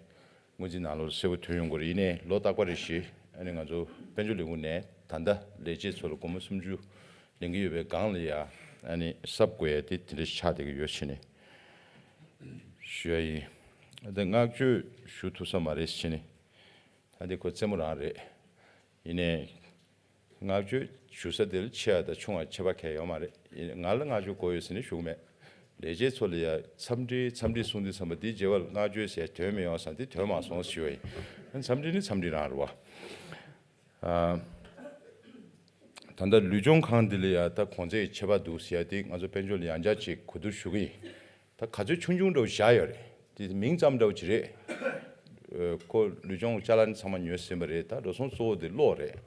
སྔོན་རྩིས་ནང་ལོགས་གསལ་པོ་ཐོན་ཡོང་གི་རེད། ཡིན་ནའི་ལོ་རྟག་པ་རེ་བཞིན་ཨ་ནི་ང་ཚོ་དཔལ་འབྱོར་ལས་ཁུངས་ནས་ད་ལྟ་ལས་བྱེད་ཚོ་ལ་སྒོར་མོ་སུམ་ཅུ་ལེན་གྱི་ཡོད་པའི་སྒང་ལ་ཡ་ཨ་ནི་གསབ་དགོས་ཡ་དེ་དེ་འདྲ་ཞིག་ཆགས་བསྡད་ཀྱི་ཡོད་བྱས་ནས་ཞུ་ཡ་ཡིན། ད་བསྔགས་བརྗོད་ཞུ་ཐུབ་ས་མ་རེད་བྱས་ནས། ད་འདི་ཁོ་རྩེད་མོ་རང་རེད། ཡིན་ནའི། བསྔགས་བརྗོད་ཞུ་ས་དེ་ལ་ཆེ་བ་དང་ཆུང་བ་ཁྱད་པར་གང་ཡང་ཡོད་མ་རེད། ཡིན་ནའི་ང་ལ་བསྔགས་བརྗོད་དགོས་ཡོད་ཟེར་ནས་ཞུ་གི་མེད། ལས་བྱེད་ཚོ་ལ་ཡ་འཚམས་འདྲི་འཚམས་འདྲི་གསུང་དུས་ཙམ་པ་འདིའི་རྗེས་པ་ལ་བསྔགས་བརྗོད་ཟེར་དོན་མི་ཡོང་བསམ་སྟེ་དོན་མ་སོང་ཞུ་བ་ཡིན། འཚམས་འདྲི་ནི་འཚམས་འདྲི་རང་རེད་བ། ཨ། ད་ལྟ་ལུས་སྦྱོང་ཁང་འདི་ལ་ཡ་ད་གོང་ཚད་ཁྱད་པར་འདུག་ཟེར་ཡ་དེ་ང་ཚོ་དཔལ་འབྱོར་ལ་ཡང་བསྐྱར་ཅིག་གོ་བསྡུར་ཞུ་གི་ཡིན། ད་ག་ཚོད་ཆུང་ཆུང་འདྲ་བོ་བཞག་ཡོད་རེད། དེ་མིང་ཙམ་འདྲ་བོ་ཅིག་རེད། ཨ། ཁོ་ལུས་སྦྱོང་ཅ་ལག་ནི་ཚང་མ་ཉོས་ཟིན་པ་རེད། ད་འགྲོ་སོང་གཙོ་བོ་དེ་གློག་རེད།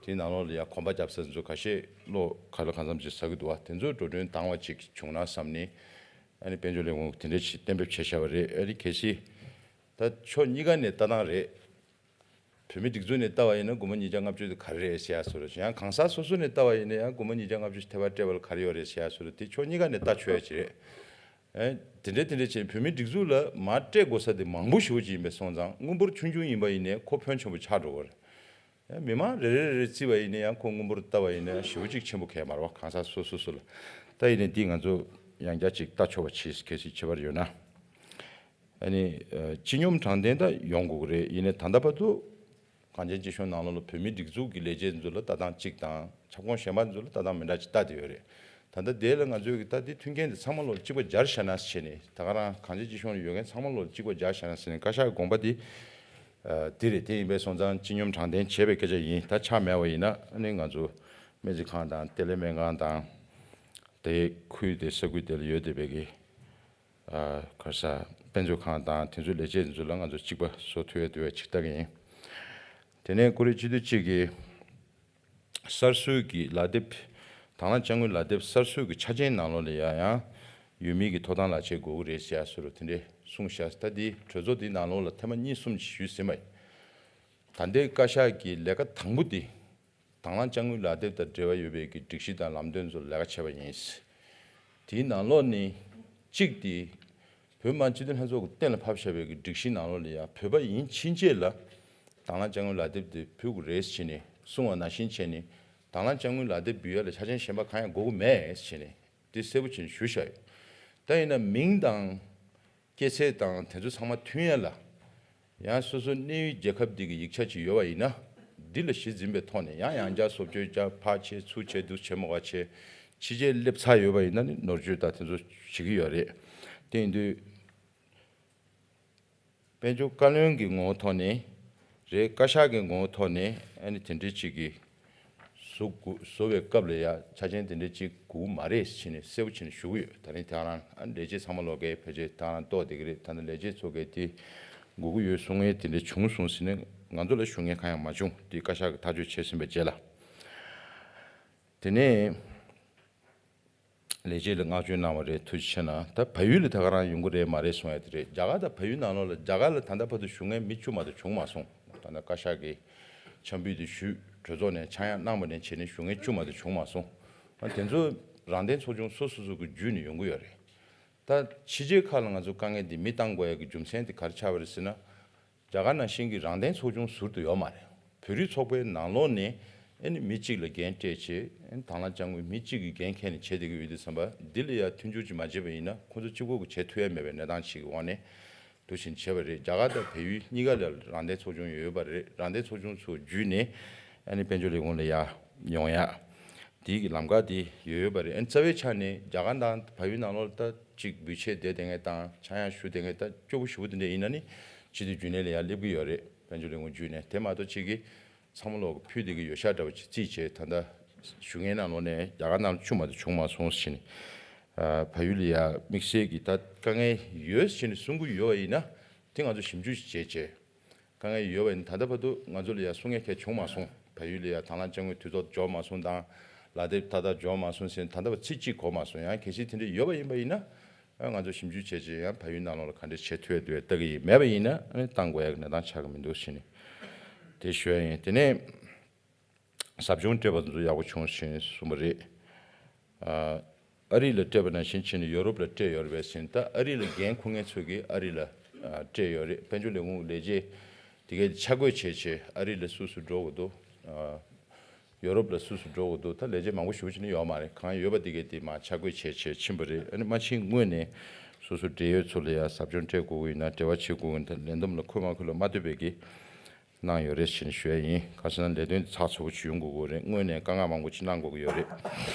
དེའི་ནང་ལོགས་ལ་ཡ་གོམ་པ་རྒྱབ་ས་ཚོ་ཁ་ཤས་གློག་ག་ལ་གང་འཚམ་ཅིག་ཟ་གི་འདུག་བ། དེ་ཚོ་འགྲོ་གྲོན་འདང་བ་ཅིག་བྱུང་ན་བསམ་ནས་ཨ་ནི་དཔལ་འབྱོར་ལས་ཁུངས་དེ་འདྲ་ཞིག་གཏན་འབེབས་བྱས་བཞག་པ་རེད། ཨ་ནི་གལ་སྲིད་ད་ཕྱོགས་གཉིས་ཀ་ནས་ལྟ་སྟངས་རེད། བོད་མིའི་སྒྲིག་འཛུགས་ནས་ལྟ་བ་ཡིན་ན་སྒོར་མོ་ཉིས་བརྒྱ་ལྔ་བཅུ་དེ་ག་རེ་རེད་ཟེར་ཡ་བཟོ་འདྲ། ཡང་གང་ཟག་སོ་སོ་ནས་ལྟ་བ་ཡིན་ན་ཡང་སྒོར་མོ་ཉིས་བརྒྱ་ལྔ་བཅུ་ཞིག་ཐེབས་པ་སྤྲད་པ་ལ་ག་རེ་ཡོད་རེད་ཟེར་ཡ་བཟོ་འདྲ། དེ་ཕྱོགས་གཉིས་ཀ་ནས་ལྟ་ཆོག་ཡ་ཅིག་རེད། ཨེ། དེ་འདྲ་དེ་འདྲ་བྱས་ནས་བོད་མིའི་སྒྲིག་འཛུགས་ལ་མར་སྤྲད་དགོས་ས་དེ་མང་པོ་ཞེ་པོ་ཅིག་ཡིན་པ་སོང་ཙང་། དངུལ་འབོར་ཆུང་ཆུང་ཡིན་པ་ཡིན་ནའི་ཁོ་ཕོན་ཆེན་པོ་ཆགས་འགྲོ་གི་རེད། ཡང་མི་མང་རེ་རེ་རེ་རེ་བརྩིས་པ་ཡིན་ན་ཡང་ཁོ་དངུལ་འབོར་བལྟ་བ་ཡིན་ན་ཡང་ཞེ་པོ་ཅིག་ཆེན་པོ་གང་ཡང་མ་རེད་པ། གང་ཟག་སོ་སོ་སོ་ལ། ད་ཡིན་ནའི་འདི་ང་ཚོ་ཡང་བསྐྱར་ཅིག་ལྟ་ཆོག་པ་ཅིག་གལ་སྲིད་ཁྱད་པར་ཡོད་ན། ཨ་ནི་ཨ་སྤྱི་སྙོམས་དྲང་བདེན་ད་ཡོང་དགོས་ཀྱི་རེད། ཡིན་ནའི་ད་ལྟ་བར་དུ་གངས་ཅན་སྐྱིད་གཤོངས་ནང་ལོགས་ལ་བོད་མིའི་སྒྲིག་འཛུགས་ཀྱི་ལས་བྱེད་ཚོ་ལ་ལྟ་སྟངས་གཅིག་དང་། ཁྱབ་ཁོངས་གཞན་པ་ཚོ་ལ་ལྟ་སྟངས་མི་འདྲ་ཅིག་ལྟ་བསྡད་ཡོད་རེད། ད་ལྟ་དེ་ལ་ང་ཚོས་ཀྱི་ད་འདི་མཐུན་རྐྱེན་དེ་ཚང་མ་ལོག་གཅིག་པ་སྦྱར་བཞག་ན་བྱས་ནས། ད་ག་རང་གངས་ཅན་སྐྱིད་གཤོངས་ལ་ཡོད་མཁན་ཚང་མ་ལོག་གཅིག་པ་སྦྱར་བཞག་ན་ཟེར་ནས་བཀའ་ཤག་གི་དགོངས་པ་དེ་ཨ་འདི་རེད། དེ་ཡིན་པས་སོང་ཙང་སྤྱི་སྙོམས་དྲང་བདེན་བྱས་པའི་སྐད་ཆ་ཡིན། ད་ཆགས་མེད་པ་ཡིན་ན་ཨ་ནི་ང་ཚོ་སྨན་རྩིས་ཁང་དང་ལྟེ་ལེན་སྨན་ཁང་དང་། དེ་ཁུལ་དེ་ས་ཁུལ་དེ་ལ་ཡོད་བསྡད་པའི་གི་ཨ་ག་རེ་ཟེར། དཔལ་འབྱོར་ཁང་དང་དེ་ཚོའི་ལས་བྱེད་དེ་ཚོ་ལ་ང་ཚོ་གཅིག་པ་བཟོ་ཐུབ་ཡ་དེ་བས་ཅིག་ལྟ་གི་ཡིན། དེ་ནས་ཀུ་རེ་སྤྱི་འཐུས་གཅིག་གིས་གསར་བཟོའི་གི་ལག་དེབ། དང་བླངས་དཔྱ་དངུལ་ལག་དེབ་གསར་བཟོའི་གི་ཆ་རྐྱེན་ནང་ལོགས་ལ་ཡ་ཡང་ཡུལ་མིའི་གི་ཐོབ་ཐང་ལག་ཁྱེར་དགོས་ཀྱི་རེད་ཟེར་ཡ་བཟོ་འདྲ་དེ་འདྲས་གསུངས་ཤག་ད་འདི་གྲོས་ཚོགས་འདི་ནང་ལོགས་ལ་ཐེངས་མ་གཉིས་གསུམ་ཞིག་ཞུས་ཟིན་པ་ཡིན། ད་ལྟའི་བཀའ་ཤག་གི་ལས་ཀ་དང་པོ་འདི་དང་བླངས་དཔྱ་དངུལ་ལག་དེབ་དང་འབྲེལ་བ་ཡོད་པའི་གི་སྒྲིག་གཞི་དང་ལམ་སྟོན་ཚོར་ལས་ཀ་བྱས་པ་ཡིན། དེའི་ནང་ལོགས་ནས་གཅིག་དེ་བོད་མི་མང་སྤྱི་འཐུས་ལྷན་ཚོགས་ཀྱིས་གཏན་ལ་ཕབ་བཞག་པའི་གི་སྒྲིག་གཞི་ནང་ལོགས་ལ་ཡ་བོད་པ་ཡིན་ཕྱིན་ཆད་ལ་དང་བླངས་དཔྱ་དངུལ་ལག་དེབ་དེ་ཕུལ་དགོས་རེད་ཟེར་ནས་གསུངས་པ་ནང་བཞིན་བྱས་ནས། དང་བླངས་དཔྱ་དངུལ་ལག་དེབ་འབུལ་ཡ་ལ་ཆ་རྐྱེན་གཞན་པ་གང་ཡང་དགོས་ཀྱི་མེད་ཟེར་ནས་དེ་གསལ་པོ་བྱས་ནས་ཞུས་བཞག་ཡོད། ད་ཡིན་ན་མིང་དང་སྐྱེས་ཚེས་དང་དེ་ཚོ་ཚང་མ་མཐུན་ཡ་ལ། ཡང་སོ་སོའི་གནས་ཡུལ་རྒྱལ་ཁབ་འདི་གི་ཡིག་ཆ་ཅིག་ཡོད་པ་ཡིན་ན། འདི་ལ་གཞི་འཛིན་པའི་ཐོག་ནས་ཡང་ཡང་བསྐྱར་བཟོ་བཅོས་བསྐྱར་ཕར་བྱས་ཚུར་བྱས་འདུག་བྱས་མ་དགོས་བྱས། ཕྱི་རྒྱལ་སླེབས་ཚར་ཡོད་པ་ཡིན་ན་ནི་ནོར་བཅོས་དང་དེ་ཚོ་བྱེད་ཀྱི་ཡོད་རེད། དེ་ཡིན་དུས། དཔལ་འབྱོར་བཀའ་བློན་གྱི་ངོ་བོ་ཐོག་ནས་རེད། བཀའ་ཤག་གི་ངོ་བོ་ཐོག་ནས་ཨ་ནི་དེ་འདྲའི་ཅིག་གི་བཟོ་དགོས། བཟོ་བའི་སྐབས་ལ་ཡ་ཆ་རྐྱེན་དེ་འདྲའི་ཅིག་དགོས་མ་རེད་ཟེར་ནས་གསལ་པོ་བྱས་ནས་ཞུ་གི་ཡོད། ད་རིང་དེ་རང་ཨ་ནི་ལས་བྱེད་ཚང་མ་ལོག་གིས་ཕལ་ཆེར་དེ་རང་རྟོགས་བསྡད་ཀྱི་རེད། ད་ནི་ལས་བྱེད་ཚོ་གིས་དེ་དགོས་ཀྱི་ཡོད་གསུང་མཁན་དེ་འདྲ་བྱུང་སོང་ཟེར་ནས་ང་ཚོ་ལ་ཞུ་མཁན་གང་ཡང་མ་བྱུང་། དེ་བཀའ་ཤག་གིས་ཐག་གཅོད་བྱས་ཟིན་པའི་རྗེས་ལ། དེ་ནས། ལས་བྱེད་ལ་བསྔགས་བརྗོད་གནང་བ་རེད། ཐུགས་རྗེ་ཆེ་གནང་། ད་བལ་ཡུལ་ལ་ད་ག་རང་ཡོང་གི་རེད་མ་རེད་གསུང་ཡ་དེ་རེད། རྒྱ་གར་དང་བལ་ཡུལ་ནང་ལོགས་ལ། རྒྱ་གར་ལ་ད་ལྟ་བར་དུ་ཞུ་མཁན་མི་བཅུ་མ་གཏོགས་བྱུང་མ་སོང་། ད་ལྟ་བཀའ་ཤག་གིས་ཆ་འབུལ་དེ་ཞུས། གྲོས་ཚོགས་ནས་ཆག་ཡང་གནང་བ་ནས་བྱས་ནས་ཞུ་མཁན་བཅུ་མ་གཏོགས་བྱུང་མ་སོང་། ཨ་དེ་ཚོ་རང་བདེན་ཚོགས་ཆུང་སོ་སོ་སོ་གི་བརྒྱུད་ནས་ཡོང་གི་ཡོད་རེད། ད་ཕྱི་རྒྱལ་ཁག་ལ་ང་ཚོ་དཀའ་ངལ་འདི་མི་བཏང་དགོས་ཡ་གི་རྒྱུ་མཚན་དེ་ག་རེ་ཆགས་པ་རེད་ཟེར་ན། རྒྱ་གར་ནང་བཞིན་གྱི་རང་བདེན་ཚོགས་ཆུང་ཟུར་དུ་ཡོད་མ་རེད། བོད་རིགས་ཚོགས་པའི་ནང་ལོགས་ནས་ཨ་ནི་མི་གཅིག་ལ་འགན་སྤྲད་བྱས། ཨ་ནི་དང་བླངས་དཔྱ་དངུལ་མི་གཅིག་གིས་འགན་འཁྱེར་ནས་བྱས་བསྡད་ཀྱི་ཡོད་དུས་ཙམ་པ། འདི་ལ་ཡ་མཐུན་སྦྱོར་ཅིག་མ་བྱས་པ་ཡིན་ན་ཁོང་ཚོ་གཅིག་པོ་གིས་བྱེད་ཐུབ་ཡ་མེད་པའི་གནས་སྟངས་ཤིག་གི་འོག་ནས་འདུག་བཞིན་བྱས་པ་རེད། རྒྱ་གར་དང་བལ་ཡུལ་གཉིས་ཀ་ལ་རང་བདེན་ཚོགས་ཆུང་ཡོད་པ་རེད། རང་བདེན་ཚོགས་ཆུང་ཚོ་བརྒྱུད་ནས་ཨ་ནི་དཔལ་འབྱོར་ལས་ཁུངས་ལ་ཡ་ཡོང་ཡ། དེའི་གི་ལམ་ཁ་དེ་ཡོད་ཡོད་པ་རེད། ཨ་ནི་རྩ་བའི་ཆ་ནས་རྒྱ་གར་དང་བལ་ཡུལ་ནང་ལོགས་ལ་ད་གཅིག་འབུལ་ཆས་བསྡད་བསྡད་མཁན་དང་ཆག་ཡང་ཞུ་བསྡད་མཁན་ད་སྐྱོ་པོ་ཞེ་པོ་དེ་འདྲ་ཡིན་ན་ནི་སྤྱི་འཐུས་རྒྱུན་ལས་ལ་ཡ་སླེབས་ཀྱི་ཡོད་རེད། དཔལ་འབྱོར་ལས་ཁུངས་བརྒྱུད་ནས། དེ་མ་གཏོགས་གཅིག་གིས་ཚང་མ་ལོག་གིས་ཕུལ་བསྡད་ཀྱི་ཡོད་ཤག་འདྲ་བོ་ཅིག་རྩིས་བྱས། ད་ལྟ་ཞུ་མཁན་ནང་ལོགས་ནས་རྒྱ་གར་ནང་ལ་བཅུ་མ་གཏོགས་བྱུང་མ་སོང་ཟེར་ནས། ཨ་བལ་ཡུལ་ལ་ཡ་དམིགས་བསལ་གྱི་ད་དཀའ་ངལ་ཡོད་ཟེར་ནས་གསུང་གི་ཡོད་པ་ཡིན་ན། དེ་ང་ཚོ་ཞིབ་འཇུག་བྱས་བྱས། དཀའ་ངལ་ཡོད་པ་ཡིན་ན། ད་ལྟ་བར་དུ་ང་ཚོ་ལ་ཡ་གསུང་ཡ་གང་ཡང་བྱུང་མ་སོང་། བལ་ཡུལ་ལ་ཡ་དང་བླངས་དཔྱ་དངུལ་དུས་ཐོག་འབྱོར་མ་སོང་དང་། ལག་དེབ་མཐའ་དག་འབྱོར་མ་སོང་ཟེར་ད་ལྟ་བར་ཚིག་གཅིག་གོ་མ་སོང་། ཡང་གལ་སྲིད་དེ་འདྲ་ཡོད་པ་ཡིན་པ་ཡིན་ན། ཨ་ང་ཚོ་ཞིབ་འཇུག་བྱས་བྱས་ཡང་བལ་ཡུལ་ནང་ལོགས་ལ་ག་འདྲས་བྱེད་ཐུབ་ཡ་འདུག་ཡ་ལྟ་གི་ཡིན། མེད་པ་ཡིན་ན་ཨ་ནི་བཏང་དགོས་ཡ་གི་གནས་སྟངས་ཆགས་ཀྱི་མི་འདུག་ཟེར་ནས་དེ་ཞུ་ཡ་ཡིན། དེ་ནས་ཟབ་སྦྱོང་སྤྲད་པ་ཚོ་ཡག་པོ་བྱུང་ཟེར་ནས་གསུངས་པ་རེད། ཨ་ཨ་རི་ལ་སྤྲད་པ་ནང་བཞིན་བྱས་ནས་ཡོ་རོབ་ལ་སྤྲད་ཡོད་རེད་པས་ཟེར་ནས། ད་ཨ་རི་ལ་འགན་འཁུར་མཁན་ཚོས་ཀྱིས་ཨ་རི་ལ་ཨ་སྤྲད་ཡོད་རེད། དཔལ་འབྱོར་ལས་ཁུངས་ལས་བྱེད་དེ་གའི་ཆ་བགོས་བྱས་བྱས་ཨ་རི་ལ་སུ་སུ་འགྲོ་དགོས་འདུག་ཨ་ཡོ་རོབ་ལ་སུ་སུ་འགྲོ་དགོས་འདུག་ད་ལས་བྱེད་མང་པོ་ཞེ་པོ་ཅིག་ནི་ཡོད་མ་རེད། གང་ཡོད་པ་དེ་གའི་དེ་མར་ཆ་བགོས་བྱས་བྱས་ཕྱིན་པ་རེད། ཨ་ནི་མ་ཕྱིན་སྔོན་ནས་སོ་སོ་འབྲེལ་ཡོད་ཚོ་ལ་ཡང་ཟབ་སྦྱོང་སྤྲད་དགོས་ཀྱི་ཡོད་ན། འབྲེལ་བ་བྱེད་དགོས་ཀྱི་ཡོད་ན། ད་ལས་བསྡོམས་ལ་འཁོད་མ་འཁོད་ལ་མ་ལྟོས་པའི་གི་གནང་ཡོད་རེད་ཟེར་ནས་ཞུ་ཡ་ཡིན། ག་ཟེར་ན་ལས་དོན་དེ་ཚགས་ཚུད་པོ་ཅིག་ཡོང་དགོས་ཀྱི་རེད། སྔོན་ནས་དཀའ་ངལ་མང་པོ་ཅིག་གནང་དགོས་ཀྱི་ཡོད་རེད།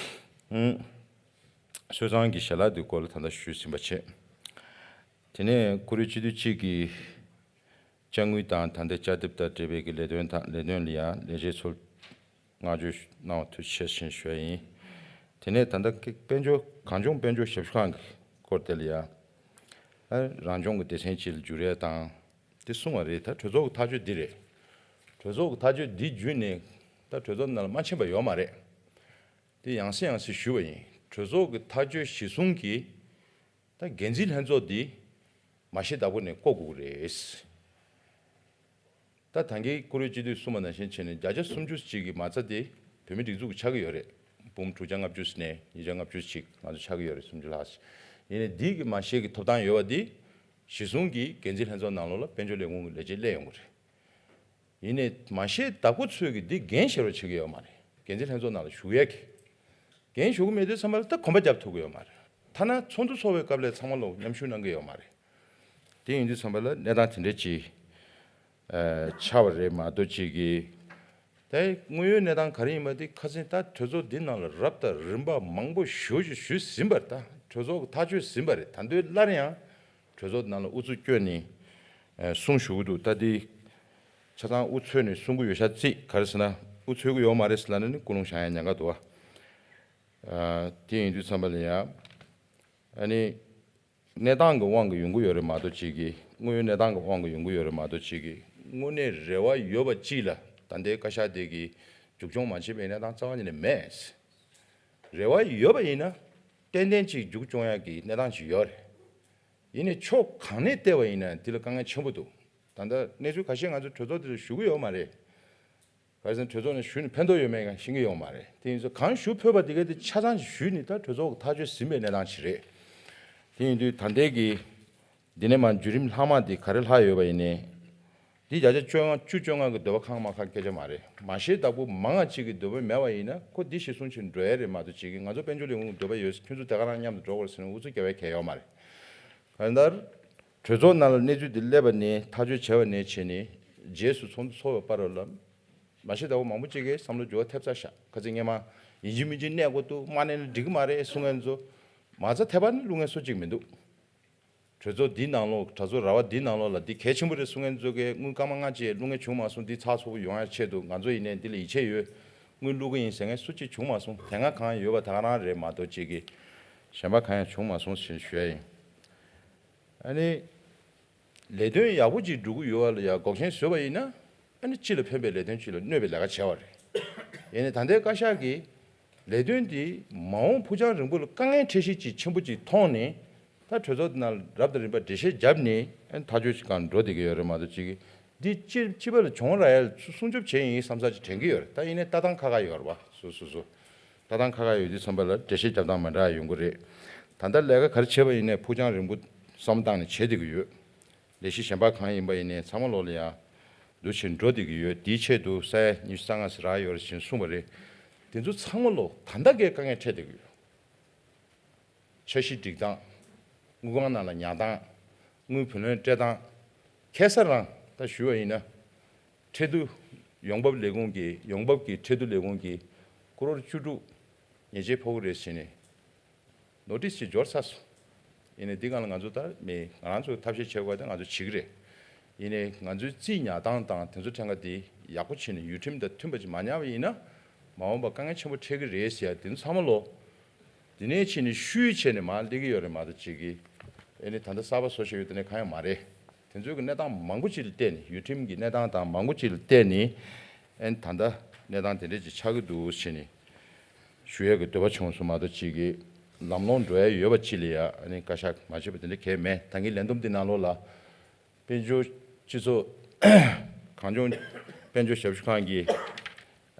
ཨང་། སོ་སོའི་གི་ཞལ་ལག་དེའི་སྐོར་ལ་ད་ལྟ་ཞུས་ཟིན་པ་བྱས། དེ་ནས་ཀུ་རེ་སྤྱི་འཐུས་གཅིག་གིས་དཔྱ་དངུལ་དང་ད་ལྟའི་དཔྱ་དེབ་དང་འབྲེལ་བའི་གི་ལས་དོན་དང་། ལས་དོན་ལ་ཡང་ལས་བྱེད་ཚོར་བསྔགས་བརྗོད་གནང་བ་ཐུགས་རྗེ་ཆེ་ཞེས་ཞུ་ཡ་ཡིན། དེ་ནས་ད་ལྟ་དཔལ་འབྱོར། གངས་ལྗོངས་དཔལ་འབྱོར་ཞབས་ཞུ་ཁང་གི་སྐོར་དེ་ལ་ཡང་ཨ་རང་ལྗོངས་ཀྱི་སྡེ་ཚན་གཅིག་ལ་འགྱུར་ཡ་དང་དེ་གསུངས་པ་རེད། ད་གྲོས་ཚོགས་ཀྱི་ཐག་གཅོད་འདི་རེད། གྲོས་ཚོགས་ཀྱི་ཐག་གཅོད་འདི་བརྒྱུད་ནས་ད་གྲོས་ཚོགས་ནང་ལ་མ་ཕྱིན་པ་ཡོད་མ་རེད། དེ་ཡང་སེ་ཡང་སེ་ཞུས་པ་ཡིན། གྲོས་ཚོགས་ཀྱི་ཐག་གཅོད་གཞིར་བཟུང་གིས་ད་འགན་འཛིན་ལྷན་ཚོགས་འདི་མ་ཤི་བདག་པོ་ནས་བསྐོ་དགོས་ཀྱི་རེད། ད་ད་གིན་བཀུར་འོས་སྤྱི་འཐུས་གསུངས་པ་ནང་བཞིན་བྱས་ནས་བརྒྱ་ཆ་སུམ་ཅུ་ཅིག་གི་མ་རྩ་དེ་བོད་མི་སྒྲིག་འཛུགས་ཀྱི་ཆགས་ཀྱི་ཡོད་རེད། འབུམ་དྲུག་བརྒྱ་ལྔ་བཅུ་ནས་ཉིས་བརྒྱ་ལྔ་བཅུ་ཅིག་ང་ཚོ་ཆགས་ཀྱི་ཡོད་རེད། སུམ་ཅུ་ལྷག་ཅིག་ཡིན་ནའི་འདི་གི་མ་ཤས་ཀྱི་ཐོབ་ཐང་ཡོད་པ་འདི་གཞི་བཟུང་གིས་འགན་འཛིན་ལྷན་ཚོགས་ནང་ལོགས་ལ་དཔལ་འབྱོར་ལས་ཁུངས་ཀྱི་ལས་བྱེད་སླེབས་ཡོང་གི་རེད། ཡིན་ནའི་མ་ཤས་བདག་པོ་ཚོས་ཀྱིས་འདི་འགན་བཞེས་རོགས་བྱེད་ཀྱི་ཡོད་མ་རེད། འགན་འཛིན་ལྷན་ཚོགས་ནང་ལ་ཞུགས་ཡས་ཀྱི། འགན་ཞུ་གི་མེད་དུས་ཙམ་པ་ལ་ད་གོམ་པ་རྒྱབ་ཐུབ་ཀྱི་ཡོད་མ་རེད། ཐ་ན་ཚོགས་འདུ་ཚོགས་པའི་སྐབས་ལ་ཚང་མ་ལོ་མཉམ་ཞུགས་གནང་གི་ཡོད་མ་རེད། དེ་ཡིན་དུས་ཙམ་པ་ལ་གནས་སྟངས་དེ་འདྲ་ཅིག་ཨ་ཆགས་པ་རེད་མ་གཏོགས་ཅིག་གི། ད་དངོས་ཡོད་གནས་སྟངས་ག་རེ་ཡིན་པ་དེ་ཁ་སང་ད་གྲོས་ཚོགས་འདི་ནང་ལ་རབ་དང་རིམ་པ་མང་པོ་ཞེ་ཅིག་ཞུས་ཟིན་པ་རེད། ད་གྲོས་ཚོགས་ཀྱི་ཐག་གཅོད་ཟིན་པ་རེད། ད་དུང་སླར་ཡང་གྲོས་ཚོགས་ནང་ལ་ཨུ་ཚུགས་བསྐྱོན་ནས་ཨ་གསུང་ཞུ་གི་འདུག་ད་འདི་ཆ་ཚང་ཨུ་ཚུགས་ནས་གསུང་གི་ཡོད་ཤག་ཅིག་ག་རེ་ཟེར་ན་ཨུ་ཚུགས་གི་ཡོད་མ་རེད་ཟེར་ལབ་ན་ནི་ཀུན་སློང་བཞག་ཡ་ཉེན་ཁ་འདུག་ཨ། ཨ་དེ་ཡིན་དུས་ཙམ་པ་ལ་ཡང་ཨ་ནི། གནས་སྟངས་ཀྱི་དབང་གིས་ཡོང་གི་ཡོད་རེད་མ་གཏོགས་ཅིག་གིས། དངོས་ཡོད་གནས་སྟངས་ཀྱི་དབང་གིས་ཡོང་གི་ཡོད་རེད་མ་གཏོགས་ཅིག་གིས། དངོས་གནས་རེ་བ་ཡོད་པ་ཅིག་ལ་ད་ལྟའི་བཀའ་ཤག་དེ་གིས་མཇུག་སྐྱོང་མ་བྱས་པའི་གནས་སྟངས་རྩ་བ་ཉིད་ནས་མེད། རེ་བ་ཡོད་པ་ཡིན་ན་ཏན་ཏན་ཅིག་མཇུག་སྐྱོང་ཡག་གི་གནས་སྟངས་ཅིག་ཡོད་རེད། ཡིན་ནའི་ཕྱོགས་གང་ནས་བལྟས་པ་ཡིན་ན་འདི་ལ་དཀའ་ངལ་ཆེན་པོ་འདུག་ད་ལྟ་གནས་ཚུལ་ཁ་ཤས་ང་ཚོ་གྲོས་ཚོགས་འདི་ལ་ཞུ་གི་ཡོད་མ་རེད། ག་རེ་ཟེར་ན་གྲོས་ཚོགས་ནང་ཞུས་ནས་ཕན་ཐོགས་ཡོད་མེད་ཡང་ཤེས་ཀྱི་ཡོད་མ་རེད། དེ་ཡིན་ཙང་གང་ཞུ་ཕོད་པ་དེ་ག་དེ་ཆ་ཚང་ཞིག་ཞུས་ནས་ད་གྲོས་ཚོགས་ཀྱི་ཐག་གཅོད་ཟིན་པའི་གནས་སྟངས་ཤིག་རེད། དེ་ཡིན་དུས་ད་ལྟའི་གི་འདི་ནས་མར་བརྒྱུད་རིམ་ལྷག་མ་དེ་ག་རེ་ལྷག་ཡོད་པ་ཡིན་ནའི། འདི་བརྒྱ་ཆ་བཅོ་ལྔ་བཅུ་བཅོ་ལྔ་གི་འདོད་པ་ཁེངས་མ་ཁེངས་སྐད་ཆ་མ་རེད། མ་ཤས་བདག་པོ་མང་ང་གཅིག་གི་འདོད་པ་མེད་པ་ཡིན་ན་ཁོ་འདི་གཞི་བཟུང་བྱས་འགྲོ་ཡ་རེད་མ་གཏོགས་གཅིག་གིས་ང་ཚོ་དཔལ་འབྱོར་ལས་ཁུངས་ཀྱི་འདོད་པ་ཡོད། ཁྱོད་ཚོ་དེ་ག་རང་མཉམ་དུ་འགྲོ་དགོས་ཟེར་ནས་ཨུ་ཚུགས་རྒྱག་པའི་གལ་ཡོད་མ་རེད། གང་ལྟར། གྲོས་ཚོགས་ནང་ལ་གནས་ཚུལ་འདི་སླེབས་པ་ནས་ཐག་གཅོད་བྱས་པ་ནས་བྱས་ནས་རྗེས་སུ་ཚོགས་འདུ་ཚོགས་པའི་བར་ལ། མ་ཤས་བདག་པོ་མང་པོ་ཅིག་གིས་བསམ་བློ་འགྱུར་བ་ཐེབས་ཚར་ཤག་ཁ་སང་སྔོན་མ་ཡིན་གཅིག་མིན་གཅིག་གནས་དགོས་འདུག་མ་གནས་ན་འགྲིག་གི་མ་རེད་གསུང་མཁན་ཚོ། མ་རྩ་ཐེབས་པ་ནི་བླུག་མཁན་སུ་གཅིག་མི་འདུག་གྲོས་ཚོགས་འདིའི་ནང་ལོགས་གྲོས་ཚོགས་ར་བ་འདིའི་ནང་ལོགས་ལ་འདི་གལ་ཆེན་པོ་རེད་གསུང་མཁན་ཚོ་གིས་དངུལ་སྐར་མ་ལྔ་ཅིག་བླུག་མཁན་བྱུང་མ་སོང་། འདི་ཚགས་ཚུད་པོ་ཡོང་ཡ་ཆེད་དུ་ང་ཚོ་ཡིན་ནའི་འདི་ལ་ཡིད་ཆེས་ཡོད། དངུལ་བླུག་གི་ཡིན་ཟེར་མཁན་སུ་གཅིག་བྱུང་མ་སོང་། དེ་སྔ་གང་ཡོད་པ་ད་ག་རང་རེད་མ་གཏོགས་གཅིག་གིས་གཞན་པ་གང་ཡང་བྱུང་མ་སོང་ཞེས་ཞུ་ཡ་ཡིན། ཨ་ནི། ལས་དོན་ཡག་པོ་ཅིག་སྒྲུབ་ཀྱི་ཡོད་པ་ལ་ཡང་འགོག་རྐྱེན་བཟོས་པ་ཡིན་ན། ཨ་ནི་སྤྱི་ལ་ཕན་པའི་ལས་དོན་ཅིག་ལ་གནོད་པའི་ལས་ཀ་བྱས་པ་རེད། ཡིན་ནའི་ད་ལྟའི་བཀའ་ཤག་གིས་ལས་དོན་འདི་མ་འོངས་ཕུགས་རྒྱང་རིང་པོ་ལ་དཀའ་ངལ་འཕྲད་གཞི་ཅིག་ཆེན་པོ་ཅིག་མཐོང་ནས། ད་གྲོས་ཚོགས་ནང་རབ་དང་རིམ་པ་འགྲེལ་བཤད་བརྒྱབ་ནས་ཨ་ནི་ཐག་གཅོད་ཅིག་སྒང་འགྲོ་བསྡད་ཀྱི་ཡོད་རེད་མ་གཏོགས་གཅིག་གིས་འདི་སྤྱི་སྤྱི་པ་ལ་གྱོང་རག་ཡ་ལ་སྲུང་སྐྱོབ་བྱས་ཡིན་བསམ་ས་ཅིག་དྲན་གྱི་ཡོད་རེད། ད་ཡིན་ནའི་ལྟ་སྟངས་ཁ་ཁ་ཡོད་རེད་བ། སོ་སོ་སོ། ལྟ་སྟངས་ཁ་ཁ་ཡོད་དུས་ཙམ་པ་ལ་འགྲེལ་བཤད་རྒྱབ་སྟངས་མི་འདྲ་ཡོང་གི་རེད། ད་ལྟ་ལས་ཀ་ག་རེ་བྱས་པ་ཡིན་ནའི་ཕུགས་རྒྱང་རིང་པོ་བསམ་བློ་བཏང་ནས་བྱེད་བསྡད་ཀྱི་ཡོད། ལས་གཞི་གཞན་པ་གང་ཡིན་པ་ཡིན་ནའི་ཚང་མ་ལོག་ལ་ཡང་འདུ་བྱེད་འགྲོ་བསྡད་ཀྱི་ཡོད། དེའི་ཆེད་དུ་ས་ཡ་ཉི་ཤུ་རྩ་ལྔ་ཙམ་རག་ཡོད་རེད་ཅེས་གསུངས་པ་རེད། དེ་ཚོ་ཚང་མ་ལོག་ད་ལྟ་གའི་དཀའ་ངལ་འཕྲད་བསྡད་ཀྱི་ཡོད། འཆར་གཞི་སྒྲིག་སྟངས། དངུལ་ཁང་ནང་ལ་ཉར་སྟངས། དངུལ་བུ་ལོན་སྤྲད་སྟངས། ཁ་སང་རང་ད་ཞུས་པ་ཡིན་ན། ཁྲལ་བསྡུ། ཡོང་འབབ་ལས་ཁུངས་ཀྱི་ཡོང་འབབ་ཀྱི་ཁྲལ་བསྡུ་ལས་ཁུངས་ཀྱིས་ཀོ་རོར་བཅུ་དྲུག་ཉེས་ཆད་ཕོག་གི་རེད་ཟེར་ནས་ནོ་ཊིས་ཅིག་འབྱོར་ཚར་སོང་། ཡིན་ནའི་འདི་སྒང་ལ་ང་ཚོ་ད་མི་ང་རང་ཚོ་ཐབས་ཤེས་བྱེད་དགོས་ད་ང་ཚོ་བྱེད་ཀྱི་རེད། ཡིན་ནའི་ང་ཚོའི་རྩིས་ཉར་སྟངས་དང་དེ་ཚོ་ཕྲན་ཁ་དེ་ཡག་པོ་བྱས་ནས་ཡུལ་ཁྲིམས་དང་མཐུན་པ་ཅིག་མ་ཉར་བ་ཡིན་ན་མ་འོངས་པ་དཀའ་ངལ་ཆེན་པོ་འཕྲད་ཀྱི་རེད་ཟེར་ཡ་དེ་ཚོ་ཚང་མ་ལོ། དེ་ནས་ཕྱིན་ནས་ཤུལ་བྱས་ནས་མར་སླེབས་ཀྱི་ཡོད་རེད་མ་གཏོགས་གཅིག་གིས་ཨེ་ནི་ད་ལྟ་གསར་པ་བཟོ་བཞིན་ཡོད་དེ་ནས་གང་ཡང་མ་རེད། དེ་ཚོའི་གི་གནས་སྟངས་མང་པོ་ཅིག་ལ་བལྟས་ནས་ཡུལ་ཁྲིམས་ཀྱི་གནས་སྟངས་དང་མང་པོ་ཅིག་ལ་བལྟས་ནས་ཨེ་ནི་ད་ལྟ་གནས་སྟངས་དེ་འདྲས་ཅིག་ཆགས་ཀྱི་འདུག་ཟེར་ནས་ཞུ་ཡས་ཀྱི་འདོད་པ་བྱུང་སོང་མ་གཏོགས་གཅིག་གིས་ལམ་ལྷོང་འགྲོ་ཡས་ཡོད་པ་ཅིག་ལ་ཡ་ཨེ་ནི་བཀའ་ཤག་མ་བྱས་པ་དེ་འདྲ་གང་ཡང་མེད། ད་གིན་ལས་བསྡོམས་འདི་ནང་ལོགས་ལ། དཔལ་འབྱོར་སྤྱི་ཚོགས་གངས་ལྗོངས་དཔལ་འབྱོར་ཞབས་ཞུ་ཁང་གིས་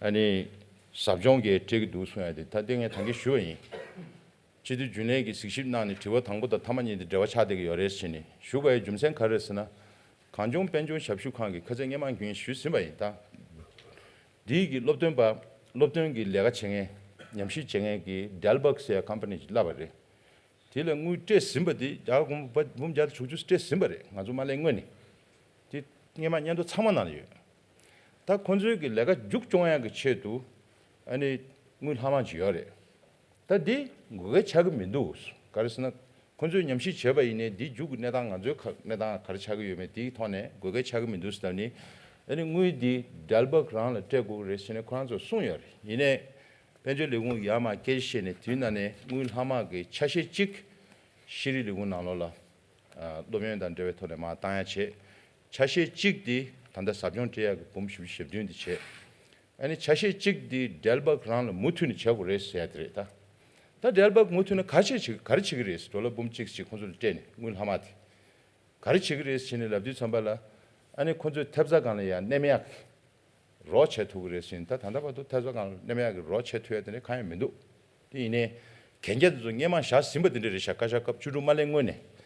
ཨ་ནི་ཟབ་སྦྱོང་གི་སྤྲད་ཀྱི་འདུག་གསུང་ཡ་དེ་ད་ལྟ་ངས་ད་གིན་ཞུས་པ་ཡིན། སྤྱི་འཐུས་རྒྱུན་ལས་ཀྱིས་གཟིགས་ཞིབ་གནང་ནས་དྲི་བ་དང་པོ་དང་མཐའ་མ་གཉིས་དེ་འབྲེལ་བ་ཆགས་བསྡད་ཀྱི་ཡོད་རེད་ཟེར་ནས་ཞུ་དགོས་ཡའི་རྒྱུ་མཚན་ག་རེ་རེད་ཟེར་ན། གངས་ལྗོངས་དཔལ་འབྱོར་ཞབས་ཞུ་ཁང་གིས་ཁ་སང་སྔོན་མ་གྱོན་ཞུས་ཟིན་པ་ཡིན་ད། འདིའི་གི་སློབ་སྟོན་པ་སློབ་སྟོན་གྱི་ལས་ཀ་བྱེད་མཁན་ཉམས་ཞིབ་བྱེད་མཁན་གྱི་Dalberg་ཟེར་ཡ་ཀམ་པ་ནི་ཅིག་བསླབས་པ་རེད། དེ་ལ་དངུལ་སྤྲད་ཟིན་པ་དེ་རྒྱ་གར་སྒོར་མོ་འབུམ་བརྒྱ་དང་དྲུག་ཅུ་སྤྲད་ཟིན་པ་རེད། ང་ཚོ་མ་སླེབས་སྔོན་ནས། དེ་སྔོན་མ་སྙན་ཐོ་ཚང་མ་ནང་ལ་ཡོད། ད་ཁོང་ཚོའི་གི་ལས་ཀ་མཇུག་སྐྱོང་ཡག་གི་ཆེད་དུ་ཨ་ནི་དངུལ་ལྷག་མ་ཅིག་ཡོད་རེད། ད་དེ་དགོས་གལ་ཆགས་ཀྱི་མི་འདུག་ག་རེ་ཟེར་ན། ཁོང་ཚོས་ཉམས་ཞིབ་བྱས་པ་ཡིན་ནའི་དེའི་མཇུག་གི་གནས་སྟངས་ང་ཚོའི་ཁ་གནས་སྟངས་ག་རེ་ཆགས་ཀྱི་ཡོད་མེད་དེའི་ཐོག་ནས་དགོས་གལ་ཆགས་ཀྱི་མི་འདུག་ཟེར་ནས་ཨ་ནི་དངུལ་འདི་Dalberg་རང་ལ་སྤྲད་དགོས་ཀྱི་རེད་ཟེར་ནས་ཁོ་རང་ཚོས་གསུངས་ཡོད་རེད། ཡིན་ནའི། དཔལ་འབྱོར་ལས་ཁུངས་ཡར་མར་སྐད་ཆ་བཤད་ནས་དུས་ནང་ནས་དངུལ་ལྷག་མ་གི་ཆ་ཤས་གཅིག་ཤེས་རིག་ལས་ཁུངས་ནང་ལོགས་ལ་ཨ་སློབ་ཡོན་དང་འབྲེལ་བའི་ཐོག་ནས་མར་བཏང་ཡ་བྱས། ཆ་ཤས་གཅིག་དེ་ད་ལྟ་ཟབ་སྦྱོང་སྤྲད་ཡག་གི་འབུམ་བཞི་བཅུ་ཞེ་བདུན་དེ་བྱས། ཨ་ནི་ཆ་ཤས་གཅིག་དེ་Dalberg་རང་ལ་མུ་མཐུད་ནས་བྱེད་དགོས་རེད་ཟེར་ཡ་དེ་རེད་ད། ད་Dalberg་མུ་མཐུད་ནས་ག་བྱེད་བྱེད་ག་རེ་བྱེད་ཀྱི་རེད་ཟེར་ཌོ་ལར་འབུམ་གཅིག་ཅིག་ཁོང་ཚོ་ལ་སྤྲད་ནས་དངུལ་ལྷག་མ་དེ། ག་རེ་བྱེད་ཀྱི་རེད་ཟེར་ནས་ལབ་དུས་ཙམ་པ་ལ། ཨ་ནི་ཁོ་ཚོས་ཐེབས་རྩ་སྒང་ལ་ཡང་གནས་མེད་ཡག་རོགས་བྱེད་ཐུབ་ཀྱི་རེད་ཟེར་ནས། ད་ད་ལྟ་བར་དུ་ཐེབས་རྩ་སྒང་ལ་གནས་མེད་ཡག་གི་རོགས་བྱེད་ཐུབ་ཡ་དེ་འདྲ་གང་ཡང་མི་འདུག་དེ་ཡིན་ནའི་གན་རྒྱ་དེ་ཚོ་སྔས་མ་བཞག་ཟིན་པ་དེ་འདྲ་རེད་ཤག་བཀའ་ཤག་སྐབས་བཅུ་དྲུག་མ་སླེབས་སྔོན་ནས།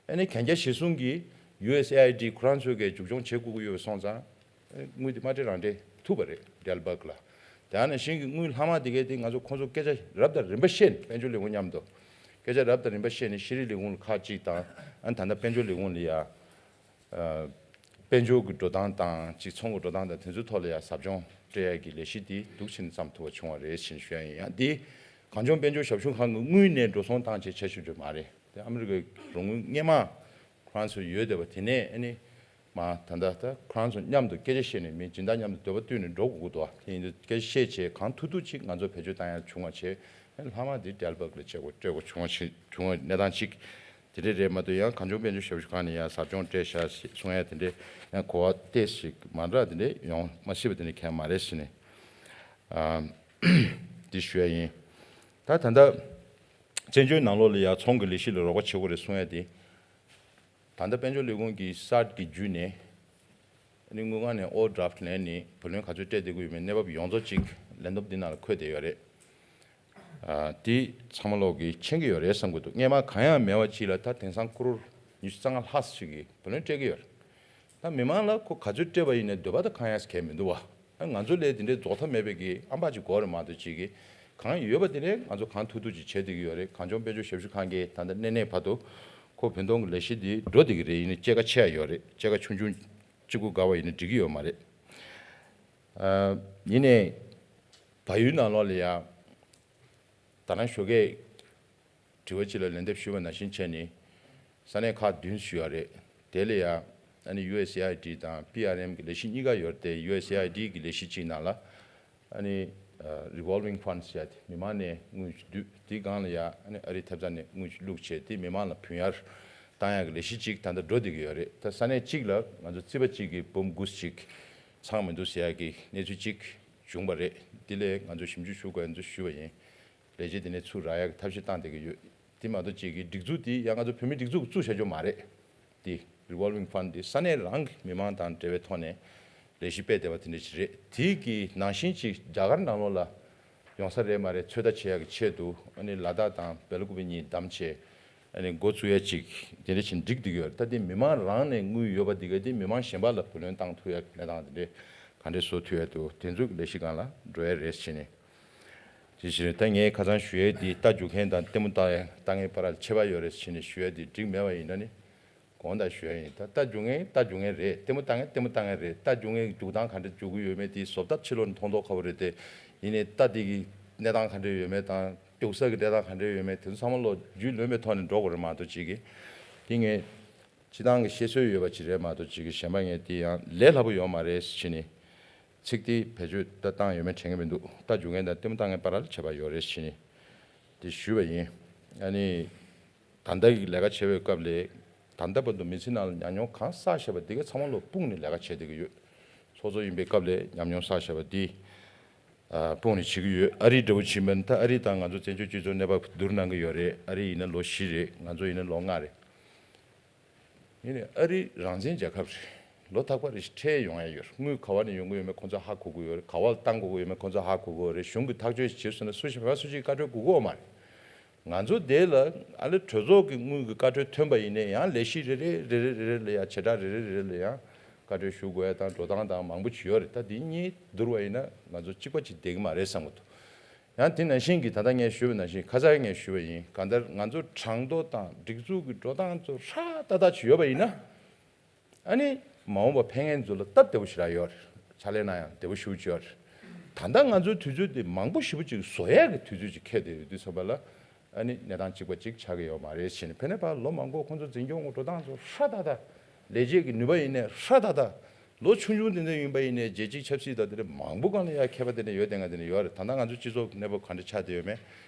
ཨ་ནི་གན་རྒྱ་གཞིར་བཟུང་གིས་ཡུ་ཨེས་ཨེ་ཨའི་ཌི་ཁོ་རང་ཚོས་གི་མཇུག་སྐྱོང་བྱེད་དགོས་ཀྱི་ཡོད་པ་སོང་ཙང་། དངུལ་དེ་མ་སྤྲད་རང་སྤྲད་ཐུབ་པ་རེད། ཌེལ་བྷག་ལ། དེ་ནང་བཞིན་གྱི་དངུལ་ལྷག་མ་དེ་གའི་དེ་ང་ཚོ་ཁོང་ཚོ་སྐད་ཆ་རབ་དང་རིམ་པ་བཤད་ནས། དཔལ་འབྱོར་ལས་ཁུངས་མཉམ་དུ་སྐད་ཆ་རབ་དང་རིམ་པ་བཤད་ནས། ཤེས་རིག་ལས་ཁུངས་ལ་ཁག་གཅིག་དང་། ཨ་ནི་ད་ལྟ་དཔལ་འབྱོར་ལས་ཁུངས་ལ་ཡ། ཨ། དཔལ་འབྱོར་གྱི་འགྲོ་སྟངས་དང་། གཅིག་ཚོང་གི་འགྲོ་སྟངས་དང་། དེ་ཚོའི་ཐོག་ལ་ཡ་ཟབ་སྦྱོང་སྤྲད་ཡ་གི་ལས་གཞི་དེ་འདུག་ཕྱིན་བརྩམས་ཐུབ་པ་བྱུང་བ་རེད་ཅེས་ཞུ་ཡ་ཡིན། ཡང་དེ་གངས་ལྗོངས་དཔལ་འབྱོར་ཞབས་ཞུ་ཁང་གི་དངུལ་ནས་འགྲོ་སོང་བཏང་བྱས་བྱས་ཞུ་རྒྱུ་མ་རེད། དེ་ཨ་མི་རི་ཀའི་རོགས་དངུལ་སྔས་མ་ཁོ་རང་ཚོ་ཡོད་བསྡད་པ་དེ་ནས། ཨ་ནི་མ་ད་ལྟ་ད་ཁོ་རང་ཚོ་མཉམ་དུ་སྐད་ཆ་བཤད་ནས། མི་སྦྱིན་བདག་མཉམ་དུ་འདོད་པ་བཏོན་ནས་འགྲོ་དགོས་ཀྱི་འདུག་དེ་ཡིན་དུས་སྐད་ཆ་བཤད་བྱས་གང་ཐུབ་ཐུབ་ཅིག་ང་ཚོ་བེད་སྤྱོད་བཏང་ཡ་བྱུང་བ་བྱས། ཨ་ནི་ལྷག་མ་དེ་ཌེལ་བྷག་ལ་སྤྲད་དགོས། སྤྲད་དགོས་བྱུང་བ་ཞིག་བྱུང་བའི་གནས་སྟངས་ཅིག་དེ་འདྲ་རེད་མ་གཏོགས། ཡང་གངས་ལྗོངས་དཔལ་འབྱོར་ཞབས་ཞུ་ཁང་ནས་ཡང་ཟབ་སྦྱོང་སྤྲད་བཞག་ཞེས་གསུང་ཡ་དེ་འདྲ་ཡང་གོ་བ་ཏོག་ཙམ་ཞིག་མ་འདྲ་དེ་འདྲ་ཡོང་མ་སྲིད་པ་དེ་འདྲ་གང་ཡང་མ་རེད་ཟེར་ནས། ཨ། འདི་ཞུ་ཡ་ཡིན། ད་ད་ལྟ་བཙན་བྱོལ་ནང་ལོགས་ལ་ཡ་ཚོང་གི་ལས་གཞི་ལ་རོགས་པ་བྱེད་དགོས་རེད་གསུང་ཡ་དེ། ད་ལྟ་དཔལ་འབྱོར་ལས་ཁུངས་ཀྱི་སཱཊ་གི་བརྒྱུད་ནས། ཨ་ནི་དངུལ་ཁང་ནས་ཨོ་ཝར་ཌི་རབ་ཊི་ལེན་ནས་བུ་ལོན་ག་ཚོད་སྤྲད་བསྡད་ཀྱི་ཡོད་མེད་གནས་བབ་ཡོངས་རྫོགས་ཅིག་ལན་བརྡ་འདི་ནང་ལ་འཁོད་བསྡད་ཡོད་རེད། ཨ། དེ་ཚང་མ་ལོག་གིས་མཁྱེན་གྱི་ཡོད་རེད་བསམ་གྱི་འདུག་སྔས་མ་གང་ཡང་མེད་པ་ཅིག་ལ་ད་དེང་སང་ཀོ་རོར་ཉི་ཤུ་རྩ་ལྔ་ལྷག་ཅིག་གིས་བུ་ལོན་སྤྲད་ཀྱི་ཡོད་རེད། ད་མི་མང་ལ་ཁོ་ག་ཚོད་སྤྲད་པ་ཡིན་ནའི་འདོད་པ་ད་གང་ཡང་གང་ཡང་མི་འདུག་བ། ཨ། ང་ཚོ་ལས་དེ་འདྲའི་རྫོགས་མཐའ་མེད་པའི་གི་ཨམ་ཕག་ཅིག་དགོས་རེད་མ་གཏོགས། ཅིག་གིས་གང་ཡོད་པ་དེ་ནས་ང་ཚོ་གང་ཐུབ་ཐུབ་ཅིག་བྱེད་བསྡད་ཀྱི་ཡོད་རེད། གངས་ལྗོངས་དཔལ་འབྱོར་ཞབས་ཞུ་ཁང་གིས་ད་ལྟ་སྣེ་སྣེ་བར་དུ་ཁོ་བུན་གཏོང་གི་ལས་གཞི་འདི་འགྲོ་བསྡད་ཀྱི་རེད། ཡིན་ནའི་སྐྱེད་ཀ་ཆེ་ཡ་ཡོད་རེད། སྐྱེད་ཀ་ཆུང་ཆུང་གཅིག་པུ་དགའ་བ་ཡིན་ན་འགྲིག་གི་ཡོད་མ་རེད། ཨ། ཡིན་ནའི་བལ་ཡུལ་ནང་ལོགས་ལ་ཡ། ད་ནང་ཞོགས་ཀས་དྲི་བ་གཅིག་ལ་ལན་འདེབས་ཞུས་པ་ནང་བཞིན་བྱས་ནས། ས་གནས་ཁག་བདུན་ཞུས་ཡོད་རེད། དེ་ལ་ཡ། ཨ་ནི་ཡུ་ཨེས་ཨེ་ཨའི་ཌི་དང་པི་ཨར་ཨེམ་གྱི་ལས་གཞི་གཉིས་ཀ་ཡོད་རེད་དེ། ཡུ་ཨེས་ཨེ་ཨའི་ཌི་གི་ལས་གཞི་གཅིག་ནང་ལ། ཨ་ནི། ཨ། རི་ཝོལ་ཝིང་ཕན་ཌི་ཟེར་ཡ་དེ། མི་མང་ནས་དངུལ་ཞིག་བསྡུས། དེའི་སྒང་ལ་ཡ། ཨ་ནི་ཨ་རིའི་ཐེབས་རྩ་ནས་དངུལ་ཞིག་བླུགས་བྱས། དེ་མི་མང་ལ་བུན་གཡར་བཏང་ཡག་གི་ལས་གཞི་གཅིག་ད་ལྟ་འགྲོ་བསྡད་ཀྱི་ཡོད་རེད། ད་ས་གནས་གཅིག་ལ་ང་ཚོ་རྩིས་པ་གཅིག་གིས་འབུམ་དགུ་ཞིག་ཚང་མི་འདུག་ཟེར་ཡག་གི་གནས་ཚུལ་གཅིག་བྱུང་བ་རེད། དེ་ལས་ང་ཚོ་ཞིབ་འཇུག་ཞུ་དགོས་ཡ་ཚོ་ཞུས་པ་ཡིན། ལས་བྱེད་དེ་ནས་ཚུར་རག་ཡག་གི་ཐབས་ཤེས་བཏང་བསྡད་ཀྱི་ཡོད། དེ་མ་གཏོགས་ཅིག་གི་སྒྲིག་འཛུགས་དེ་ཡང་ང་ཚོ་བོད་མིའི་སྒྲིག་འཛུགས་ཀྱིས་བཙུགས་བཞག་རྒྱུ་མ་རེད། དེ་རི་ཝོལ་ཝིང་ཕན་ཌི་དེ་ས་གནས་རང་གི་མི་མང་དང་འབྲེལ་བའི་ཐོག་ནས་ལས་གཞི་སྤེལ་བསྡད་པ་དེ་འདྲ་ཞིག་རེད། དེ་གི་ནང་བཞིན་ཅིག་རྒྱ་གར་ནང་ལོགས་ལ་ཡོང་ས་རེད་མ་རེད། ཚོད་ལྟ་བྱེད་ཡག་གི་ཆེད་དུ། ཨ་ནི་ལ་དྭགས་དང་སྦེལ་ཀོབ་གཉིས་བདམས་བྱས། ཨ་ནི་འགོ་བཙུགས་ཡ་ཅིག་དེ་འདྲ་ཞིག་འགྲིག་བསྡད་ཀྱི་ཡོད་རེད། ད་དེ་མི་མང་རང་ནས་དངུལ་ཡོད་པ་དེ་ག་དེ་མི་མང་གཞན་པ་ལ་བུ་ལོན་བཏང་ཐུབ་ཡ་གི་གནས་སྟངས་དེ་འདྲ་ག་འདྲ་བཟོ་ཐུབ་ཡ་འདུག་དེ་ཚོ་གི་ལས་གཞི་སྒང་ལ་འགྲོ་ཡ་རེད་ཟེར་ནས། ཅེས་ཞུས། ད་ངས་ཁ་སང་ཞུ་ཡས་འདི་རྟ་རྒྱུག་མཁན་དང་ལྟད་མོ་ལྟ་ལྟ་མཁན་བར་ལ་ཁྱད་པར་ཡོད་རེད་ཟེར་ནས་ཞུ་ཡས་འདི་འགྲིག་མེད་པ་ཡིན་ན་ནི། དགོངས་དག་ཞུ་ཡས་ཡིན། ད་རྟ་རྒྱུག་མཁན་རྟ་རྒྱུག་མཁན་རེད། ལྟད་མོ་ལྟ་མཁན་ལྟད་མོ་ལྟ་མཁན་རེད། རྟ་རྒྱུག་མཁན་རྒྱུག་སྟངས་ག་འདྲ་རྒྱུག་གི་ཡོད་མེད་དེ་བཟོ་ལྟ་ཕྱི་ལོགས་ནས་མཐོང་མཐོང་ཁ་པོ་རེད་དེ། ཡིན་ནའི་རྟ་དེ་གི་གནས་སྟངས་ག་འདྲ་ཡོད་མེད་དང་། རྒྱུག་ས་གི་གནས་སྟངས་ག་འདྲ་ཡོད་མེད་དེ་ཚོ་ཚང་མ་ལོ་རྒྱུས་ལོན་པའི་ཐོག་ནས་འགྲོ་དགོས་རེད་མ་གཏོགས། ཅིག་གིས་དེ་ངས་སྤྱི་བཏང་གི་བཤད་སྲོལ་ཡོད་པ་ཅིག་རེད་མ་གཏོགས། ཅིག་གིས་གཞན་པ་ངས་དེ་ཡང་ལས་སླ་པོ་ཡོད་མ་རེད་ཟེར་ནས། ཚིག་དེ་བེད་སྤྱོད་ད་བཏང་ཡོད་མེད་དྲན་གྱི་མི་འདུག་རྟ་རྒྱུག་མཁན་དང་ལྟད་མོ་ལྟ་མཁན་བར་ལ་ཁྱད་པར་ཡོད་རེད་ཟེར་ནས་དེ་ཞུས་པ་ཡིན། ཨ་ནི། ད་ལྟ་གི་ལས་ཀ་བྱེད་པའི་སྐབས་ལ། ད་ལྟ་བར་དུ་མི་ཚེ་ནང་ལ་ཉམས་མྱོང་གང་བསགས་བཞག་པ་དེ་ག་ཚང་མ་ལོ་སྤུངས་ནས་ལས་ཀ་བྱེད་བསྡད་ཀྱི་ཡོད། ཚོགས་གཙོ་ཡིན་པའི་སྐབས་ལ་ཉམས་མྱོང་བསགས་བཞག་པ་དེ། ཨ། སྤུངས་ནས་བྱེད་ཀྱི་ཡོད། ཨ་རི་འདྲ་བོ་ཕྱིན་པ་ན། ད་ཨ་རི་དང་ང་ཚོ་བཙན་བྱོལ་སྤྱི་ཚོགས་གནས་བབ་བསྡུར་གནང་གི་ཡོད་རེད། ཨ་རི་ཡིན་ན་ལོ་བཞི་རེད། ང་ཚོ་ཡིན་ན་ལོ་ལྔ་རེད། ཡིན་ནའི་ཨ་རི་རང་བཙན་རྒྱལ་ཁབ་རེད། ལོ་རྟག་པར་རེ་བཞིན་འཕྲལ་ཡོང་ཡ་ཡོད་རེད། དངུལ་ག་བ་ནས་ཡོང་གི་ཡོད་མེད་ཁོ་ཚོ་ཧ་གོ་གི་ཡོད་རེད། ག་བ་ལ་བཏང་དགོས་ཀྱི་ཡོད་མེད་ཁོ་ཚོ་ཧ་གོ་གི་ཡོད་རེད། གཞུང་གིས་ཐག་གཅོད་ཅིག་བྱེད་སོང་ན་སུ་ཞིག་བ་སུ་ཞིག་བཀའ་འཁྲོལ་དགོས་ཀྱི་ཡོད་མ་རེད། ང་ཚོ་དེ་ལ་ཨ་ལེ་གྲོས་ཚོགས་ཀྱི་དངུལ་གྱི་བཀའ་འཁྲོལ་ཐོན་པ་ཡིན་ནའི་ཡང་ལས་གཞི་རེ་རེ་རེ་རེ་རེ་རེ་ལ་ཡང་། བྱེ་བྲག་རེ་རེ་རེ་རེ་ལ་ཡང་བཀའ་འཁྲོལ་ཞུ་དགོས་ཡ་དང་འགྲོ་སྟངས་དང་མང་པོ་ཅིག་ཡོད་རེད། ད་དེ་གཉིས་བསྡུར་བ་ཡིན་ན་ང་ཚོ་གཅིག་པ་ཅིག་བསྡད་ཀྱི་མ་རེད་བསམ་གྱི་འདུག་ཡང་དེ་ནང་བཞིན་གྱི་ད་ལྟ་ངས་ཞུས་པ་ནང་བཞིན། ཁ་སང་ངས་ཞུས་པ་ཡིན། གང་ལྟར་ང་ཚོ་གྲངས་ཐོ་དང་སྒྲིག་འཛུགས་ཀྱི་འགྲོ་སྟངས་ཚོ་ཧྲ་ཏག་ཏག་ཅིག་ཡོད་པ་ཡིན་ན། ཨ་ནི་མ་འོངས་པ་ཕན་ངེས་ཚོ་ལ་སྟབས་བདེ་པོ་ཞེ་དྲག་ཡོད་རེད། ཕྱག་ལས་གནང་ཡང་བདེ་པོ་ཞེ་པོ་ཅིག་ཡོད་རེད། ད་ལྟ་ང་ཚོའི་དུས་ཚོད་དེ་མང་པོ་ཞེ་པོ་ཅིག་བཟོ་ཡག་གི་དུས་ཚོད་ཅིག་འཁེལ་བསྡད་ཡོད་དུས་ཙམ་པ་ལ། ཨ་ནི་གནས་སྟངས་གཅིག་པ་གཅིག་ཆགས་ཀྱི་ཡོད་མ་རེད་ཟེར་ནས། ཕན་ནས་ཕར་ལོ་མང་པོ་ཁོང་ཚོ་འཛིན་སྐྱོང་གི་འགྲོ་སྟངས་ཚོ་ཧྲ་ཏག་ཏག་ལས་བྱེད་ཀྱི་ནུས་པ་ཡིན་ནའི་ཧྲ་ཏག་ཏག་ལོ་ཆུང་ཆུང་དེ་འདྲ་ཡིན་པ་ཡིན་ནའི་རྒྱལ་སྤྱིའི་ཆབ་སྲིད་དང་དེ་འདྲ་མང་པོ་སྒང་ལ་ཡ་མཁས་པ་དེ་འདྲ་ཡོད་དེ་ང་དེ་འདྲ་ཡོད་རེད། ད་ལྟ་ང་ཚོའི་སྤྱི་ཚོགས་གནས་བབ་ག་འདྲ་ཆགས་བསྡད་ཡོད་མེད་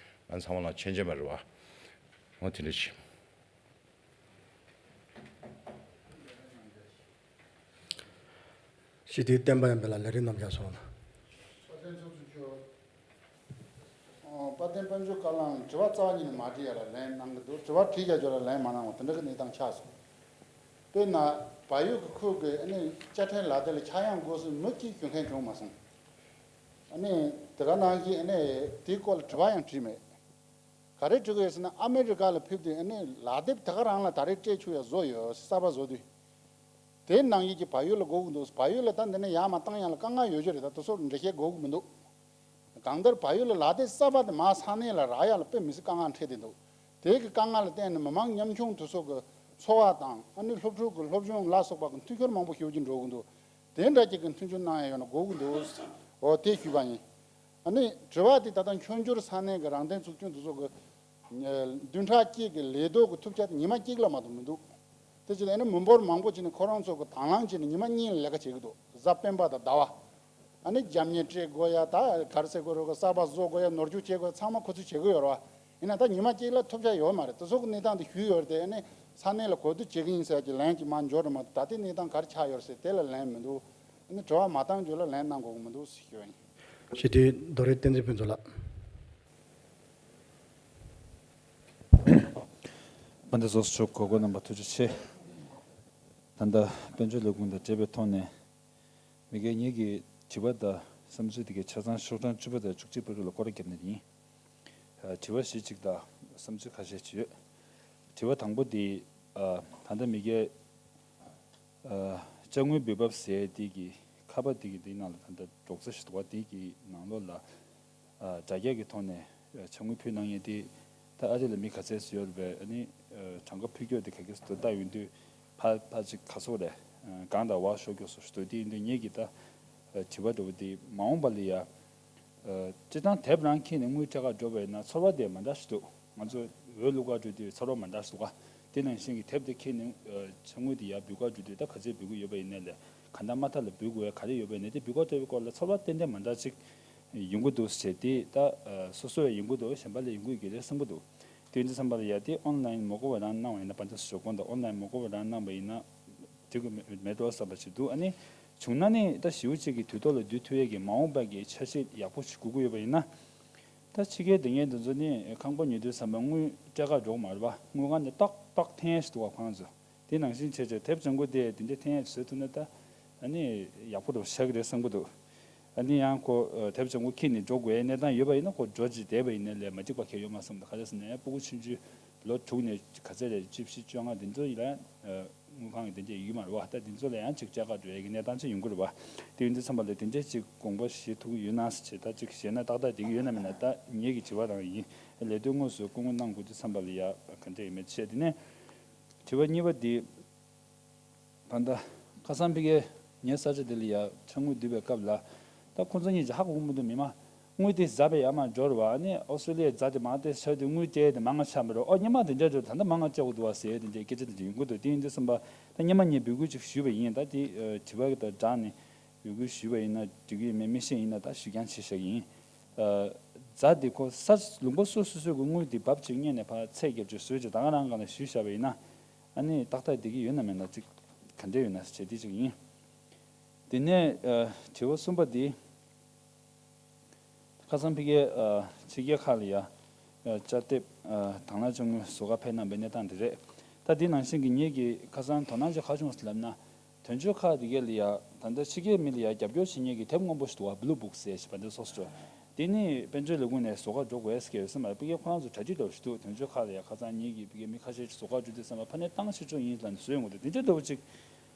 ང་ཚང་མ་ལ་མཁྱེན་མཁྱེན་པ་རེད་བ། འོ་དེ་འདྲ་ཞིག་སྤྱི་འཐུས་བསྟན་པ་ཡོན་ཕུན་ལགས་ལས་རིམ་རྣམས་བཞག་སོང་ལ། དཔལ་ལྡན་ཚོགས་གཙོ་མཆོག་ཨོ། དཔལ་ལྡན་དཔལ་འབྱོར་བཀའ་བློན་དྲི་བ་རྩ་བ་ཉིད་ནས་མ་དྲིས་ཡ་ལ་ལན་གནང་གི་འདུག་དྲི་བ་དྲིས་ཀྱང་ཁྱོད་ལ་ལན་མ་གནང་བ་དེ་འདྲ་གི་གནས་སྟངས་ཆགས་སོང་། དཔེར་ན་བལ་ཡུལ་གྱི་ཁུལ་གྱི་ཨ་ནི་དཔྱ་ཁྲལ་ལག་དེབ་ལ་ཆག་ཡང་དགོས་སུ་མི་གཅིག་ཞུ་མཁན་བྱུང་མ་སོང་། ཨ་ནི་དེ་ག་ནང་བཞིན་ཨ་ནི་དེའི་སྐོར་ལ་དྲི་བ་ཡང་དྲིས་མེད། ག་རེ་དྲི་གི་ཡོད་ཟེར་ན་ཨ་མེ་རི་ཀ་ལ་ཕེབས་དུས་ཨ་ནི་ལག་དེབ་དེ་ག་རང་ལ་ད་རེས་སྤྲད་ཆོག་ཡ་བཟོ་ཡོད་གསར་པ་བཟོ་དུས། དེ་ནང་བཞིན་གྱི་བལ་ཡུལ་ལ་དགོས་ཀྱི་འདུག་བལ་ཡུལ་ལ་ད་འདི་ནས་ཡར་མར་བཏང་ཡ་ལ་དཀའ་ངལ་ཡོད་ཀྱི་རེད། ད་དེ་ཚོར་འགྲེལ་བཤད་དགོས་ཀྱི་མི་འདུག་གང་ལྟར་བལ་ཡུལ་ལ་ལག་དེབ་གསར་པ་དེ་མར་ས་གནས་ལ་རག་ཡ་ལ་དཔེ་མི་སྲིད་དཀའ་ངལ་འཕྲད་བསྡད་འདུག་དེ་གི་དཀའ་ངལ་ལ་བརྟེན་ནས་མི་མང་ཉམ་ཆུང་དེ་ཚོ་གི་འཚོ་བ་དང་ཨ་ནི་སློབ་ཕྲུག་གི་སློབ་སྦྱོང་ལ་སོགས་པ་གི་མཐུན་འགྱུར་མང་པོ་ཞིག་ཡོང་གི་འགྲོ་གི་འདུག་དེ་འདྲ་ཅིག་གི་མཐུན་འགྱུར་གནང་ཡ་ཡོད་ན་དགོས་ཀྱི་འདུག་འོ་དེ་ཞུས་པ་ཡིན། ཨ་ནི་དྲི་བ་དེ་ད་ལྟ་འཕྱོག་འགྱུར་ས་གནས་ཀྱི་རང་བདེན་ཚོགས་ཆུང་དེ་ཚོ་གི་བདུན་ཕྲག་གཅིག་གི་ལས་ཐོག་གི་ཐུབ་ཆ་དེ་ཉི་མ་གཅིག་ལ་མ་གཏོགས་མི་འདུག་དེ་ཕྱིར་ཨ་ནི་མི་འབོར་མང་པོ་ཅིག་ནི་ཁོ་རང་ཚོ་གི་དང་བླངས་བྱས་ནས་ཉི་མ་གཉིས་ལ་ལས་ཀ་བྱེད་ཀྱི་འདུག་གཟའ་སྤེན་པ་དང་ཟླ་བ། ཨ་ནི་རྒྱབ་གཉེར་སྤྲད་དགོས་ཡ་ད་ག་རེ་ཟེར་དགོས་རེད། གསར་པ་བཟོ་དགོས་ཡ་ནོར་འཁྲུལ་བྱེད་དགོས་ཡ་ཚང་མ་ཁོ་ཚོས་བྱེད་ཀྱི་ཡོད་རེད་བ། ཡིན་ན་ད་ཉི་མ་གཅིག་ལ་ཐོབ་ཆ་ཡོད་མ་རེད། དེ་ཚོ་གི་གནས་སྟངས་དེ་ཞུས་ཡོད་རེད་དེ། ཨ་ནི་ས་གནས་ལ་གོ་བསྡུར་བྱེད་ཀྱི་ཡིན་ཟེར་གྱི་ལན་ཅིག་མར་འབྱོར་རེད་མ་གཏོགས་ད་ལྟའི་གནས་སྟངས་ག་རེ་ཆགས་ཡོད་རེད་ཟེར་དེ་ལ་ལན་མི་འདུག་ཨ་ནི་དྲི་བ་མ་བཏང་རྒྱུ་ལ་ལན་གནང་དགོས་ཀྱི་མི་འདུག་ཟེར་ཞུ་ཡ་ཡིན། ཞི་བདེའི་རྡོ་རིང་བསྟན་འཛིན་ཕུན་ཚོགས་ལགས། དཔལ་ལྡན་ཚོགས་གཙོ་མཆོག་གོ་སྐབས་གནང་བར་ཐུགས་རྗེ་ཆེ། ད་ལྟ་དཔལ་འབྱོར་ལས་ཁུངས་དང་འབྲེལ་བའི་ཐོག་ནས་མི་སྒེར་ཉིད་ཀྱི་དྲི་བ་དང་བསམ་ཚུལ་དེ་གའི་ཆ་ཚང་ཤོག་གྲངས་བཅུ་པ་དང་བཅུ་གཅིག་པ་རུ་ལ་སྐོར་ར་བརྒྱབ་ནི་ཡིན། དྲི་བ་བཞི་གཅིག་དང་བསམ་ཚུལ་ཁ་ཤས་ཅིག་ཡོད། དྲི་བ་དང་པོ་དེ་ད་ལྟ་མི་སྒེར་ཨ། དཔྱ་དངུལ་འབུལ་འབབ་ཟེར་དེ་གི་ཁ་པར་དེ་གི་དེའི་ནང་ལ་ད་ལྟ་སྒྲོག་རྩ་ཞིག་འདུག་བ། དེ་གི་ནང་ལོགས་ལ་ཨ། དྲ་རྒྱ་གི་ཐོག་ནས་ཨ། དཔྱ་དངུལ་ཕུལ་གནང་མཁན་དེ་ད་ཨ་རི་ལ་མི་ག་ཚད་ཙམ་ཡོད་རེད་པས། ཨ་ནི་ཨ། གྲངས་ཀ་ཕུལ་སྐྱོད་དེ་ག་གེ་སུ་འདུག་ལྟ་ཡོང་དུས་ཕ་ཕ་ཅིག་ག་ཚོད་རེད། ཨ། གང་དང་བ་ཤོར་སྐྱོད་སོགས་ཞིག་འདུག་དེ་ཡིན་དུས་ངེད་ཀྱི་ད་ཨ། དྲི་བ་འདྲ་བོ་དེ་མ་འོངས་པ་ལ་ཡ། ཨ། སྤྱིར་བཏང་དེབ་རང་འཁྱེར་ནས་དངུལ་སྤྲད་ག་འགྲོ་བ་ཡིན་ན་ཚོར་བ་དེ་མ་འདྲ་ཞིག་འདུག་ང་ཚོ་འོས་བླུག་ག་འགྲོ་དུས་ཚོར་བ་མ་འདྲ་ཞིག་འདུག་ག་དེ་ནང་བཞིན་གྱི་དེབ་དེ་འཁྱེར་ནས་ཨ། དཔྱ་དངུལ་དེ་ཡར་འབུལ་ག་འགྲོ་དུས་ད་ག་ཚད་འབུལ་གི་ཡོད་པ་ཡིན་ནའི་ལས་ག་འདྲ་མ་མཐའ་ལ་འབུལ་དགོས་ཡ་ག་རེ་ཡོད་པ་ཡིན་ནའི་དེ་འབུལ་ག་འགྲོ་བའི་སྐོར་ལ་ཚོར་བ་ཏན་ཏན་མ་འདྲ་ཅིག་ཡོང་གི་འདུག་ཟེར་དེ་ད་ཨ། སོ་སོ་ཡང་ཡོང་གི་འདུག་གཞན་པ་ལ་ཡོང་གི་ཡོད་ཀྱི་རེད་བསམ་གི་འདུག་དེ་ཡིན་དུས་ཙམ་པ་ལ་ཡ་དེ་ཨོན་ལན་མ་དགོས་པ་རང་གནང་བ་ཡིན་ན་དཔལ་ལྡན་ཚོགས་གཙོ་དང་ཨོན་ལན་མ་དགོས་པ་རང་གནང་བ་ཡིན་ན། འགྲིག་གི་མེད་མེད་འགྲོ་བསམ་པ་ཞིག་འདུག་ཨ་ནི་བྱུང་ན་ནི་ད་ཞེ་པོ་ཅིག་གི་དུས་ཐོག་ལ་བསྡུ་ཐུབ་ཡས་ཀྱི་མ་འོངས་པ་གི་འཆར་གཞི་ཡག་པོ་ཞིག་དགོས་ཀྱི་ཡོད་པ་ཡིན་ན། ད་ཕྱི་རྒྱལ་སྡོད་མཁན་དེ་ཚོ་ནི་ཁང་པ་ཉོ་དུས་ཙམ་པ་དངུལ་སྤྲད་ག་འགྲོ་གི་མ་རེད་པ། དངུལ་ཁང་ནས་ཏོག་ཏོག་འཐེན་ཡས་ཞིག་འདུག་ག་ཁོ་རང་ཚོ། དེ་ནང་བཞིན་བྱས་བྱས་དེབ་ལྗང་ཁུ་དེ་དེ་འདྲའི་འཐེན་ཡས་ཞིག་བཟོས་ཐུབ་ན་ད་ཨ་ནི་ཡག་པོ་འདྲ་པོ་ཆགས་ཀྱི་རེད་བསམ་གྱི་འདུག་ཨ་ནི་ཡང་ཁོ་དེབ་ལྗང་ཁུ་འཁྱེར་ནས་འགྲོ་དགོས་ཡས་གནས་སྟངས་ཡོད་པ་ཡིན་ན་ཁོ་འགྲོ་ཅིག་བསྡད་པ་ཡིན་ན་ལས་མ་འགྲིག་པ་གང་ཡང་ཡོད་མ་བསམ་འདུག་ག་རེ་ཟེར་ན་ཡང་སྤུ་གུ་ཆུང་ཆུང་ལོ་དྲུག་ནས་ག་ཚད་རེད། བཅུ་བཞི་བཅོ་ལྔ་དེ་ཚོ་ཡིན་ན་ཡང་། དངུལ་ཁང་གི་དེ་འདྲས་ཡོད་ཀྱི་མ་རེད་བ། ད་དེ་ཚོ་ལ་ཡང་ཅིག་སྐྱེལ་ག་འགྲོ་ཡས་ཀྱི་གནས་སྟངས་ཅིག་ཡོང་གི་རེད་བ། དེ་ཡིན་དུས་ཙམ་པ་ལ་དེ་འདྲས་ཅིག་དགོངས་པ་བཞེས་ཐུབ་ཀྱི་ཡོད་ན་ཟེར་བྱས། ད་ཅིག་བཞེས་ན་ཏག་ཏག་བསྡད་ཀྱི་ཡོད་ན་མེད་ན་ད་ངེད་ཀྱི་དྲི་བ་རང་ཡིན། ལས་དོན་དངོས་སུ་སྐུ་ངོ་གནང་དགོས་དུས་ཙམ་པ་ལ་ཡ་ག་འདྲས་ཡིན་མེད་བྱས། དེ་ནས་དྲི་བ་གཉིས་པ་འདི། ད་ལྟ་ཁ་སང་ཕ་གིར་ངའི་ས་ཆ་དེ་ལ་ཡ་དཔྱ་དངུལ་བསྡུ་བའི་སྐབས་ལ། ད་ཁོང་ཚོ་གཉིས་ཀྱིས་ཧ་གོ་གི་མི་འདུག་མི་མང་། དངུལ་དེ་ཟ་བའི་ཡར་མར་འབྱོར་བ་ནི་ཨོ་སི་ཀྲོ་ལི་ཡའི་ཛ་དེ་མར་ཏེ་ཆགས་དུས་དངུལ་སྤྲད་དེ་མང་ང་ཆགས་མི་རུང་། ཨོ་སྔོན་མ་དེ་འདྲ་འགྲོ། ད་ལྟ་མང་ང་སྤྲད་དགོས་འདུག་བ་ཟེར་དེ་འདྲའི་སྐད་ཆ་དེ་འདྲ་ཡོང་གི་འདུག་དེ་ཡིན་དུས་ཙམ་པ་ད་སྔོན་མ་ངས་འབོད་སྐུལ་ཅིག་ཞུས་པ་ཡིན། ད་དེ་དྲི་བ་དང་སྦྲགས་ནས་འབོད་སྐུལ་ཞུས་པ་ཡིན་ན་འགྲིག་གི་ཡོད་མེད་མི་ཤེས། ཡིན་ན་ད་ཞུ་རྐྱང་བྱས་བཞག་གི་ཡིན། ཛ་དེ་ཁོ་ས་ལུང་པ་སོ་སོ་སོ་གི་དངུལ་དེ་བབ་ཅིག་སྔོན་ནས་ཕར་ཚད་བརྒྱབ་ཅིག་བཟོས་ཅིག་ད་ག་རང་སྒང་ལ་ཞུས་བཞག་པ་ཡིན་ན། ཨ་ནི་ཏག་ཏག་བསྡད་ཀྱི་ཡོད་ན་མེད་ན་ཅིག་ག་འདྲས་ཡོད་ན་ཟེར་བྱས་དེ་ཅིག་ཡིན། དེ་ནས་ཨ། དྲི་བ་གསུམ་པ་འདི། ཁ་སང་ཕ་གིའི་ཨ། ཕྱི་རྒྱལ་ཁག་ལ་ཡ་ཨ། དཔྱ་དེབ་ཨ། དང་བླངས་དཔྱ་དངུལ་བཟོ་ག་ཕེབས་གནང་བའི་གནས་སྟངས་དེ་རེད། ད་འདི་ནང་བཞིན་གྱི་ངེད་ཀྱིས་ཁ་སང་དོ་སྣང་ཅིག་ག་བྱུང་ཟེར་ལབ་ན། དོན་གཅོད་ཁག་དེ་གས་ལ་ཡ་ད་ལྟ་ཕྱི་རྒྱལ་མི་ལ་ཡ་རྒྱབ་སྐྱོར་བྱེད་མཁན་གྱི་དེབ་སྔོན་པོ་ཞིག་འདུག་བ། བྷུ་ལུ་བུག་ཟེར་ཞིག་བ་འདི་སོགས་སུ་འགྲོ། དེ་ནི་དཔལ་འབྱོར་ལས་ཁུངས་ནས་བཟོ་ག་འགྲོ་དགོས་ཟེར་གྱི་ཡོད་ས་མ་རེད། ཕ་གིའི་ཁོ་རང་ཚོ་གྲ་སྒྲིག་འདྲ་བོ་ཞིག་འདུག་དོན་གཅོད་ཁག་ལ་ཡ་ཁ་སང་ངེད་ཀྱིས་ཕ་གིའི་མི་ཁ་ཤས་ཤིག་བཟོ་ག་འགྲོ་དུས་ཙམ་པ་ཕ་ནས་བཏང་ཤེས་ཆོག་ཡིན་ལབ་ནས་བཟོས་ཡོང་གི་འདུག་དེ་འདྲ་འདྲ་བོ་ཅིག་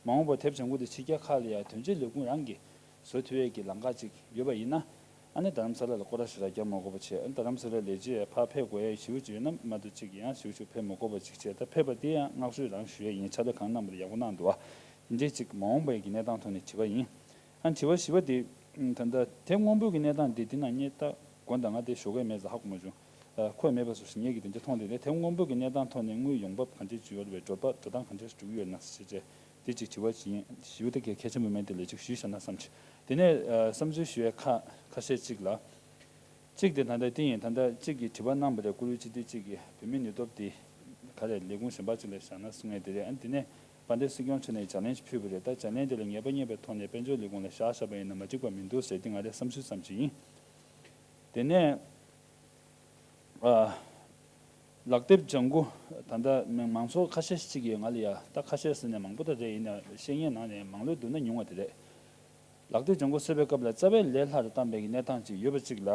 མ་འོངས་པར་དེབ་ལྗང་ཁུ་དེ་ཕྱི་རྒྱལ་ཁག་ལ་ཡ་དོན་གཅོད་ལས་ཁུངས་རང་གིས་བཟོ་ཐུབ་ཡས་ཀྱི་ལམ་ཁ་ཅིག་ཡོད་པ་ཡིན་ན། ཨ་ནི་རྡ་རམ་ས་ལ་ལ་སྐོར་ར་ཞེ་དྲག་རྒྱག་མ་དགོས་པ་བྱས། ཨ་ནི་རྡ་རམ་ས་ལ་ལས་བྱེད་ཕར་ཕེབས་དགོས་ཡ་ཞེ་པོ་ཅིག་ཡོད་ན་མ་གཏོགས་ཅིག་ཡང་ཞེ་པོ་ཅིག་ཕེབས་མ་དགོས་པ་ཅིག་བྱས། ད་ཕེབས་པ་དེ་ཡང་བསྔགས་བརྗོད་རང་ཞུ་ཡ་ཡིན། ཕྱག་ལས་གང་གནང་བ་ལ་ཡག་པོ་གནང་འདུག་བ། དེ་འདྲས་ཅིག་མ་འོངས་པའི་གི་གནས་སྟངས་ཐོག་ནས་དྲི་བ་ཡིན། ཨ་ནི་དྲི་བ་བཞི་པ་དེ། ད་ལྟ་དེབ་སྔོན་པོའི་གི་གནས་སྟངས་དེ་དེ་ནང་ངས་ད་དགོངས་དག་ང་དེ་ཞུ་གི་མེད་ཙང་ཧ་གོ་མ་བྱུང་། ཨ་ཁོ་མེད་པ་སོ་སོ་ངེད་ཀྱིས་དེ་འདྲ་མཐོང་དེ་རེད། དེབ་སྔོན་པོའི་གི་གནས་སྟངས་ཐོག་ནས་དངུལ་ཡོང་འབབ་ག་འདྲས་ཅིག་ཡོད་རེད་པས། འགྲོ་འགྲོ་སྟངས་ག་འདྲས་འགྲོ་གི་ཡོད་ན་ཟེར་བྱས། དེ་གཅིག་དྲི་བ་ཅིག་ཡིན། ཞུ་དེ་གའི་གལ་ཆེན་པོ་མེད་དེ་ལས་ཅིག་ཞུས་བཞག་ན་བསམ་བྱས། དེ་ནས་ཨ་བསམ་ཚུལ་ཞུ་ཡས་ཁ་ཁ་ཤས་ཅིག་ལ། གཅིག་དེ་ད་ལྟ་དེ་ཡིན། ད་ལྟ་གཅིག་གིས་དྲི་བ་གནང་བ་རེད། བཀུར་འོས་སྤྱི་འཐུས་གཅིག་གིས་བོད་མིའི་ནུས་སྟོབས་དེ་ག་རེ་ལས་ཁུངས་གཞན་པ་ཅིག་ལ་བཞག་ན་གསུང་ཡས་དེ་རེད། ཨ་ནི་དེ་ནས་དཔལ་ལྡན་སྲིད་སྐྱོང་མཆོག་ནས་ལྗགས་ལན་ཞིག་ཕུལ་བ་རེད། ད་ལྗགས་ལན་དེ་ལ་ངེས་པ་རྙེད་པའི་ཐོག་ནས་དཔལ་འབྱོར་ལས་ཁུངས་ལ་བཞག་བཞག་པ་ཡིན་ན་མ་འགྲིག་པ་མི་འདུག་ཟེར་དེ་ང་རའི་བསམ་ཚུལ་ཙམ་ཅིག་ཡིན། དེ་ནས་ཨ། ལག་དེབ་ལྗང་གུ། ད་ལྟ་མི་མང་ཚོགས་ཁ་ཤས་ཤིག་གིས་ང་ལ་ཡ། ད་ཁ་ཤས་ཟེར་ནས་མང་པོ་ད་རེད། ཡིན་ན་ཤེས་མཁན་ནང་ནས་མང་ལོས་བསྡུར་ན་ཉུང་བ་དེ་རེད། ལག་དེབ་ལྗང་གུ་བཟོས་པའི་སྐབས་ལ་རྩ་བའི་ལས་སླ་རུ་བཏང་པའི་གི་གནས་སྟངས་ཅིག་ཡོད་པ་ཅིག་ལ།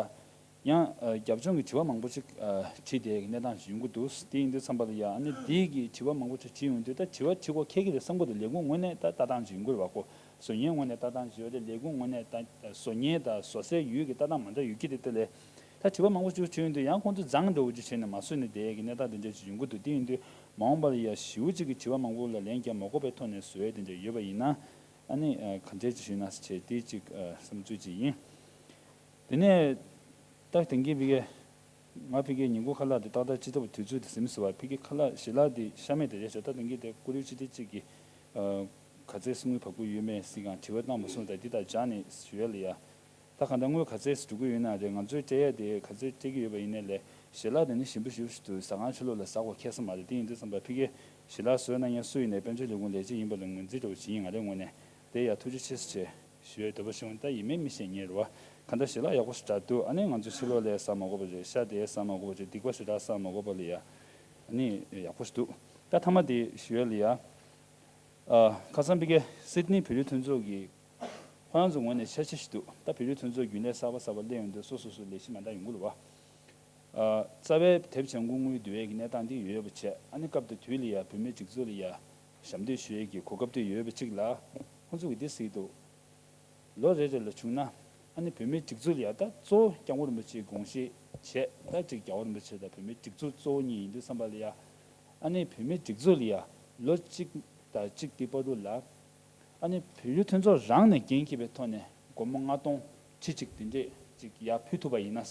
ཡང་ཨ་རྒྱབ་ལྗོངས་ཀྱི་དྲི་བ་མང་པོ་ཅིག་ཨ་དྲིས་བསྡད་ཀྱི་གནས་སྟངས་ཅིག་ཡོང་གི་འདུག་དེ་ཡིན་དུས་ཙམ་པ་ལ་ཡ། ཨ་ནི་དེའི་གི་དྲི་བ་མང་པོ་ཅིག་དྲིས་ཡོང་དུས། ད་དྲི་བ་དྲི་དགོས་ཁེལ་གི་རེད་བསམ་གི་འདུག་ལས་ཁུངས་ངོས་ནས་ད་ལྟ་སྟངས་ཅིག་ཡོང་གི་རེད་བ་ཀོ། བཟོ་མཁན་ངོས་ནས་ལྟ་སྟངས་ཅིག་ཡོད་དེ། ལས་ཁུངས་ངོས་ནས་ད་བཟོ་མཁན་དང་བཟོ་སའི་ཡུལ་གྱི་ལྟ་སྟངས་མ་འདྲ་ཡོད་ཀྱི་རེད། དེ་ལས་ད་དྲི་བ་མང་པོ་ཅིག་དྲིས་ཡོང་དུས། ཡང་ཁོང་ཚོ་མཛངས་འདྲ་བོ་ཅིག་བྱས་ནས་མ་བཟོས་ནས་བསྡད་ཀྱི་གནས་སྟངས་དེ་འདྲ་ཅིག་ཡོང་གི་འདུག་དེ་ཡིན་དུས་མ་འོངས་པ་ལ་ཡ་ཞེ་པོ་ཅིག་གི་དྲི་བ་མང་པོ་ལ་ལན་རྒྱག་མ་དགོས་པའི་ཐོག་ནས་བཟོ་ཡ་དེ་འདྲ་ཡོད་པ་ཡིན་ན། ཨ་ནི་ཨ་ག་འདྲས་ཅིག་ཞུས་ན་ཟེར་བྱས་དེ་ཅིག་ཨ་བསམ་ཚུལ་ཅིག་ཡིན། དེ་ནས་ད་དེང་གི་ཕ་གི་ང་ཕ་གི་ཉིན་གུང་ཁ་ལག་དེ་ཏག་ཏག་ཅི་ལྟ་བུ་དུས་ཚོད་དེ་ཟིན་སོང་བ། ཕ་གི་ཁ་ལག་ཞལ་ལག་དེ་ཤ་མེད་དེ་རེད་ཤག་ད་དེང་གི་དེ་ཀུ་རེ་སྤྱི་བདེ་ཅིག་གི་ཨ་ག་ཚད་སྲིན་མོའི་བ་སྤུ་ཡོད་མེད་སྲིད་གང་དྲི་བ་བཏང་མ་སོང་། ད་འདི་དང་སྦྱར་ནས་ཞུ་ཡ་ལ་ཡ། ད་གང་ལྟར་དངུལ་ག་ཚད་འགྲོ་གི་ཡོད་ན་རེད། ང་ཚོས་སྤྲད་ཡ་དེ་ག་ཚད་སྤྲད་ཀྱི་ཡོད་པ་ཡིན་ནའི་ལས། ཞལ་ལག་དེ་ནི་ཞིམ་པོ་ཞེ་པོ་ཞིག་འདུག་ཟ་ཁང་ཕྱི་ལོགས་ལ་ཟ་དགོས་ཁེལ་ས་མ་རེད། དེ་ཡིན་དུས་ཙམ་པ་ཕ་གི་ཞལ་ལག་བཟོས་གནང་མཁན་སུ་ཡིན་ནའི་དཔལ་འབྱོར་ལས་ཁུངས་ལས་བྱེད་ཡིན་པ་ལ་ངོས་འཛིན་འདྲ་བོ་བྱེད་ཡིན། ང་རའི་ངོས་ནས་དེ་ཡ་ཐུགས་རྗེ་ཆེ་ཟེར་བྱས་ཞུ་ཡ་འདོད་པ་བྱུང་། ད་ཡིན་མིན་མི་ཤེས་མཁན་རེད་བ། གང་ལྟར་ཞལ་ལག་ཡག་པོ་ཞེ་དྲག་འདུག་ཨ་ནི་ང་ཚོ་ཕྱི་ལོགས་ལ་ཟ་མ་དགོས་པ་རེད། ཤ་དེ་ཟ་མ་དགོས་པ་རེད། སྡིག་པ་ཞེ་དྲག་ཟ་མ་དགོས་པ་ལ་ཡ། ཨ་ནི་ཡག་པོ་ཞིག་འདུག་ད་མཐའ་མ་དེ་ཞུ་ཡ་ལ་ཡ། ཨ་ཁ་སང་ཕ་གི་སིད་ནི་བོད་རིགས་མཐུན་ཚོགས་ཀྱི་ཁོ་རང་ཚོ་ངོས་ནས་འཆར་གཞི་ཞིག་འདུག་ད་བོད་རིགས་མཐུན་ཚོགས་རྒྱུན་ལས་གསར་པ་གསར་པ་སླེབས་ཡོང་དུས་སོ་སོ་སོ་ལས་གཞི་མ་འདྲ་ཡོང་གི་རེད་བ། ཨ་རྩ་བའི་དེབ་ལྗང་གུ་དངུལ་བསྡུ་བའི་གི་གནས་སྟངས་འདི་ཡོད་པ་བྱས། ཨ་ནི་སྐབས་དེ་དུས་ལ་ཡ་བོད་མིའི་སྒྲིག་འཛུགས་ལ་ཡ་ཞབས་འདེགས་ཞུ་ཡས་ཀྱི་གོ་སྐབས་དེ་ཡོད་པ་གཅིག་ལ། ཁོང་ཚོ་གིས་འདི་ཟེར་གྱི་འདུག་ལོ་རེ་རེ་ལ་བྱུང་ན། ཨ་ནི་བོད་མིའི་སྒྲིག་འཛུགས་ལ་ཡ་ད་གཙོ་བོ་སྐྱབས་མགོན་རིན་པོ་ཆེའི་དགོངས་བཞེད་བྱས། ད་ཅིག་རྒྱལ་བ་རིན་པོ་ཆེ་དང་བོད་མིའི་སྒྲིག་འཛུགས་གཙོ་བོ་གཉིས་ཡིན་དུས་ཙམ་པ་ལ་ཡ། ཨ་ནི་བོད་མིའི་སྒྲིག་འཛུགས་ལ་ཡ་ལོ་གཅིག་དང་གཅིག་དེ་བར་དུ་ལ། ཨ་ནི་བོད་རིགས་མཐུན་ཚོགས་རང་ནས་འགན་འཁྱེར་བའི་ཐོག་ནས་སྒོར་མོ་ལྔ་སྟོང་ཁྲི་གཅིག་དེ་འདྲས་ཅིག་ཡར་ཕུལ་ཐུབ་པ་ཡིན་ན།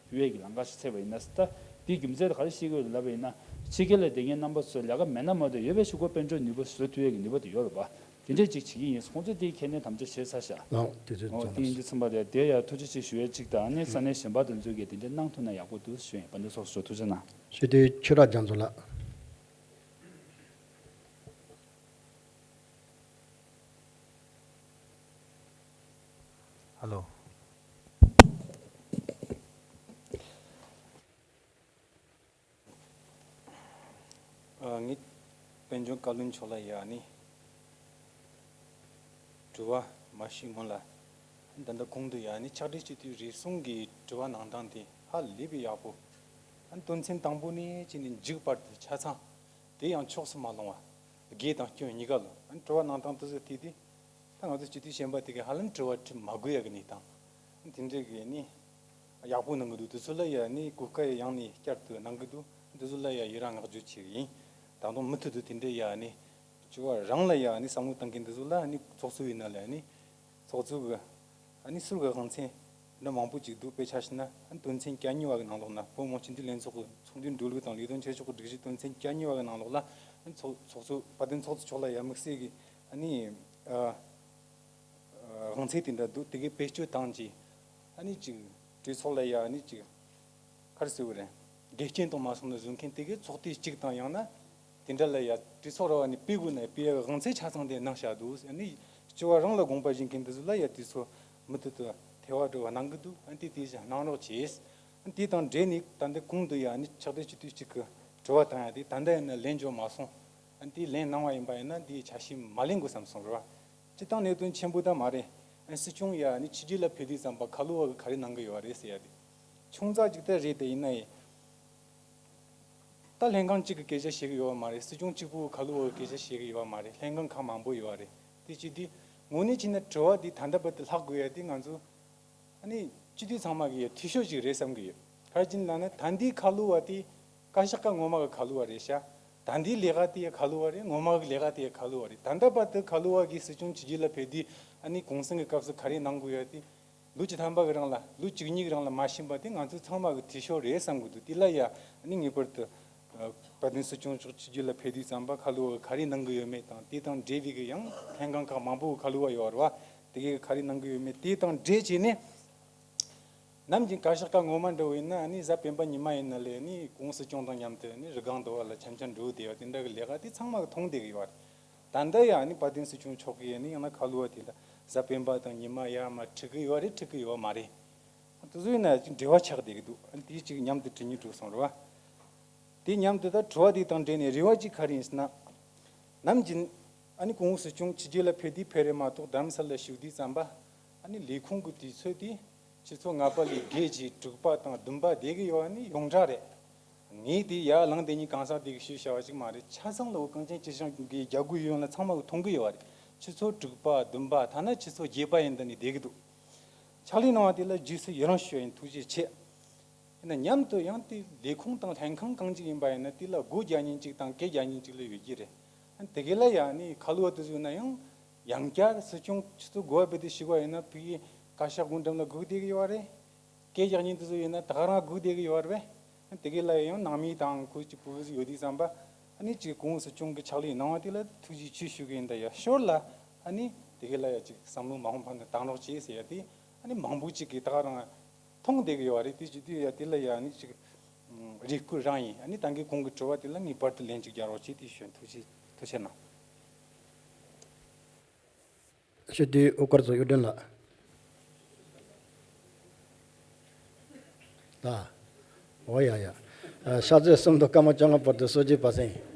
ཕུལ་བའི་གི་ལམ་ཁ་ཞིག་འཚོལ་བ་ཡིན་ན། ད་དེའི་རྒྱུ་མཚན་དེ་ག་རེ་བཤད་ཀྱི་ཡོད་ལབ་པ་ཡིན་ན། ཕྱི་རྒྱལ་ལ་བསྡད་མཁན་རྣམ་པ་ཚོས་ལས་ཀ་མེད་ན་མ་གཏོགས་ཡོད་པའི་ཤུགས་པ་དཔལ་འབྱོར་ནུས་པ་བཟོ་ཐུབ་ཡས་ཀྱི་ནུས་པ་དེ་ཡོད་རེད་པ། དེ་འདྲས་ཅིག་བྱེད་ཀྱི་ཡིན། ཁོང་ཚོས་དེ་ཁས་ལེན་དམ་བཅའ་བྱས་ཚར་ཤག་ལགས་དེ་ཚོ་ཨོ་ཙམ་དེ་ཡིན་དུས་ཙམ་པ་རེད། དེ་ཡང་ཐུགས་རྗེ་ཆེ་ཞུ་ཡས་གཅིག་དང་། ཨ་ནི་ས་གནས་གཞན་པ་དེ་ཚོས་ཀྱིས་དེ་འདྲས་གནང་ཐུབ་ན་ཡག་པོ་འདུག་ཞུ་ཡིན། དཔལ་ལྡན་ཚོགས་གཙོ་ཐུགས་རྗེ་གནང་། ཞུ་དེ་ཆོས་གྲགས་རྒྱ་མཚོ་ལགས། ཧ་ལོ། ཨ་ངས་དཔལ་འབྱོར་བཀའ་བློན་མཆོག་ལ་ཡ་ནི་དྲི་བ་མ་ཞུས་སྔོན་ལ། ད་ལྟ་གོང་དུ་ཡ་ནི་ཕྱག་སྦྲེལ་སྤྱི་འཐུས་རེ་ཟུང་གི་དྲི་བ་གནང་སྟངས་དེ་ཧ་ལས་པའི་ཡག་པོ། ཨ་དོན་ཚན་དང་པོ་ནས་བྱས་ནས་མཇུག་བར་དུ་ཆ་ཚང་། དེ་ཡང་ཕྱོགས་སུ་མ་ལྷུང་བ། དགེ་དང་སྐྱོན་གཉིས་ཀ་ལ། ཨ་དྲི་བ་གནང་སྟངས་དེ་ཚོ་དེ་དེ། ད་ང་ཚོ་སྤྱི་འཐུས་གཞན་པ་དེ་གས་ཧ་ལམ་དྲི་བ་དྲི་མ་དགོས་ཡ་གི་གནས་སྟངས། དེ་འདྲའི་གི་ནི་ཡག་པོ་གནང་གི་འདུག་དེ་ཚོ་ལ་ཡ་ནི་གོ་སྐབས་ཡང་ནས་བསྐྱར་དུ་གནང་གི་འདུག་དེ་ཚོ་ལ་ཡ་ཡི་རང་བསྔགས་བརྗོད་བྱེད་ཀྱི་ཡིན། ད་དུང་མུ་མཐུད་དུ་དེ་འདྲའི་ཡ་ནི་སྤྱི་བ་རང་ལ་ཡ་ནི་བསམ་བློ་བཏང་མཁན་དེ་ཚོ་ལ་ནི་ཚོགས་གཙོ་ཡིན་ན་ལ་ནི་ཚོགས་གཙོ་གི་ཨ་ནི་ཟུར་གི་དབང་ཚད་འདྲ་མང་པོ་ཅིག་འདུག་དཔེ་ཆ་བཞག་ན་ཨ་ནི་དོན་ཚན་གྱ་གཉིས་པ་གི་ནང་ལོགས་ན། བོད་མི་མང་སྤྱི་འཐུས་ལྷན་ཚོགས་ཀྱི་ཚོགས་འདུའི་འགྲོ་ལུགས་དང་ལས་དོན་བྱེད་ཕྱོགས་ཀྱི་སྒྲིག་གཞི་དོན་ཚན་གྱ་གཉིས་པ་གི་ནང་ལོགས་ལ། ཨ་ནི་ཚོགས་ཚོགས་གཙོ་དཔལ་ལྡན་ཚོགས་གཙོ་མཆོག་ལ་ཡ་དམིགས་བསལ་གྱི་ཨ་ནི་ཨ་དབང་ཚད་དེ་འདྲ་འདུག་དེ་གའི་བེད་སྤྱོད་བཏང་རྗེས་ཨ་ནི་ཅིག་གྲོས་ཚོགས་ལ་ཡ་ཨ་ནི་ཅིག་ག་རེ་ཟེར་དགོས་རེད། འགལ་རྐྱེན་གཏོང་མ་སོང་ན་བཟོ་མཁན་དེ་གའི་ཚོགས་སྡེ་གཅིག་དང་། ཡང་ན་དེ་འདྲ་ལ་ཡ་གྲོས་ཚོགས་ར་བ་ནས་སྤེལ་དགོས་ན་སྤེལ་ཡ་གི་དབང་ཚད་ཆ་ཚང་དེ་གནང་བཞག་འདུག་ཨ་ནི་སྤྱི་བ་རང་ལ་དགོངས་པ་བཞེས་མཁན་དེ་ཚོ་ལ་ཡ་དུས་ཚོད་མུ་མཐུད་དུ་ཐེ་བ་འགྲོ་བ་གནང་གི་འདུག་ཨ་ནི་དེ་དེ་བཞིན་གནང་རོགས་བྱས། ཨ་ནི་དེ་དང་འབྲེལ་ནས་ད་ལྟ་གོང་དུ་ཡ་ཨ་ནི་ཕྱག་སྦྲེལ་སྤྱི་འཐུས་གཅིག་གི་དྲི་བ་བཏང་ཡ་དེ་ད་ལྟ་ཡིན་ན་ལན་འབྱོར་མ་སོང་། ཨ་ནི་དེ་ལན་གནང་བ་ཡིན་པ་ཡིན་ན་དེའི་ཆ་ཤས་མ་ལེན་དགོས་བསམ་སོང་རེད་བ། སྤྱིར་བཏང་གནད་དོན་ཆེན་པོ་ད་མ་རེད། ཨ་ནི་སྲིད་སྐྱོང་ཡ་ཨ་ནི་ཕྱི་རྒྱལ་ལ་ཕེབས་དུས་ཙམ་པ་ཁ་ལོ་བ་གི་ག་རེ་གནང་གི་ཡོད་རེད་ཟེར་ཡ་དེ། ཆུང་ཙག་ཅིག་ད་རེད་དེ། ཡིན་ན་ཡང་ད་ལྷན་ཁང་གཅིག་གི་སྐད་ཆ་བཤད་གི་ཡོད་པ་མ་རེད། སྲིད་སྐྱོང་གཅིག་པུ་གི་ཁ་ལོ་བ་གི་སྐད་ཆ་བཤད་གི་ཡོད་པ་མ་རེད། ལྷན་ཁང་ཁག་མང་པོ་ཡོད་རེད། དེ་ཅི་དེ་དངོས་གནས་བྱས་ན་དྲི་བ་དེ་ད་ལྟ་བར་དུ་ལྷག་དགོས་ཡ་དེ་ང་ཚོ་ཨ་ནི་སྤྱི་འཐུས་ཚང་མ་གི་ཡ་འཐུས་ཤོར་ཅིག་རེད་བསམ་གི་ཡོད། ག་རེ་བྱས་ནས་ལབ་ན་ད་ལྟའི་ཁ་ལོ་བ་དེ་བཀའ་ཤག་ཁག་ངོ་མ་གི་ཁ་ལོ་བ་རེད་ཤག་ད་ལྟའི་ལས་ཀ་དེ་ཡ་ཁ་ལོ་བ་རེད། ངོ་མ་གི་ལས་ཀ་དེ་ཡ་ཁ་ལོ་བ་རེད། ད་ལྟ་བར་དུ་ཁ་ལོ་བ་གིས་སྲིད་སྐྱོང་ཕྱི་རྒྱལ་ལ་ཕེབས་དུས་ཨ་ནི་གུང་སེང་གི་སྐབས་སུ་ག་རེ་གནང་དགོས་ཡ་དེ། ལོ་བཅུ་ཐམ་པ་གི་རིང་ལ། ལོ་བཅུ་གཉིས་གི་རིང་ལ་མ་ཕྱིན་པ་དེ་ང་ཚོ་ཚང་མ་གི་འཐུས་ཤོར་རེད་བསམ་གི་འདུག་དེ་ལ་ཡ་ཨ་ནི་ངེས་པར་དུ་ཨ་དཔལ་ལྡན་སྲིད་སྐྱོང་མཆོག་ཕྱི་རྒྱལ་ལ་ཕེབས་དུས་ཙམ་པ་ཁ་ལོ་བ་ག་རེ་གནང་གི་ཡོད་མེད་དང་། དེ་དང་འབྲེལ་བའི་གི་ཡང་ལྷན་ཁང་ཁག་མང་པོ་གི་ཁ་ལོ་བ་ཡོད་རེད་བ། དེ་གའི་ག་རེ་གནང་གི་ཡོད་མེད། དེ་དང་འབྲེལ་བྱས་ནས་ནམ་རྒྱུན་བཀའ་ཤག་ཁག་ངོ་མ་འདྲ་བོ་ཡིན་ན་ཨ་ནི་གཟའ་སྤེན་པ་ཉི་མ་ཡིན་ན་ལས་ཨ་ནི་གུང་སྲིད་སྐྱོང་དང་མཉམ་དུ་ཨ་ནི་རི་སྒང་དུ་བ་ལ་འཆམ་འཆམ་འགྲོ་བསྡད་པ་དེ་འདྲ་གི་ལས་ཀ་དེ་ཚང་མ་གི་མཐོང་བསྡད་གི་ཡོད་རེད། ད་ལྟ་ཡང་ཨ་ནི་དཔལ་ལྡན་སྲིད་སྐྱོང་མཆོག་གིས་ཨ་ནི་ཡང་ན་ཁ་ལོ་བ་དེ་ལ་གཟའ་སྤེན་པ་དང་ཉི་མ་ཡར་མར་འཁྲིད་གི་ཡོད་རེད། འཁྲིད་གི་ཡོད་མ་རེད། དེ་ཚོ་ཡིན་ན་ཅིག་འབྲེལ་བ་ཆགས་བསྡད་གི་འདུག་ཨ་ནི་དེ་ཅིག་མཉམ་དུ་དྲི་ཉུལ་འགྲོ་སོང་རེད་བ། དེ་མཉམ་དུ་ད་དྲི་བ་དེ་དང་འབྲེལ་ནས་རེ་བ་གཅིག་ག་རེ་ཡིན་ཟེར་ན། ནམ་རྒྱུན་ཨ་ནི་སྐུ་ངོ་སྲིད་སྐྱོང་ཕྱི་རྒྱལ་ལ་ཕེབས་དུས་ཕེབས་རེད་མ་གཏོགས་རྡ་རམ་ས་ལ་ལ་བཞུགས་དུས་ཙམ་པ་ཨ་ནི་ལས་ཁུངས་ཀྱི་དུས་ཚོད་དེ་ཆུ་ཚོད་ལྔ་པ་ལས་བརྒལ་གྱི་དྲུག་པ་དང་བདུན་པ་བསྡད་ཀྱི་ཡོད་ནི་ཡོངས་གྲགས་རེད། ངས་དེ་ཡར་ལངས་དེ་ཉིད་གང་ཟག་དེ་གི་ཞུས་བྱ་བ་ཞིག་མ་རེད། ཆ་ཚང་ལ་འོ་གངས་ཅན་སྐྱིད་གཤོངས་ཀྱི་རྒྱ་སྒོ་ཡོངས་ལ་ཚང་མ་གི་མཐོང་གི་ཡོད་རེད། ཆུ་ཚོད་དྲུག་པ་བདུན་པ་ཐ་ན་ཆུ་ཚོད་བརྒྱད་པ་ཡིན་ད་ནི་བསྡད་ཀྱི་འདུག་ཕྱག་ལས་གནང་བ་དེ་ལ་རྗེས་སུ་ཡི་རང་ཞུ་ཡིན། ཐུགས་རྗེ་ཆེ། ཡིན་ན་མཉམ་དུ་ཡང་དེ་ལས་ཁུངས་དང་ལྷན་ཁང་གང་ཅིག་ཡིན་པ་ཡིན་ན་དེ་ལ་སྒོ་རྒྱག་མཁན་ཅིག་དང་སྐད་རྒྱག་མཁན་ཅིག་ལ་ཡོད་ཀྱི་རེད། ཨ་དེ་གས་ལ་ཡང་ནི་ཁ་ལོ་བ་དེ་ཚོ་ཡིན་ན་ཡང་ཡང་བསྐྱར་སྲིད་སྐྱོང་ཆུ་ཚོད་དགུ་པ་བས་དེ་ཞུ་བ་ཡིན་ན་ཕ་གི་བཀའ་ཤག་སྒོ་འགྲམ་ལ་སྒུག་བསྡད་ཀྱི་ཡོད་རེད། སྐད་རྒྱག་མཁན་དེ་ཚོ་ཡིན་ན་ད་ག་རང་སྒུག་བསྡད་ཀྱི་ཡོད་རེད་པས། ཨ་དེ་གས་ལ་ཡང་ནང་མི་དང་ཁོ་ཅིག་བུ་ཟིག་ཡོད་དུས་ཙམ་པ་ཨ་ནི་ཅིག་སྐུ་ངོ་སྲིད་སྐྱོང་གི་ཕྱག་ལས་གནང་བ་དེ་ལ་ཐུགས་རྗེ་ཆེ་ཞུ་གི་ཡིན། ད་ཡ་ཞོར་ལ་ཨ་ནི་དེ་གས་ལ་ཡ་ཅིག་བསམ་བློ་མ་འོངས་པ་ནས་བཏང་རོགས་བྱེད་ཟེར་ཡ་དེ་ཨ་ནི་མང་པོ་ཅིག་གིས་ད་ག་རང་མཐོང་བསྡད་ཀྱི་ཡོད་རེད། དེ་བྱེད་དུས་ཡ་དེ་ལ་ཡ་ནི་ཅིག་རེ་སྐུལ་རང་ཡིན། ཨ་ནི་ད་གིན་གོང་གི་དྲི་བ་དེ་ལ་ངེས་པར་དུ་ལན་ཅིག་རྒྱག་རོགས་བྱེད་དེ་ཞུ། ཐུགས་རྗེ་ཐུགས་རྗེ་གནང་། ཞུ་དུས་ཨོ་སྐར་ཚོ་གཡུ་སྒྲོན་ལགས། ད། འོ་ཡ་ཡ། ཨ་ཤ་ཚའི་གསུམ་དུ་སྐར་མ་བཅོ་ལྔ་བར་དུ་གསོལ་ཇའི་བ་སེང་།